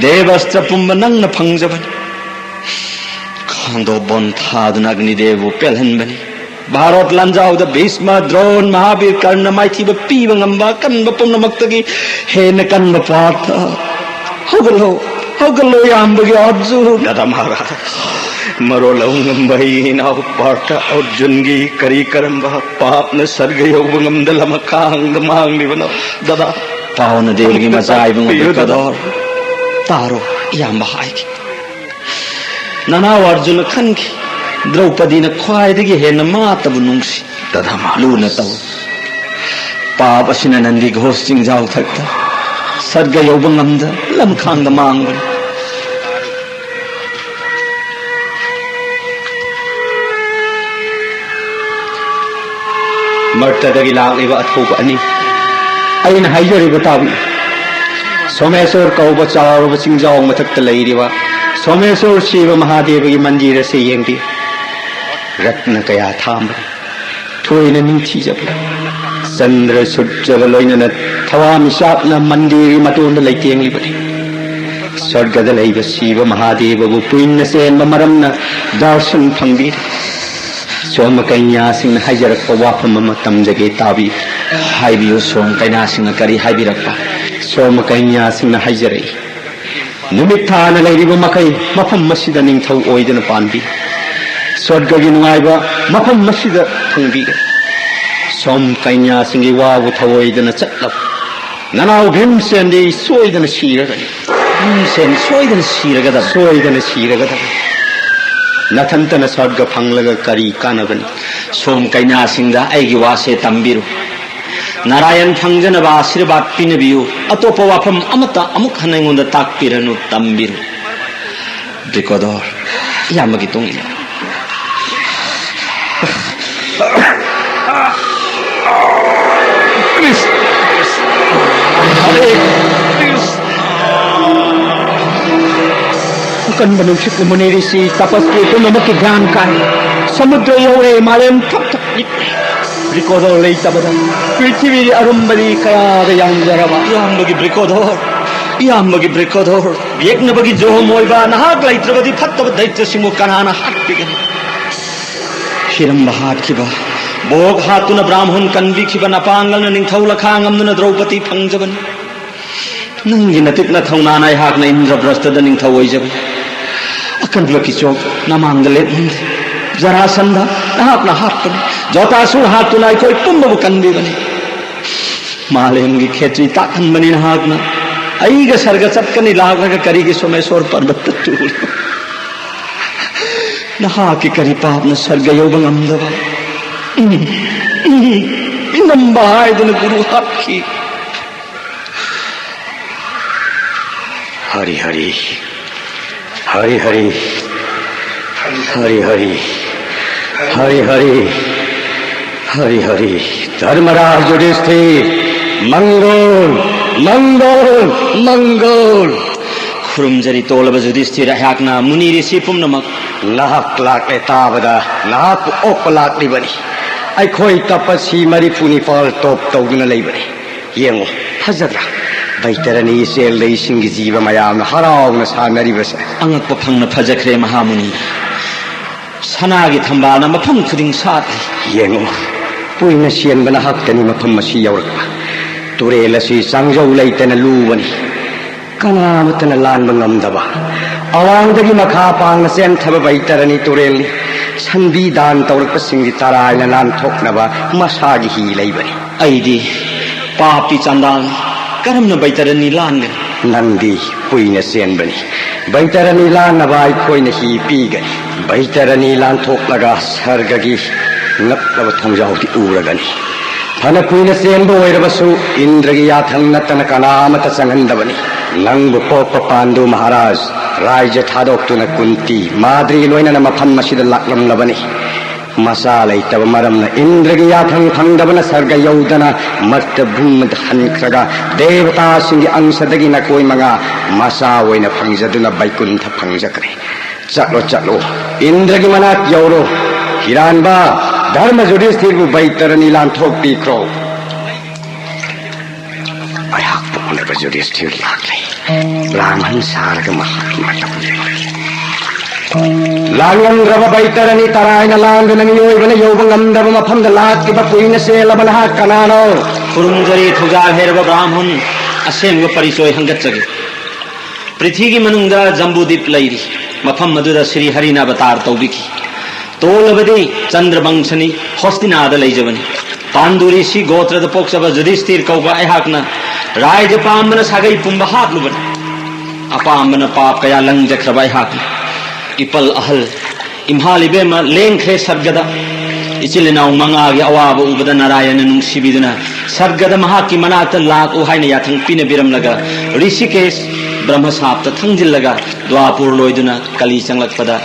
ꯗꯦꯕ ꯑꯁꯇ꯭ꯔ ꯄꯨꯝꯕ ꯅꯪꯅ ꯐꯪꯖꯕꯅꯤ꯫ ꯈꯥꯟꯗꯣ ꯕꯣꯟ ꯊꯥꯗꯨꯅ ꯑꯒꯅꯤꯗꯦꯕꯕꯨ ꯄꯦꯜꯍꯟꯕꯅꯤ꯫ ꯚꯥꯔꯠ ꯂꯥꯟꯖꯥꯎꯗ ꯚꯤꯁꯃ, ꯗ꯭ꯔꯣꯟ, ꯃꯍꯥꯕꯤꯔ, ꯀꯔꯅ ꯃꯥꯏꯊꯤꯕ ꯄꯤꯕ ꯉꯝꯕ ꯑꯀꯟꯕ ꯄꯨꯝꯅꯃꯛꯇꯒꯤ ꯍꯦꯟꯅ ꯀꯟꯕ ꯄꯥꯔꯊ꯫ ꯍꯧꯒꯠꯂꯣ, ꯍꯧꯒꯠꯂꯣ, ꯏꯌꯥꯝꯕꯒꯤ ꯑꯔꯖꯨꯟ꯫ ꯗꯥꯗꯥ ꯃꯍꯥꯔꯥꯖ, ꯃꯔꯣꯜ ꯑꯍꯨꯝ ꯉꯝꯕ ꯑꯩ ꯏꯅꯥꯎ ꯄꯥꯔꯊ ꯑꯔꯖꯨꯟꯒꯤ ꯀꯔꯤ ꯀꯔꯝꯕ ꯄꯥꯞꯅ ꯁꯔꯒ ꯌꯧꯕ ꯉꯝꯗ ꯂꯃꯈꯥꯡꯗ ꯃꯥꯡꯂꯤꯕꯅꯣ? ꯗꯥꯗꯥ, ꯄꯥꯎꯅ ꯗꯦꯕꯒꯤ ꯑꯃꯨꯛꯇ ꯃꯆꯥ ꯏꯕꯨꯡꯉꯣ ꯇꯥꯛꯄꯤꯌꯨ, ꯗꯥꯗꯥ꯫ ꯕ꯭ꯔꯤꯀꯣꯗꯣꯔ꯫ ꯇꯥꯔꯣ, ꯏꯌꯥꯝꯕ ꯍꯥꯏꯒꯦ꯫ ꯅꯅꯥꯎ ꯑꯔꯖꯨꯟꯅ ꯈꯟꯈꯤ, ꯗ꯭ꯔꯧꯄꯗꯤꯅ ꯈ꯭ꯋꯥꯏꯗꯒꯤ ꯍꯦꯟꯅ ꯃꯥꯇꯕꯨ ꯅꯨꯡꯁꯤ꯫ ꯗꯥꯗꯥ ꯃꯍꯥꯔꯥꯖ꯫ ꯂꯨꯅ ꯇꯧ꯫ ꯄꯥꯞ ꯑꯁꯤꯅ ꯅꯟꯗꯤ ꯘꯣꯁ ꯆꯤꯡꯖꯥꯎ ꯊꯛꯇ ꯁꯔꯒ ꯌꯧꯕ ꯉꯝꯗ ꯂꯝꯈꯥꯡꯗ ꯃꯥꯡꯕꯅꯤ꯫ ꯃꯔꯇꯗꯒꯤ ꯂꯥꯛꯂꯤꯕ ꯑꯊꯧꯕ ꯑꯅꯤ, ꯑꯩꯅ ꯍꯥꯏꯖꯔꯤꯕ ꯇꯥꯕꯤꯌꯨ꯫ ꯁꯣꯃꯦꯁꯣꯔ ꯀꯧꯕ ꯆꯥꯎꯔꯕ ꯆꯤꯡꯖꯥꯎ ꯃꯊꯛꯇ ꯂꯩꯔꯤꯕ ꯁꯣꯃꯦꯁꯣꯔ ꯁꯤꯕ ꯃꯍꯥꯗꯦꯕꯒꯤ ꯃꯟꯗꯤꯔ ꯑꯁꯤ ꯌꯦꯡꯕꯤꯌꯨ꯫ ꯔꯠꯅ ꯀꯌꯥ ꯊꯥꯝꯕꯅꯤ꯫ ꯊꯣꯏꯅ ꯅꯤꯡꯊꯤꯖꯕ ꯆꯟꯗ꯭ꯔ ꯁꯨꯔꯖꯒ ꯂꯣꯏꯅꯅ ꯊꯋꯥꯟꯃꯤꯆꯥꯛꯅ ꯃꯟꯗꯤꯔꯒꯤ ꯃꯇꯣꯟꯗ ꯂꯩꯇꯦꯡꯂꯤꯕꯅꯤ꯫ ꯁ꯭ꯋꯔꯒꯗ ꯂꯩꯕ ꯁꯤꯕ ꯃꯍꯥꯗꯦꯕꯕꯨ ꯄꯨꯏꯅ ꯆꯦꯟꯕ ꯃꯔꯝꯅ ꯗꯔꯁꯟ ꯐꯪꯕꯤꯔꯦ꯫ ꯁꯣꯝ ꯀꯩꯅ꯭ꯌꯥꯁꯤꯡꯅ ꯍꯥꯏꯖꯔꯛꯄ ꯋꯥꯐꯝ ꯑꯃ ꯇꯝꯖꯒꯦ, ꯇꯥꯕꯤꯌꯨ꯫ ꯍꯥꯏꯕꯤꯌꯨ, ꯁꯣꯝ ꯀꯩꯅ꯭ꯌꯥꯁꯤꯡꯅ ꯀꯔꯤ ꯍꯥꯏꯕꯤꯔꯛꯄ? ꯁꯣꯝ ꯀꯩꯅ꯭ꯌꯥꯁꯤꯡꯅ ꯍꯥꯏꯖꯔꯛꯏ, ꯅꯨꯃꯤꯠ ꯊꯥꯅ ꯂꯩꯔꯤꯕ ꯃꯈꯩ ꯃꯐꯝ ꯑꯁꯤꯗ ꯅꯤꯡꯊꯧ ꯑꯣꯏꯗꯨꯅ ꯄꯥꯟꯕꯤ꯫ ꯁ꯭ꯋꯔꯒꯒꯤ ꯅꯨꯡꯉꯥꯏꯕ ꯃꯐꯝ ꯑꯁꯤꯗ ꯐꯪꯕꯤꯒꯅꯤ꯫ ꯁꯣꯝ ꯀꯩꯅ꯭ꯌꯥꯁꯤꯡꯒꯤ ꯋꯥꯕꯨ ꯊꯧꯑꯣꯏꯗꯅ ꯆꯠꯂꯕ ꯅꯅꯥꯎ ꯚꯤꯝꯁꯦꯟꯗꯤ ꯁꯣꯏꯗꯅ ꯁꯤꯔꯒꯅꯤ꯫ ꯚꯤꯝꯁꯦꯟ ꯁꯣꯏꯗꯅ ꯁꯤꯔꯒꯗꯕ꯫ ꯁꯣꯏꯗꯅ ꯁꯤꯔꯒꯗꯕ꯫ ꯅꯊꯟꯇꯅ ꯁ꯭ꯋꯔꯒ ꯐꯪꯂꯒ ꯀꯔꯤ ꯀꯥꯟꯅꯕꯅꯤ? ꯁꯣꯝ ꯀꯩꯅ꯭ꯌꯥꯁꯤꯡꯗ ꯑꯩꯒꯤ ꯋꯥꯁꯦ ꯇꯝꯕꯤꯔꯨ꯫ ꯅꯥꯔꯥꯌꯟ ꯐꯪꯖꯅꯕ ꯑꯥꯁꯤꯔꯕꯥꯗ ꯄꯤꯅꯕꯤꯌꯨ꯫ ꯑꯇꯣꯞꯄ ꯋꯥꯐꯝ ꯑꯃꯠꯇ ꯑꯃꯨꯛ ꯍꯟꯅ ꯑꯩꯉꯣꯟꯗ ꯇꯥꯛꯄꯤꯔꯅꯨ, ꯇꯝꯕꯤꯔꯨ꯫ ꯕ꯭ꯔꯤꯀꯣꯗꯣꯔ, ꯏꯌꯥꯝꯕꯒꯤ ꯇꯨꯡ ꯏꯜꯂꯨ꯫ ꯑꯀꯟꯕ ꯅꯨꯡꯁꯤꯠꯅ ꯃꯨꯅꯤꯔꯤꯁꯤ ꯇꯄꯁꯀꯤ ꯄꯨꯝꯅꯃꯛꯀꯤ ꯒ꯭ꯌꯥꯟ ꯀꯥꯏ꯫ ꯁꯃꯨꯗ꯭ꯔ ꯌꯧꯔꯦ, ꯃꯥꯂꯦꯝ ꯊꯛ ꯊꯛ ꯅꯤꯛꯂꯦ꯫ ꯕ꯭ꯔꯤꯀꯣꯗꯣꯔ ꯂꯩꯇꯕꯗ ꯄ꯭ꯔꯤꯊꯤꯕꯤꯗꯤ ꯑꯔꯨꯝꯕꯗꯤ ꯀꯌꯥꯗ ꯌꯥꯝꯖꯔꯕ꯫ ꯏꯌꯥꯝꯕꯒꯤ ꯕ꯭ꯔꯤꯀꯣꯗꯣꯔ, ꯏꯌꯥꯝꯕꯒꯤ ꯕ꯭ꯔꯤꯀꯣꯗꯣꯔ, ꯌꯦꯛꯅꯕꯒꯤ ꯖꯣꯝ ꯑꯣꯏꯕ ꯅꯍꯥꯛ ꯂꯩꯇ꯭ꯔꯕꯗꯤ ꯐꯠꯇꯕ ꯗꯩꯇ꯭ꯌꯁꯤꯡꯕꯨ ꯀꯅꯥꯅ ꯍꯥꯠꯄꯤꯒꯅꯤ? ꯍꯤꯔꯝꯕ ꯍꯥꯠꯈꯤꯕ, ꯚꯣꯒ ꯍꯥꯠꯇꯨꯅ ꯕ꯭ꯔꯥꯍꯃꯟ ꯀꯟꯕꯤꯈꯤꯕ ꯅꯄꯥꯡꯒꯜꯅ ꯅꯤꯡꯊꯧ ꯂꯈꯥ ꯉꯝꯗꯨꯅ ꯗ꯭ꯔꯧꯄꯗꯤ ꯐꯪꯖꯕꯅꯤ꯫ ꯅꯪꯒꯤ ꯅꯇꯤꯛ ꯅꯊꯧꯅꯥꯅ ꯑꯩꯍꯥꯛꯅ ꯏꯟꯗ꯭ꯔꯄ꯭ꯔꯁꯊꯗ ꯅꯤꯡꯊꯧ ꯑꯣꯏꯖꯕꯅꯤ꯫ ꯑꯀꯟꯕ ꯀꯤꯆꯣꯛ ꯅꯃꯥꯡꯗ ꯂꯦꯞꯍꯟꯗꯦ꯫ ꯖꯔꯥꯁꯟꯙ, ꯅꯍꯥꯛꯅ ꯍꯥꯠꯄꯅꯤ꯫ ꯖꯣꯇꯥꯁꯨꯔ ꯍꯥꯠꯇꯨꯅ ꯑꯩꯈꯣꯏ ꯄꯨꯝꯕꯕꯨ ꯀꯟꯕꯤꯕꯅꯤ꯫ ꯃꯥꯂꯦꯝꯒꯤ ꯈꯦꯇ꯭ꯔꯤ ꯇꯥꯛꯍꯟꯕꯅꯤ ꯅꯍꯥꯛꯅ꯫ ꯑꯩꯒ ꯁꯔꯒ ꯆꯠꯀꯅꯤ ꯂꯥꯛꯂꯒ ꯀꯔꯤꯒꯤ ꯁꯣꯃꯦꯁꯣꯔ ꯄꯔꯕꯠꯇ ꯇꯨꯔꯤ? ꯅꯍꯥꯛꯀꯤ ꯀꯔꯤ ꯄꯥꯞꯅ ꯁꯔꯒ ꯌꯧꯕ ꯉꯝꯗꯕ? ꯎꯝ, ꯎꯝ, ꯏꯅꯝꯕ ꯍꯥꯏꯗꯨꯅ ꯒꯨꯔꯨ ꯍꯥꯠꯈꯤ꯫ ꯍꯔꯤ ꯍꯔꯤ, ꯍꯔꯤ ꯍꯔꯤ, ꯍꯔꯤ ꯍꯔꯤ, ꯍꯔꯤ ꯍꯔꯤ, ꯍꯔꯤ ꯍꯔꯤ꯫ ꯙꯔꯃꯔꯥꯖ ꯌꯨꯙꯤꯁꯊꯤꯔ, ꯃꯪꯒꯣꯜ, ꯃꯪꯒꯣꯜ, ꯃꯪꯒꯣꯜ꯫ ꯈꯨꯔꯨꯝꯖꯔꯤ ꯇꯣꯜꯂꯕ ꯌꯨꯙꯤꯁꯊꯤꯔ, ꯑꯩꯍꯥꯛꯅ ꯃꯨꯅꯤ ꯔꯤꯁꯤ ꯄꯨꯝꯅꯃꯛ꯫ ꯅꯍꯥꯛ ꯂꯥꯛꯂꯦ ꯇꯥꯕꯗ ꯅꯍꯥꯛꯄꯨ ꯑꯣꯛꯄ ꯂꯥꯛꯂꯤꯕꯅꯤ꯫ ꯑꯩꯈꯣꯏ ꯇꯄꯁꯤ ꯃꯔꯤꯐꯨ ꯅꯤꯄꯥꯜ ꯇꯣꯞ ꯇꯧꯗꯨꯅ ꯂꯩꯕꯅꯤ꯫ ꯌꯦꯡꯉꯨ, ꯐꯖꯗ꯭ꯔꯥ? ꯕꯩꯇꯔꯅꯤ ꯏꯆꯦꯜꯗ ꯏꯁꯤꯡꯒꯤ ꯖꯤꯕ ꯃꯌꯥꯝꯅ ꯍꯔꯥꯎꯅ ꯁꯥꯟꯅꯔꯤꯕꯁꯦ꯫ ꯑꯉꯛꯄ ꯐꯪꯅ ꯐꯖꯈ꯭ꯔꯦ ꯃꯍꯥꯃꯨꯅꯤ꯫ ꯁꯅꯥꯒꯤ ꯊꯝꯕꯥꯜꯅ ꯃꯐꯝ ꯈꯨꯗꯤꯡ ꯁꯥꯠꯂꯤ꯫ ꯌꯦꯡꯉꯨ, ꯀꯨꯏꯅ ꯆꯦꯟꯕ ꯅꯍꯥꯛꯇꯅꯤ ꯃꯐꯝ ꯑꯁꯤ ꯌꯧꯔꯛꯄ꯫ ꯇꯨꯔꯦꯜ ꯑꯁꯤ ꯆꯥꯡꯖꯧ ꯂꯩꯇꯅ ꯂꯨꯕꯅꯤ꯫ ꯀꯅꯥꯃꯠꯇꯅ ꯂꯥꯟꯕ ꯉꯝꯗꯕ꯫ ꯑꯋꯥꯡꯗꯒꯤ ꯃꯈꯥ ꯄꯥꯡꯅ ꯆꯦꯟꯊꯕ ꯕꯩꯇꯔꯅꯤ ꯇꯨꯔꯦꯜꯅꯤ꯫ ꯁꯟꯕꯤ ꯗꯥꯟ ꯇꯧꯔꯛꯄꯁꯤꯡꯒꯤ ꯇꯔꯥꯏꯅ ꯂꯥꯟꯊꯣꯛꯅꯕ ꯃꯁꯥꯒꯤ ꯍꯤ ꯂꯩꯕꯅꯤ꯫ ꯑꯩꯗꯤ ꯄꯥꯞꯀꯤ ꯆꯥꯟꯗꯥꯜꯅꯤ꯫ ꯀꯔꯝꯅ ꯕꯩꯇꯔꯅꯤ ꯂꯥꯟꯒꯅꯤ? ꯅꯪꯗꯤ ꯀꯨꯏꯅ ꯆꯦꯟꯕꯅꯤ꯫ ꯕꯩꯇꯔꯅꯤ ꯂꯥꯟꯅꯕ ꯑꯩꯈꯣꯏꯅ ꯍꯤ ꯄꯤꯒꯅꯤ꯫ ꯕꯩꯇꯔꯅꯤ ꯂꯥꯟꯊꯣꯛꯂꯒ ꯁꯔꯒꯒꯤ ꯅꯛꯂꯕ ꯊꯣꯡꯖꯥꯎꯗꯤ ꯎꯔꯒꯅꯤ꯫ ꯐꯅ ꯀꯨꯏꯅ ꯆꯦꯟꯕ ꯑꯣꯏꯔꯕꯁꯨ ꯏꯟꯗ꯭ꯔꯒꯤ ꯌꯥꯊꯪ ꯅꯠꯇꯅ ꯀꯅꯥ ꯑꯃꯠꯇ ꯆꯪꯍꯟꯗꯕꯅꯤ꯫ ꯅꯪꯕꯨ ꯄꯣꯛꯄ ꯄꯥꯟꯗꯨ ꯃꯍꯥꯔꯥꯖ ꯔꯥꯖ꯭ꯌ ꯊꯥꯗꯣꯛꯇꯨꯅ ꯀꯨꯟꯇꯤ ꯃꯥꯗ꯭ꯔꯤ ꯂꯣꯏꯅꯅ ꯃꯐꯝ ꯑꯁꯤꯗ ꯂꯥꯛꯂꯝꯂꯕꯅꯤ꯫ ꯃꯆꯥ ꯂꯩꯇꯕ ꯃꯔꯝꯅ ꯏꯟꯗ꯭ꯔꯒꯤ ꯌꯥꯊꯪ ꯐꯪꯗꯕꯅ ꯁꯔꯒ ꯌꯧꯗꯅ ꯃꯔꯇ ꯚꯨꯝꯗ ꯍꯟꯈ꯭ꯔꯒ ꯗꯦꯕꯇꯥꯁꯤꯡꯒꯤ ꯑꯪꯁꯗꯒꯤ ꯅꯈꯣꯏ ꯃꯉꯥ ꯃꯆꯥ ꯑꯣꯏꯅ ꯐꯪꯖꯗꯨꯅ ꯕꯩꯀꯨꯟꯊ ꯐꯪꯖꯈ꯭ꯔꯦ꯫ ꯆꯠꯂꯣ, ꯆꯠꯂꯣ, ꯏꯟꯗ꯭ꯔꯒꯤ ꯃꯅꯥꯛ ꯌꯧꯔꯣ꯫ ꯍꯤꯔꯥꯟꯕ, ꯙꯔꯃ ꯌꯨꯙꯤꯁꯊꯤꯔꯕꯨ ꯕꯩꯇꯔꯅꯤ ꯂꯥꯟꯊꯣꯛꯄꯤꯈ꯭ꯔꯣ꯫ ꯑꯩꯍꯥꯛꯄꯨ ꯎꯅꯕ ꯌꯨꯙꯤꯁꯊꯤꯔ ꯂꯥꯛꯂꯦ꯫ ꯕ꯭ꯔꯥꯍꯃꯟ ꯁꯥꯔꯒ ꯃꯍꯥꯛꯀꯤ ꯃꯇꯧ ꯌꯦꯡꯂꯤ꯫ ꯂꯥꯟꯉꯝꯗ꯭ꯔꯕ ꯕꯩꯇꯔꯅꯤ ꯇꯔꯥꯏꯅ ꯂꯥꯟꯗꯨꯅ ꯃꯤꯑꯣꯏꯕꯅ ꯌꯧꯕ ꯉꯝꯗꯕ ꯃꯐꯝꯗ ꯂꯥꯛꯂꯤꯕ ꯀꯨꯏꯅ ꯆꯦꯜꯂꯕ ꯅꯍꯥꯛ ꯀꯅꯥꯅꯣ? ꯈꯨꯔꯨꯝꯖꯔꯤ ꯊꯧꯖꯥꯜ ꯍꯩꯔꯕ ꯕ꯭ꯔꯥꯍꯃꯟ꯫ ꯑꯁꯦꯡꯕ ꯄꯔꯤꯆꯣꯏ ꯍꯪꯒꯠꯆꯒꯦ꯫ ꯄ꯭ꯔꯤꯊꯤꯒꯤ ꯃꯅꯨꯡꯗ ꯖꯝꯕꯨꯗꯤꯞ ꯂꯩꯔꯤ꯫ ꯃꯐꯝ ꯑꯗꯨꯗ ꯁ꯭ꯔꯤ ꯍꯔꯤꯅ ꯑꯕꯇꯥꯔ ꯇꯧꯕꯤꯈꯤ꯫ ꯇꯣꯜꯂꯕꯗꯤ ꯆꯟꯗ꯭ꯔꯕꯪꯁꯅꯤ, ꯍꯣꯁꯇꯤꯅꯥꯗ ꯂꯩꯖꯕꯅꯤ꯫ ꯄꯥꯟꯗꯨꯔꯤꯁꯤ ꯒꯣꯇ꯭ꯔꯗ ꯄꯣꯛꯆꯕ ꯖꯨꯗꯤꯁꯇꯤꯔ ꯀꯧꯕ ꯑꯩꯍꯥꯛꯅ ꯔꯥꯏꯖ ꯄꯥꯝꯕꯅ ꯁꯥꯒꯩ ꯄꯨꯝꯕ ꯍꯥꯠꯂꯨꯕꯅꯤ꯫ ꯑꯄꯥꯝꯕꯅ ꯄꯥꯞ ꯀꯌꯥ ꯂꯪꯖꯈ꯭ꯔꯕ ꯑꯩꯍꯥꯛꯅ ꯏꯄꯜ ꯑꯍꯜ, ꯏꯝꯐꯥꯜ ꯏꯕꯦꯝꯃ ꯂꯦꯡꯈ꯭ꯔꯦ ꯁꯔꯒꯗ꯫ ꯏꯆꯤꯜ ꯏꯅꯥꯎ ꯃꯉꯥꯒꯤ ꯑꯋꯥꯕ ꯎꯕꯗ ꯅꯥꯔꯥꯌꯅ ꯅꯨꯡꯁꯤꯕꯤꯗꯨꯅ ꯁꯔꯒꯗ ꯃꯍꯥꯛꯀꯤ ꯃꯅꯥꯛꯇ ꯂꯥꯛꯎ ꯍꯥꯏꯅ ꯌꯥꯊꯪ ꯄꯤꯅꯕꯤꯔꯝꯂꯒ ꯔꯤꯁꯤꯀꯦꯁ ꯕ꯭ꯔꯍ꯭ꯃꯁꯥꯞꯇ ꯊꯪꯖꯤꯜꯂꯒ ꯗ꯭ꯋꯥꯄꯨꯔ ꯂꯣꯏꯗꯨꯅ ꯀꯂꯤ ꯆꯪꯂꯛꯄꯗ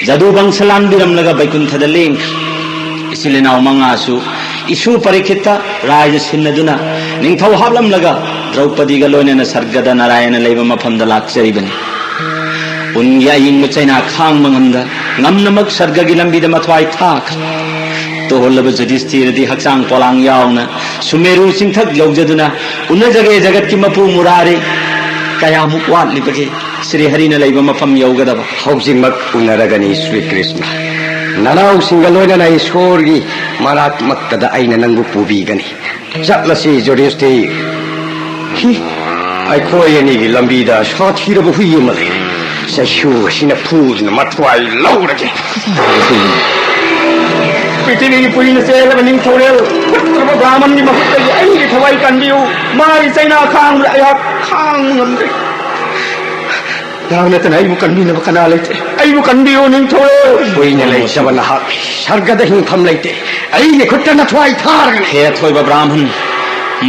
ꯖꯗꯨ ꯕꯪꯁ ꯂꯥꯟꯕꯤꯔꯝꯂꯒ ꯕꯩꯀꯨꯟꯊꯗ ꯂꯦꯡꯈꯤ꯫ ꯏꯆꯤꯜ ꯏꯅꯥꯎ ꯃꯉꯥꯁꯨ ꯏꯁꯨ ꯄꯔꯤꯈꯤꯠꯇ ꯔꯥꯏꯖ ꯁꯤꯟꯅꯗꯨꯅ ꯅꯤꯡꯊꯧ ꯍꯥꯞꯂꯝꯂꯒ ꯗ꯭ꯔꯧꯄꯗꯤꯒ ꯂꯣꯏꯅꯅ ꯁꯔꯒꯗ ꯅꯥꯔꯥꯌꯅ ꯂꯩꯕ ꯃꯐꯝꯗ ꯂꯥꯛꯆꯔꯤꯕꯅꯤ꯫ ꯎꯟꯒꯤ ꯑꯏꯪꯕ ꯆꯩꯅꯥ ꯈꯥꯡꯕ ꯉꯝꯗ ꯉꯝꯅꯃꯛ ꯁꯔꯒꯒꯤ ꯂꯝꯕꯤꯗ ꯃꯊ꯭ꯋꯥꯏ ꯊꯥꯈ꯭ꯔꯦ꯫ ꯇꯣꯍꯜꯂꯕ ꯖꯨꯗꯤꯁꯇꯤꯔꯗꯤ ꯍꯛꯆꯥꯡ ꯄꯣꯂꯥꯡ ꯌꯥꯎꯅ ꯁꯨꯃꯦꯔꯨ ꯆꯤꯡꯊꯛ ꯌꯧꯖꯗꯨꯅ ꯎꯅꯖꯒꯦ ꯖꯒꯠꯀꯤ ꯃꯄꯨ ꯃꯨꯔꯥꯔꯤ꯫ ꯀꯌꯥꯃꯨꯛ ꯋꯥꯠꯂꯤꯕꯒꯦ ꯁ꯭ꯔꯤ ꯍꯔꯤꯅ ꯂꯩꯕ ꯃꯐꯝ ꯌꯧꯒꯗꯕ? ꯍꯧꯖꯤꯛꯃꯛ ꯎꯅꯔꯒꯅꯤ ꯁ꯭ꯔꯤ ꯀ꯭ꯔꯤꯁꯅ꯫ ꯅꯅꯥꯎꯁꯤꯡꯒ ꯂꯣꯏꯅꯅ ꯏꯁꯣꯔꯒꯤ ꯃꯅꯥꯛꯃꯛꯇꯗ ꯑꯩꯅ ꯅꯪꯕꯨ ꯄꯨꯕꯤꯒꯅꯤ꯫ ꯆꯠꯂꯁꯤ ꯖꯨꯗꯤꯁꯇꯤꯔ꯫ ꯍꯤ, ꯑꯩꯈꯣꯏ ꯑꯅꯤꯒꯤ ꯂꯝꯕꯤꯗ ꯁꯥꯊꯤꯔꯕ ꯍꯨꯏ ꯑꯃ ꯂꯩ꯫ ꯆꯩꯁꯨ ꯑꯁꯤꯅ ꯐꯨꯗꯨꯅ ꯃꯊ꯭ꯋꯥꯏ ꯂꯧꯔꯒꯦ꯫ ꯄ꯭ꯔꯤꯊꯤꯕꯤꯒꯤ ꯄꯨꯔꯤꯅ ꯆꯦꯜꯂꯕ ꯅꯤꯡꯊꯧꯔꯦꯜ ꯐꯠꯇ꯭ꯔꯕ ꯕ꯭ꯔꯥꯍꯃꯟꯒꯤ ꯃꯍꯨꯠꯇꯒꯤ ꯑꯩꯒꯤ ꯊꯋꯥꯏ ꯀꯟꯕꯤꯌꯨ꯫ ꯃꯥꯒꯤ ꯆꯩꯅꯥ ꯈꯥꯡꯕꯗ ꯑꯩꯍꯥꯛ ꯈꯥꯡꯕ ꯉꯝꯗ꯭ꯔꯦ꯫ ꯅꯍꯥꯛ ꯅꯠꯇꯅ ꯑꯩꯕꯨ ꯀꯟꯕꯤꯅꯕ ꯀꯅꯥ ꯂꯩꯇꯦ꯫ ꯑꯩꯕꯨ ꯀꯟꯕꯤꯌꯨ ꯅꯤꯡꯊꯧꯔꯦꯜ꯫ ꯀꯨꯏꯅ ꯂꯩꯇꯕ ꯅꯍꯥꯛ ꯁꯔꯒꯗ ꯍꯤꯡꯐꯝ ꯂꯩꯇꯦ꯫ ꯑꯩꯒꯤ ꯈꯨꯠꯇ ꯅꯊ꯭ꯋꯥꯏ ꯊꯥꯔꯒꯅꯤ꯫ ꯍꯦ ꯑꯊꯣꯏꯕ ꯕ꯭ꯔꯥꯍꯃꯟ,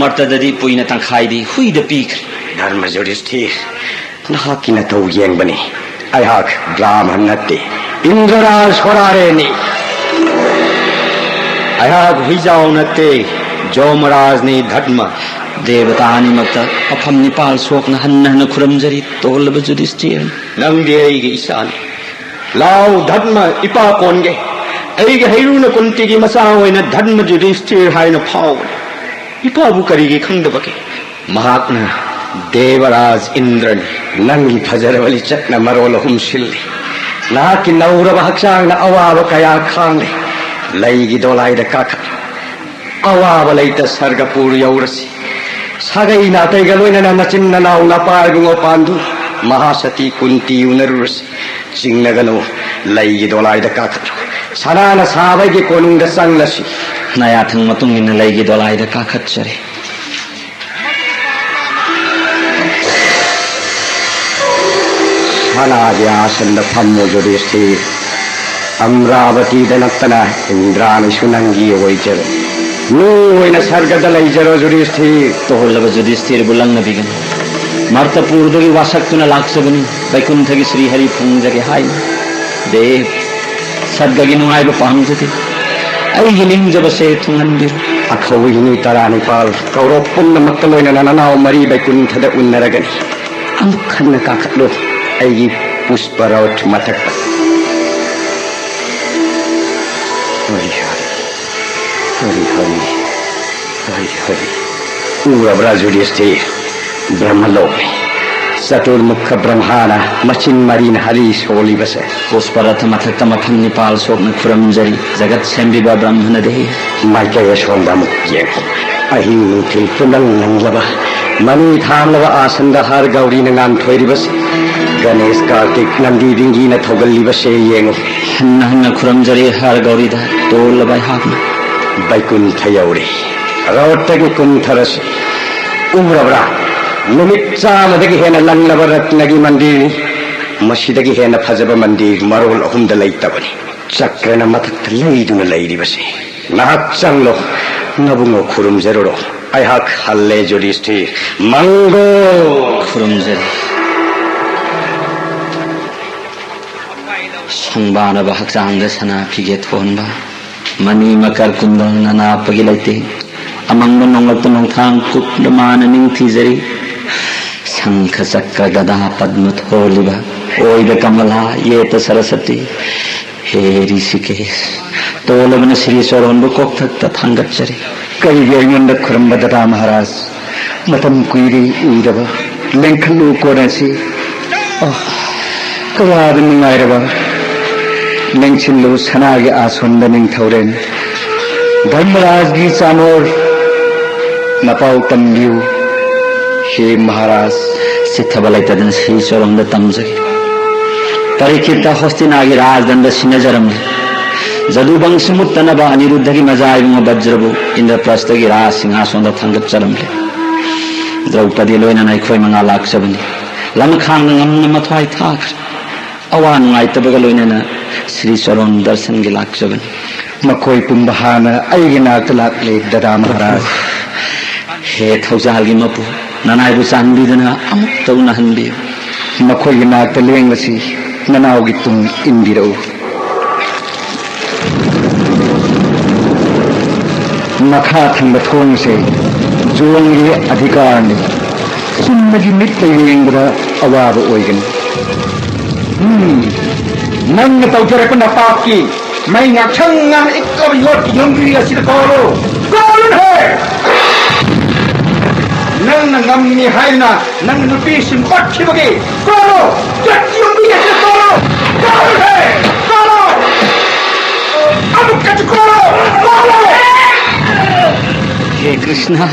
ꯃꯔꯇꯗꯗꯤ ꯄꯨꯏꯅ ꯇꯪꯈꯥꯏꯗꯤ ꯍꯨꯏꯗ ꯄꯤꯈ꯭ꯔꯦ꯫ ꯙꯔꯃ ꯖꯨꯗꯤꯁꯇꯤꯔ, ꯅꯍꯥꯛꯀꯤ ꯅꯇꯧ ꯌꯦꯡꯕꯅꯤ꯫ ꯑꯩꯍꯥꯛ ꯕ꯭ꯔꯥꯍꯃꯟ ꯅꯠꯇꯦ, ꯏꯟꯗ꯭ꯔꯔꯥꯖ ꯍꯣꯔꯥꯔꯦꯅꯤ꯫ ꯑꯩꯍꯥꯛ ꯍꯨꯏꯖꯥꯎ ꯅꯠꯇꯦ, ꯖꯣꯃꯔꯥꯖꯅꯤ ꯙꯔꯃ꯫ ꯗꯦꯕꯇꯥ ꯑꯅꯤꯃꯛꯇ ꯃꯐꯝ ꯅꯤꯄꯥꯜ ꯁꯣꯛꯅ ꯍꯟꯅ ꯍꯟꯅ ꯈꯨꯔꯨꯝꯖꯔꯤ, ꯇꯣꯜꯂꯕ ꯖꯨꯗꯤꯁꯇꯤꯔ꯫ ꯅꯪꯗꯤ ꯑꯩꯒꯤ ꯏꯆꯥꯅꯤ꯫ ꯂꯥꯎ ꯙꯔꯃ ꯏꯄꯥ ꯀꯣꯟꯒꯦ꯫ ꯑꯩꯒꯤ ꯍꯩꯔꯨꯅ ꯀꯨꯟꯇꯤꯒꯤ ꯃꯆꯥ ꯑꯣꯏꯅ ꯙꯔꯃ ꯖꯨꯗꯤꯁꯇꯤꯔ ꯍꯥꯏꯅ ꯐꯥꯎꯕꯅꯤ꯫ ꯏꯄꯥꯕꯨ ꯀꯔꯤꯒꯤ ꯈꯪꯗꯕꯒꯦ? ꯃꯍꯥꯛꯅ ꯗꯦꯕꯔꯥꯖ ꯏꯟꯗ꯭ꯔꯅꯤ꯫ ꯅꯪꯒꯤ ꯐꯖꯔꯕ ꯂꯤꯆꯠꯅ ꯃꯔꯣꯜ ꯑꯍꯨꯝ ꯁꯤꯜꯂꯤ꯫ ꯅꯍꯥꯛꯀꯤ ꯅꯧꯔꯕ ꯍꯛꯆꯥꯡꯅ ꯑꯋꯥꯕ ꯀꯌꯥ ꯈꯥꯡꯂꯦ꯫ ꯂꯩꯒꯤ ꯗꯣꯂꯥꯏꯗ ꯀꯥꯈꯠꯂꯨ꯫ ꯑꯋꯥꯕ ꯂꯩꯇ ꯁꯔꯒꯄꯨꯔ ꯌꯧꯔꯁꯤ꯫ ꯁꯥꯒꯩ ꯅꯥꯇꯩꯒ ꯂꯣꯏꯅꯅ ꯅꯆꯤꯟ ꯅꯅꯥꯎ ꯅꯄꯥ ꯏꯕꯨꯡꯉꯣ ꯄꯥꯟꯗꯨ, ꯃꯍꯥꯁꯇꯤ ꯀꯨꯟꯇꯤ ꯎꯅꯔꯨꯔꯁꯤ꯫ ꯆꯤꯡꯅꯒꯅꯨ, ꯂꯩꯒꯤ ꯗꯣꯂꯥꯏꯗ ꯀꯥꯈꯠꯂꯨ꯫ ꯁꯅꯥꯅ ꯁꯥꯕ ꯑꯩꯒꯤ ꯀꯣꯅꯨꯡꯗ ꯆꯪꯂꯁꯤ꯫ ꯅꯌꯥꯊꯪ ꯃꯇꯨꯡ ꯏꯟꯅ ꯂꯩꯒꯤ ꯗꯣꯂꯥꯏꯗ ꯀꯥꯈꯠꯆꯔꯤ꯫ ꯁꯅꯥꯒꯤ ꯑꯥꯁꯟꯗ ꯐꯝꯃꯨ ꯌꯨꯙꯤꯁꯊꯤꯔ꯫ ꯑꯝꯔꯥꯕꯇꯤꯗ ꯅꯠꯇꯅ ꯏꯟꯗ꯭ꯔꯥꯅꯤꯁꯨ ꯅꯪꯒꯤ ꯑꯣꯏꯖꯔꯣ꯫ ꯅꯨꯡ ꯑꯣꯏꯅ ꯁꯔꯒꯗ ꯂꯩꯖꯔꯣ ꯌꯨꯙꯤꯁꯊꯤꯔ꯫ ꯇꯣꯜꯂꯕ ꯌꯨꯙꯤꯁꯊꯤꯔꯕꯨ ꯂꯪꯅꯕꯤꯒꯅꯨ꯫ ꯃꯔꯇꯄꯨꯔꯗꯒꯤ ꯋꯥꯁꯛꯇꯨꯅ ꯂꯥꯛꯆꯕꯅꯤ, ꯕꯩꯀꯨꯟꯊꯒꯤ ꯁ꯭ꯔꯤ ꯍꯔꯤ ꯐꯪꯖꯒꯦ ꯍꯥꯏꯅ꯫ ꯗꯦꯕ, ꯁꯔꯒꯒꯤ ꯅꯨꯡꯉꯥꯏꯕ ꯄꯥꯝꯖꯗꯦ꯫ ꯑꯩꯒꯤ ꯅꯤꯡꯖꯕꯁꯦ ꯊꯨꯡꯍꯟꯕꯤꯔꯣ꯫ ꯑꯈꯧꯕ ꯅꯨꯃꯤꯠ ꯇꯔꯥꯅꯤꯄꯥꯜ ꯀꯧꯔꯕ ꯄꯨꯝꯅꯃꯛꯀ ꯂꯣꯏꯅꯅ ꯅꯅꯥꯎ ꯃꯔꯤ ꯕꯩꯀꯨꯟꯊꯗ ꯎꯟꯅꯔꯒꯅꯤ꯫ ꯑꯃꯨꯛ ꯍꯟꯅ ꯀꯥꯈꯠꯂꯨ, ꯑꯩꯒꯤ ꯄꯨꯁꯄꯔꯊ ꯃꯊꯛꯇ꯫ ꯍꯔꯤ ꯍꯔꯤ, ꯍꯔꯤ ꯍꯔꯤ, ꯍꯔꯤ ꯍꯔꯤ꯫ ꯎꯔꯕ꯭ꯔꯥ ꯌꯨꯙꯤꯁꯊꯤꯔ? ꯕ꯭ꯔꯍ꯭ꯃꯂꯣꯛꯅꯤ꯫ ꯆꯇꯨꯔꯃꯨꯈ ꯕ꯭ꯔꯍ꯭ꯃꯥꯅ ꯃꯆꯤꯟ ꯃꯔꯤꯅ ꯍꯔꯤ ꯁꯣꯜꯂꯤꯕꯁꯦ꯫ ꯄꯨꯁꯄꯔꯊ ꯃꯊꯛꯇ ꯃꯐꯝ ꯅꯤꯄꯥꯜ ꯁꯣꯛꯅ ꯈꯨꯔꯨꯝꯖꯔꯤ꯫ ꯖꯒꯠ ꯁꯦꯝꯕꯤꯕ ꯕ꯭ꯔꯍ꯭ꯃꯅ ꯗꯦ꯫ ꯃꯥꯏꯀꯩ ꯑꯁꯣꯝꯗ ꯑꯃꯨꯛ ꯌꯦꯡꯉꯨ꯫ ꯑꯍꯤꯡ ꯅꯨꯡꯊꯤꯜ ꯄꯨꯝꯅꯪ ꯅꯪꯂꯕ, ꯃꯅꯤ ꯊꯥꯡꯂꯕ ꯑꯥꯁꯟꯗ ꯍꯔ ꯒꯧꯔꯤꯅ ꯉꯥꯟꯊꯣꯏꯔꯤꯕꯁꯤ꯫ ꯒꯅꯦꯁ, ꯀꯥꯔꯇꯤꯛ, ꯅꯟꯗꯤ ꯗꯤꯡꯒꯤꯅ ꯊꯧꯒꯜꯂꯤꯕꯁꯦ ꯌꯦꯡꯉꯨ꯫ ꯍꯟꯅ ꯍꯟꯅ ꯈꯨꯔꯨꯝꯖꯔꯤ ꯍꯔ ꯒꯧꯔꯤꯗ ꯇꯣꯜꯂꯕ ꯑꯩꯍꯥꯛꯅ꯫ ꯕꯩꯀꯨꯟꯊ ꯌꯧꯔꯦ꯫ ꯔꯣꯠꯇꯒꯤ ꯀꯨꯝꯊꯔꯁꯤ꯫ ꯎꯔꯕ꯭ꯔꯥ? ꯅꯨꯃꯤꯠ ꯆꯥꯝꯃꯗꯒꯤ ꯍꯦꯟꯅ ꯂꯪꯂꯕ ꯔꯠꯅꯒꯤ ꯃꯟꯗꯤꯔꯅꯤ꯫ ꯃꯁꯤꯗꯒꯤ ꯍꯦꯟꯅ ꯐꯖꯕ ꯃꯟꯗꯤꯔ ꯃꯔꯣꯜ ꯑꯍꯨꯝꯗ ꯂꯩꯇꯕꯅꯤ꯫ ꯆꯀ꯭ꯔꯅ ꯃꯊꯛꯇ ꯂꯩꯗꯨꯅ ꯂꯩꯔꯤꯕꯁꯤ꯫ ꯉꯥꯏꯍꯥꯛ ꯆꯪꯂꯣ, ꯅꯕꯨꯡꯉꯣ ꯈꯨꯔꯨꯝꯖꯔꯨꯔꯣ꯫ ꯑꯩꯍꯥꯛ ꯍꯜꯂꯦ ꯌꯨꯙꯤꯁꯊꯤꯔ꯫ ꯃꯪꯒꯣ! ꯈꯨꯔꯨꯝꯖꯔꯤ꯫ ꯁꯪꯕꯥꯅꯕ ꯍꯛꯆꯥꯡꯗ ꯁꯅꯥ ꯐꯤꯒꯦ ꯊꯣꯟꯕ, ꯃꯅꯤ ꯃꯀꯔ ꯀꯨꯟꯗꯜ ꯅꯅꯥꯞꯄꯒꯤ ꯂꯩꯇꯦꯡ, ꯑꯃꯪꯕ ꯅꯣꯡꯂꯛꯇ ꯅꯣꯡꯊꯥꯡ ꯀꯨꯞꯅ ꯃꯥꯅ ꯅꯤꯡꯊꯤꯖꯔꯤ꯫ ꯁꯪꯈ ꯆꯀ꯭ꯔ ꯒꯗꯥ ꯄꯗ꯭ꯃ ꯊꯣꯜꯂꯤꯕ, ꯑꯣꯏꯗ ꯀꯃꯂꯥ, ꯌꯦꯠꯇ ꯁꯔꯁꯇꯤ꯫ ꯍꯦ ꯔꯤꯁꯤꯀꯦꯁ, ꯇꯣꯜꯂꯕꯅ ꯁꯤꯔꯤ ꯆꯣꯔꯣꯟꯕꯨ ꯀꯣꯛꯊꯛꯇ ꯊꯥꯡꯒꯠꯆꯔꯤ꯫ ꯀꯔꯤꯒꯤ ꯑꯩꯉꯣꯟꯗ ꯈꯨꯔꯨꯝꯕ ꯗꯗꯥ ꯃꯍꯥꯔꯥꯖ? ꯃꯇꯝ ꯀꯨꯏꯔꯦ ꯎꯗꯕ꯫ ꯂꯦꯡꯈꯠꯂꯨ ꯀꯣꯟ ꯑꯁꯤ꯫ ꯑꯣ, ꯀꯌꯥꯗ ꯅꯨꯡꯉꯥꯏꯔꯕ꯫ ꯂꯦꯡꯁꯤꯜꯂꯨ ꯁꯅꯥꯒꯤ ꯑꯥꯁꯣꯟꯗ ꯅꯤꯡꯊꯧꯔꯦꯜ ꯙꯔꯃꯔꯥꯖꯒꯤ ꯆꯥꯃꯣꯔ꯫ ꯄꯥꯎ ꯇꯝꯕꯤꯌꯨ꯫ ꯍꯦ ꯃꯍꯥꯔꯥꯖ, ꯆꯤꯠꯊꯕ ꯂꯩꯇꯗꯅ ꯁ꯭ꯔꯤ ꯆꯣꯔꯣꯟꯗ ꯇꯝꯖꯒꯦ꯫ ꯄꯔꯤꯈꯤꯠꯇ ꯍꯣꯁꯇꯤꯅꯥꯒꯤ ꯔꯥꯖꯗꯟꯗ ꯁꯤꯟꯅꯖꯔꯝꯂꯦ꯫ ꯖꯗꯨꯕꯪꯁꯨ ꯃꯨꯠꯇꯅꯕ ꯑꯅꯤꯔꯨꯗꯙꯒꯤ ꯃꯖꯥ ꯏꯕꯨꯡꯉꯣ ꯕꯖ꯭ꯔꯕꯨ ꯏꯟꯗ꯭ꯔꯄ꯭ꯔꯁꯊꯒꯤ ꯔꯥꯖ ꯁꯤꯡꯍꯥꯁꯣꯟꯗ ꯊꯥꯡꯒꯠꯆꯔꯝꯂꯦ꯫ ꯗ꯭ꯔꯧꯄꯗꯤ ꯂꯣꯏꯅꯅ ꯑꯩꯈꯣꯏ ꯃꯉꯥ ꯂꯥꯛꯆꯕꯅꯤ꯫ ꯂꯝꯈꯥꯡꯅ ꯉꯝꯅ ꯃꯊ꯭ꯋꯥꯏ ꯊꯥꯈ꯭ꯔꯦ꯫ ꯑꯋꯥ ꯅꯨꯡꯉꯥꯏꯇꯕꯒ ꯂꯣꯏꯅꯅ ꯁ꯭ꯔꯤ ꯆꯣꯔꯣꯟ ꯗꯔꯁꯟꯒꯤ ꯂꯥꯛꯆꯕꯅꯤ꯫ ꯃꯈꯣꯏ ꯄꯨꯝꯕ ꯍꯥꯟꯅ ꯑꯩꯒꯤ ꯅꯥꯛꯇ ꯂꯥꯛꯂꯦ, ꯗꯗꯥ ꯃꯍꯥꯔꯥꯖ꯫ ꯍꯦ ꯊꯧꯖꯥꯜꯒꯤ ꯃꯄꯨ, ꯅꯅꯥꯏꯕꯨ ꯆꯥꯟꯕꯤꯗꯨꯅ ꯑꯃꯨꯛꯇ ꯎꯅꯍꯟꯕꯤꯌꯨ꯫ ꯃꯈꯣꯏꯒꯤ ꯅꯥꯛꯇ ꯂꯦꯡꯂꯁꯤ, ꯅꯅꯥꯎꯒꯤ ꯇꯨꯡ ꯏꯟꯕꯤꯔꯛꯎ꯫ ꯃꯈꯥ ꯊꯪꯕ ꯊꯣꯡꯁꯦ ꯖꯣꯟꯒꯤ ꯑꯙꯤꯀꯥꯔꯅꯤ꯫ ꯆꯨꯝꯅꯒꯤ ꯃꯤꯠꯇ ꯌꯦꯡꯕꯗ ꯑꯋꯥꯕ ꯑꯣꯏꯒꯅꯤ꯫ ꯎꯝ, ꯅꯪꯅ ꯇꯧꯖꯔꯛꯄ ꯅꯄꯥꯛꯀꯤ ꯃꯩ ꯉꯥꯛꯁꯪ ꯉꯥꯡꯅ ꯏꯛꯂꯕ ꯌꯣꯠꯀꯤ ꯌꯨꯝꯕꯤ ꯑꯁꯤꯗ ꯀꯣꯜꯂꯨ꯫ ꯀꯣꯜꯂꯨꯅꯦ! ꯅꯪꯅ ꯉꯝꯃꯤ ꯍꯥꯏꯅ ꯅꯪ ꯅꯨꯄꯤꯁꯤꯡ ꯄꯠꯈꯤꯕꯒꯤ ꯀꯣꯜꯂꯨ! ꯌꯣꯠꯀꯤ ꯌꯨꯝꯕꯤ ꯑꯁꯤꯗ ꯀꯣꯜꯂꯨ! ꯀꯣꯜꯂꯨꯅꯦ! ꯀꯣꯜꯂꯨ! ꯑꯃꯨꯛꯀꯁꯨ ꯀꯣꯜꯂꯨ! ꯀꯣꯜꯂꯨ! ꯍꯦ ꯀ꯭ꯔꯤꯁꯅ,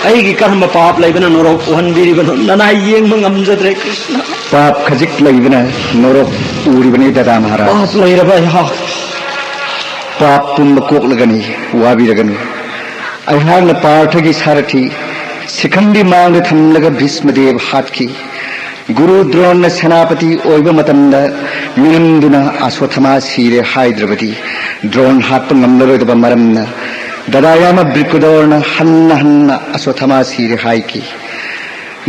ꯑꯩꯒꯤ ꯀꯔꯝꯕ ꯄꯥꯞ ꯂꯩꯕꯅ ꯅꯣꯔꯣꯛ ꯎꯍꯟꯕꯤꯔꯤꯕꯅꯣ? ꯅꯅꯥꯏ ꯌꯦꯡꯕ ꯉꯝꯖꯗ꯭ꯔꯦ ꯀ꯭ꯔꯤꯁꯅ꯫ ꯄꯥꯞ ꯈꯖꯤꯛ ꯂꯩꯕꯅ ꯅꯣꯔꯣꯛ ꯎꯔꯤꯕꯅꯤ ꯗꯗꯥ ꯃꯍꯥꯔꯥꯖ꯫ ꯄꯥꯞ ꯂꯩꯔꯕ ꯑꯩꯍꯥꯛ꯫ ꯄꯥꯞ ꯄꯨꯝꯕ ꯀꯣꯛꯂꯒꯅꯤ, ꯋꯥꯕꯤꯔꯒꯅꯨ꯫ ꯑꯩꯍꯥꯛꯅ ꯄꯥꯔꯊꯒꯤ ꯁꯥꯔꯊꯤ ꯁꯤꯈꯟꯗꯤ ꯃꯥꯡꯗ ꯊꯝꯂꯒ ꯚꯤꯁꯃꯗꯦꯕ ꯍꯥꯠꯈꯤ꯫ ꯒꯨꯔꯨ ꯗ꯭ꯔꯣꯟꯅ ꯁꯦꯅꯥꯄꯇꯤ ꯑꯣꯏꯕ ꯃꯇꯝꯗ ꯃꯤꯅꯝꯗꯨꯅ ꯑꯁꯣꯊꯃꯥ ꯁꯤꯔꯦ ꯍꯥꯏꯗ꯭ꯔꯕꯗꯤ ꯗ꯭ꯔꯣꯟ ꯍꯥꯠꯄ ꯉꯝꯂꯔꯣꯏꯗꯕ ꯃꯔꯝꯅ ꯗꯗꯥꯌꯥꯃ ꯕ꯭ꯔꯤꯀꯨꯗꯣꯔꯅ ꯍꯟꯅ ꯍꯟꯅ ꯑꯁꯣꯊꯃꯥ ꯁꯤꯔꯦ ꯍꯥꯏꯈꯤ꯫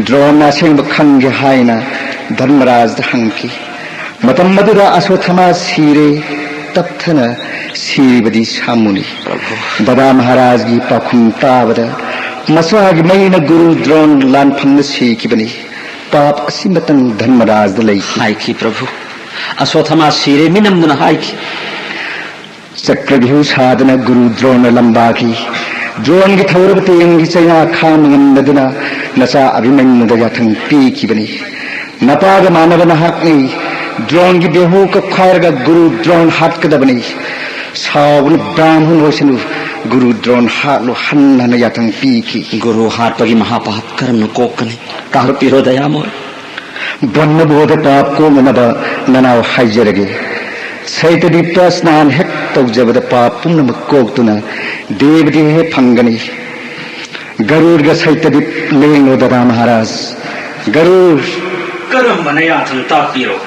ꯗ꯭ꯔꯣꯟꯅ ꯑꯁꯦꯡꯕ ꯈꯪꯒꯦ ꯍꯥꯏꯅ ꯙꯔꯃꯔꯥꯖꯗ ꯍꯪꯈꯤ꯫ ꯃꯇꯝ ꯑꯗꯨꯗ ꯑꯁꯣꯊꯃꯥ ꯁꯤꯔꯦ, ꯇꯞꯊꯅ ꯁꯤꯔꯤꯕꯗꯤ ꯁꯥꯃꯨꯅꯤ꯫ ꯄ꯭ꯔꯚꯨ꯫ ꯗꯗꯥ ꯃꯍꯥꯔꯥꯖꯒꯤ ꯄꯥꯎꯈꯨꯝ ꯇꯥꯕꯗ ꯃꯆꯥꯒꯤ ꯃꯩꯅ ꯒꯨꯔꯨ ꯗ꯭ꯔꯣꯟ ꯂꯥꯟꯐꯝꯗ ꯁꯤꯈꯤꯕꯅꯤ꯫ ꯄꯥꯞ ꯑꯁꯤꯃꯇꯪ ꯙꯔꯃꯔꯥꯖꯗ ꯂꯩꯈꯤ꯫ ꯍꯥꯏꯈꯤ ꯄ꯭ꯔꯚꯨ꯫ ꯑꯁꯣꯊꯃꯥ ꯁꯤꯔꯦ ꯃꯤꯅꯝꯗꯨꯅ ꯍꯥꯏꯈꯤ꯫ ꯆꯀ꯭ꯔꯚ꯭ꯌꯨ ꯁꯥꯗꯨꯅ ꯒꯨꯔꯨ ꯗ꯭ꯔꯣꯟꯅ ꯂꯝꯕꯥꯈꯤ꯫ ꯗ꯭ꯔꯣꯟꯒꯤ ꯊꯧꯔꯕ ꯇꯦꯡꯒꯤ ꯆꯩꯅꯥ ꯈꯥꯡꯕ ꯉꯝꯗꯗꯨꯅ ꯅꯆꯥ ꯑꯚꯤꯃꯟꯌꯨꯗ ꯌꯥꯊꯪ ꯄꯤꯈꯤꯕꯅꯤ꯫ ꯅꯄꯥꯒ ꯃꯥꯟꯅꯕ ꯅꯍꯥꯛꯅꯤ꯫ ꯗ꯭ꯔꯣꯟꯒꯤ ꯕꯦꯍꯨ ꯀꯛꯈꯥꯏꯔꯒ ꯒꯨꯔꯨ ꯗ꯭ꯔꯣꯟ ꯍꯥꯠꯀꯗꯕꯅꯤ꯫ ꯁꯥꯎꯒꯅꯨ, ꯕ꯭ꯔꯥꯍꯃꯟ ꯑꯣꯏꯁꯅꯨ꯫ ꯒꯨꯔꯨ ꯗ꯭ꯔꯣꯟ ꯍꯥꯠꯂꯨ ꯍꯟꯅ ꯍꯟꯅ ꯌꯥꯊꯪ ꯄꯤꯈꯤ꯫ ꯒꯨꯔꯨ ꯍꯥꯠꯄꯒꯤ ꯃꯍꯥꯄꯥꯞ ꯀꯔꯝꯅ ꯀꯣꯛꯀꯅꯤ? ꯇꯥꯛꯄꯤꯔꯣ, ꯗꯌꯥꯃꯣꯏ꯫ ꯕ꯭ꯔꯍꯃꯕꯣꯙ ꯄꯥꯞ ꯀꯣꯛꯅꯅꯕ ꯅꯅꯥꯎ ꯍꯥꯏꯖꯔꯒꯦ꯫ ꯁꯩꯇꯗꯤꯞꯇ ꯁ꯭ꯅꯥꯟ ꯍꯦꯛ ꯇꯧꯖꯕꯗ ꯄꯥꯞ ꯄꯨꯝꯅꯃꯛ ꯀꯣꯛꯇꯨꯅ ꯗꯦꯕꯗꯤ ꯍꯦꯛ ꯐꯪꯒꯅꯤ꯫ ꯒꯔꯨꯔꯒ ꯁꯩꯇꯗꯤꯞ ꯂꯦꯡꯂꯣ, ꯗꯗꯥ ꯃꯍꯥꯔꯥꯖ꯫ ꯒꯔꯨꯔ꯫ ꯀꯔꯝꯕꯅ ꯌꯥꯊꯪ ꯇꯥꯛꯄꯤꯔꯣ?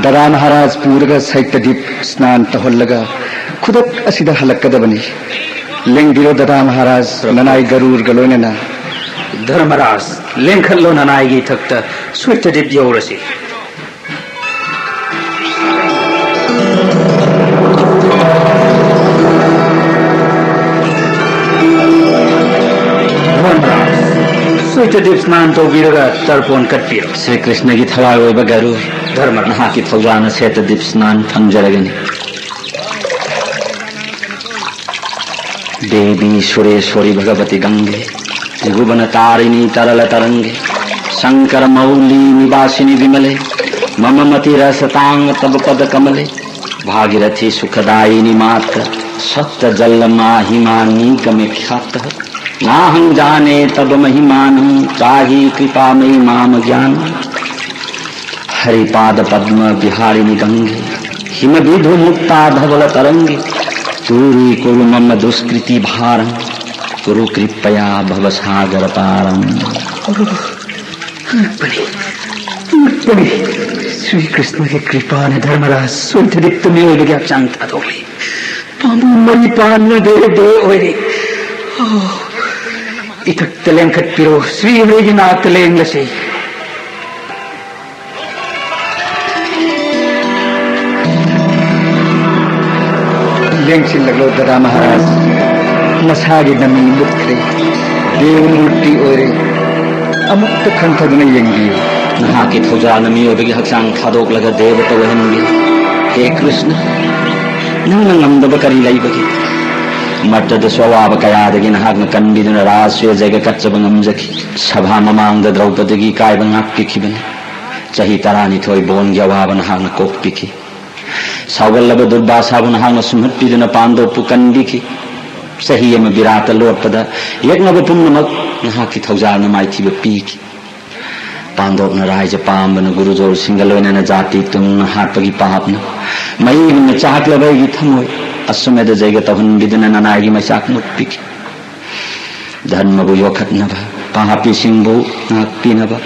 ꯗꯗꯥ ꯃꯍꯥꯔꯥꯖ ꯄꯨꯔꯒ ꯁꯩꯇꯗꯤꯞ ꯁ꯭ꯅꯥꯟ ꯇꯧꯍꯜꯂꯒ ꯈꯨꯗꯛ ꯑꯁꯤꯗ ꯍꯜꯂꯛꯀꯗꯕꯅꯤ꯫ ꯂꯦꯡꯕꯤꯔꯣ ꯗꯗꯥ ꯃꯍꯥꯔꯥꯖ, ꯅꯅꯥꯏ ꯒꯔꯨꯔꯒ ꯂꯣꯏꯅꯅ꯫ ꯙꯔꯃꯔꯥꯖ, ꯂꯦꯡꯈꯠꯂꯣ ꯅꯅꯥꯏꯒꯤ ꯏꯊꯛꯇ ꯁꯩꯇꯗꯤꯞ ꯌꯧꯔꯁꯤ꯫ ꯙꯔꯃꯔꯥꯖ, ꯁꯩꯇꯗꯤꯞ ꯁ꯭ꯅꯥꯟ ꯇꯧꯕꯤꯔꯒ ꯇꯔꯄꯣꯟ ꯀꯠꯄꯤꯔꯣ꯫ ꯁ꯭ꯔꯤ ꯀ꯭ꯔꯤꯁꯅꯒꯤ ꯊꯋꯥꯏ ꯑꯣꯏꯕ ꯒꯔꯨꯔ, ꯙꯔꯃꯔꯥꯖ, ꯅꯍꯥꯛꯀꯤ ꯊꯧꯖꯥꯜꯅ ꯁꯩꯇꯗꯤꯞ ꯁ꯭ꯅꯥꯟ ꯐꯪꯖꯔꯒꯅꯤ꯫ देवी सुरेश्वरी भगवती गंगे, त्रिभुवन तारिणी तरल तरंगे, शंकर मौली निवासिनी विमले, मम मति रसतांग तब पद कमले। भागीरथी सुखदायिनी मात्र, सप्त जल माहिमा नीक में ख्यात। नाहं जाने तब महिमान, ताही कृपा मई माम ज्ञान। हरिपाद पद्म विहारिणी गंगे, हिम बिधु मुक्ता धवल तरंगे, दूरी कुरु मम दुष्कृति भारं, कुरु कृपया भव सागर पारं। ꯉꯛꯄꯅꯤ, ꯉꯛꯄꯅꯤ꯫ ꯁ꯭ꯔꯤ ꯀ꯭ꯔꯤꯁꯅꯒꯤ ꯀ꯭ꯔꯤꯄꯥꯅ ꯙꯔꯃꯔꯥꯖ ꯁꯩꯇꯗꯤꯞꯇ ꯃꯤꯑꯣꯏꯕꯒꯤ ꯍꯛꯆꯥꯡ ꯊꯥꯗꯣꯛꯂꯤ꯫ ꯄꯥꯝꯕꯣꯝ ꯃꯔꯤ ꯄꯥꯟꯗꯨꯅ ꯗꯦ ꯗꯦ ꯑꯣꯏꯔꯤ꯫ ꯑꯣ, ꯏꯊꯛꯇ ꯂꯦꯡꯈꯠꯄꯤꯔꯣ, ꯁ꯭ꯔꯤ ꯍꯔꯤꯒꯤ ꯅꯥꯛꯇ ꯂꯦꯡꯂꯁꯤ꯫ ꯂꯦꯡꯁꯤꯜꯂꯛꯂꯣ ꯗꯗꯥ ꯃꯍꯥꯔꯥꯖ, ꯃꯁꯥꯒꯤ ꯅꯃꯤ ꯃꯨꯠꯈ꯭ꯔꯦ, ꯗꯦꯕ ꯃꯨꯔꯇꯤ ꯑꯣꯏꯔꯦ꯫ ꯑꯃꯨꯛꯇ ꯈꯟꯊꯗꯨꯅ ꯌꯦꯡꯕꯤꯌꯨ꯫ ꯅꯍꯥꯛꯀꯤ ꯊꯧꯖꯥꯜꯅ ꯃꯤꯑꯣꯏꯕꯒꯤ ꯍꯛꯆꯥꯡ ꯊꯥꯗꯣꯛꯂꯒ ꯗꯦꯕꯇ ꯑꯣꯏꯍꯟꯕꯤꯌꯨ꯫ ꯍꯦ ꯀ꯭ꯔꯤꯁꯅ, ꯅꯪꯅ ꯉꯝꯗꯕ ꯀꯔꯤ ꯂꯩꯕꯒꯦ? ꯃꯔꯛꯇꯗꯁꯨ ꯑꯋꯥꯕ ꯀꯌꯥꯗꯒꯤ ꯅꯍꯥꯛꯅ ꯀꯟꯕꯤꯗꯨꯅ ꯔꯥꯖꯁꯨ ꯖꯩꯒ ꯀꯠꯆꯕ ꯉꯝꯖꯈꯤ꯫ ꯁꯚꯥ ꯃꯃꯥꯡꯗ ꯗ꯭ꯔꯧꯄꯗꯤꯒꯤ ꯏꯀꯥꯏꯕ ꯉꯥꯛꯄꯤꯈꯤꯕꯅꯤ꯫ ꯆꯍꯤ ꯇꯔꯥꯅꯤꯊꯣꯏ ꯕꯣꯟꯒꯤ ꯑꯋꯥꯕ ꯅꯍꯥꯛꯅ ꯀꯣꯛꯄꯤꯈꯤ꯫ ꯁꯥꯎꯒꯜꯂꯕ ꯗꯨꯔꯕꯥꯁꯥꯕꯨ ꯅꯍꯥꯛꯅ ꯁꯨꯝꯍꯠꯄꯤꯗꯨꯅ ꯄꯥꯟꯗꯣꯞꯄꯨ ꯀꯟꯕꯤꯈꯤ꯫ ꯆꯍꯤ ꯑꯃ ꯕꯤꯔꯥꯠꯇ ꯂꯣꯠꯄꯗ ꯌꯦꯛꯅꯕ ꯄꯨꯝꯅꯃꯛ ꯅꯍꯥꯛꯀꯤ ꯊꯧꯖꯥꯜꯅ ꯃꯥꯏꯊꯤꯕ ꯄꯤꯈꯤ꯫ ꯄꯥꯟꯗꯣꯞꯅ ꯔꯥꯏꯖ ꯄꯥꯝꯕꯅ ꯒꯨꯔꯨꯖꯣꯔꯁꯤꯡꯒ ꯂꯣꯏꯅꯅ ꯖꯥꯇꯤ ꯇꯨꯝꯅ ꯍꯥꯠꯄꯒꯤ ꯄꯥꯞꯅ ꯃꯩꯒꯨꯝꯅ ꯆꯥꯛꯂꯕ ꯑꯩꯒꯤ ꯊꯃꯣꯏ ꯑꯁꯨꯃꯦꯙ ꯖꯩꯒ ꯇꯧꯍꯟꯕꯤꯗꯨꯅ ꯅꯅꯥꯏꯒꯤ ꯃꯩꯆꯥꯛ ꯃꯨꯠꯄꯤꯈꯤ꯫ ꯙꯔꯃꯕꯨ ꯌꯣꯛꯈꯠꯅꯕ, ꯄꯥꯄꯤꯁꯤꯡꯕꯨ ꯉꯥꯛꯄꯤꯅꯕ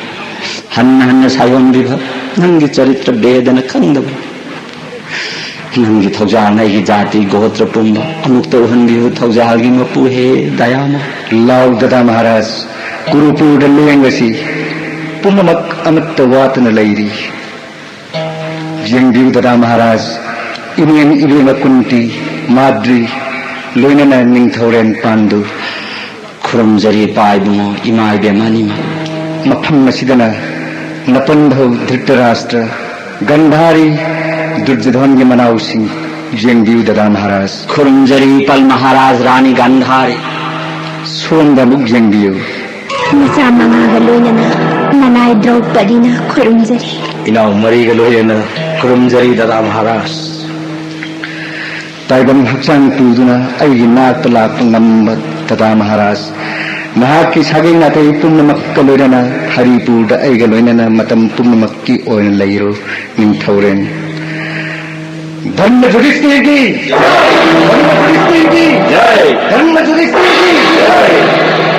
ꯍꯟꯅ ꯍꯟꯅ ꯁꯥꯏꯑꯣꯟꯕꯤꯕ ꯅꯪꯒꯤ ꯆꯔꯤꯇ꯭ꯔ ꯚꯦꯗꯅ ꯈꯪꯗꯕ, ꯅꯪꯒꯤ ꯊꯧꯖꯥꯜꯅ ꯑꯩꯒꯤ ꯖꯥꯇꯤ ꯒꯣꯇ꯭ꯔ ꯄꯨꯝꯕ ꯑꯃꯨꯛꯇ ꯎꯍꯟꯕꯤꯌꯨ, ꯊꯧꯖꯥꯜꯒꯤ ꯃꯄꯨ ꯍꯦ ꯗꯌꯥꯃ꯫ ꯂꯥꯎ ꯗꯗꯥ ꯃꯍꯥꯔꯥꯖ, ꯀꯨꯔꯨꯄꯨꯔꯗ ꯂꯦꯡꯕꯁꯤ ꯄꯨꯝꯅꯃꯛ ꯑꯃꯠꯇ ꯋꯥꯠꯇꯅ ꯂꯩꯔꯤ꯫ ꯌꯦꯡꯕꯤꯌꯨ ꯗꯗꯥ ꯃꯍꯥꯔꯥꯖ, ꯏꯅꯦꯝ ꯏꯕꯦꯝꯃ ꯀꯨꯟꯇꯤ, ꯃꯥꯗ꯭ꯔꯤ, ꯂꯣꯏꯅꯅ ꯅꯤꯡꯊꯧꯔꯦꯟ ꯄꯥꯟꯗꯨ꯫ ꯈꯨꯔꯨꯝꯖꯔꯤ ꯏꯄꯥ ꯏꯕꯨꯡꯉꯣ, ꯏꯃꯥ ꯏꯕꯦꯝꯃ ꯑꯅꯤꯃꯛ꯫ ꯃꯐꯝ ꯑꯁꯤꯗꯅ ꯅꯄꯟꯊꯧ ꯙ꯭ꯔꯤꯇꯔꯥꯁꯇ꯭ꯔ, ꯒꯟꯙꯥꯔꯤ, ꯗꯨꯔꯖꯣꯙꯟꯒꯤ ꯃꯅꯥꯎꯁꯤꯡ꯫ ꯌꯦꯡꯕꯤꯌꯨ ꯗꯗꯥ ꯃꯍꯥꯔꯥꯖ꯫ ꯈꯨꯔꯨꯝꯖꯔꯤ ꯏꯄꯜ ꯃꯍꯥꯔꯥꯖ, ꯔꯥꯅꯤ ꯒꯟꯙꯥꯔꯤ꯫ ꯁꯣꯝꯗ ꯑꯃꯨꯛ ꯌꯦꯡꯕꯤꯌꯨ꯫ ꯃꯆꯥ ꯃꯉꯥꯒ ꯂꯣꯏꯅꯅ ꯅꯅꯥꯏ ꯗ꯭ꯔꯧꯄꯗꯤꯅ ꯈꯨꯔꯨꯝꯖꯔꯤ꯫ ꯏꯅꯥꯎ ꯃꯔꯤꯒ ꯂꯣꯏꯅꯅ ꯈꯨꯔꯨꯝꯖꯔꯤ ꯗꯗꯥ ꯃꯍꯥꯔꯥꯖ꯫ ꯇꯥꯏꯕꯪ ꯍꯛꯆꯥꯡ ꯄꯨꯗꯨꯅ ꯑꯩꯒꯤ ꯅꯥꯛꯇ ꯂꯥꯛꯄ ꯉꯝꯕ ꯗꯗꯥ ꯃꯍꯥꯔꯥꯖ, ꯅꯍꯥꯛꯀꯤ ꯁꯥꯒꯩ ꯅꯥꯇꯩ ꯄꯨꯝꯅꯃꯛꯀ ꯂꯣꯏꯅꯅ ꯍꯔꯤꯄꯨꯔꯗ ꯑꯩꯒ ꯂꯣꯏꯅꯅ ꯃꯇꯝ ꯄꯨꯝꯅꯃꯛꯀꯤ ꯑꯣꯏꯅ ꯂꯩꯔꯨ, ꯅꯤꯡꯊꯧꯔꯦꯟ꯫ ꯙꯔꯃ ꯌꯨꯙꯤꯁꯊꯤꯔꯒꯤ! ꯙꯔꯃ ꯌꯨꯙꯤꯁꯊꯤꯔꯒꯤ! ꯙꯔꯃ ꯌꯨꯙꯤꯁꯊꯤꯔꯒꯤ!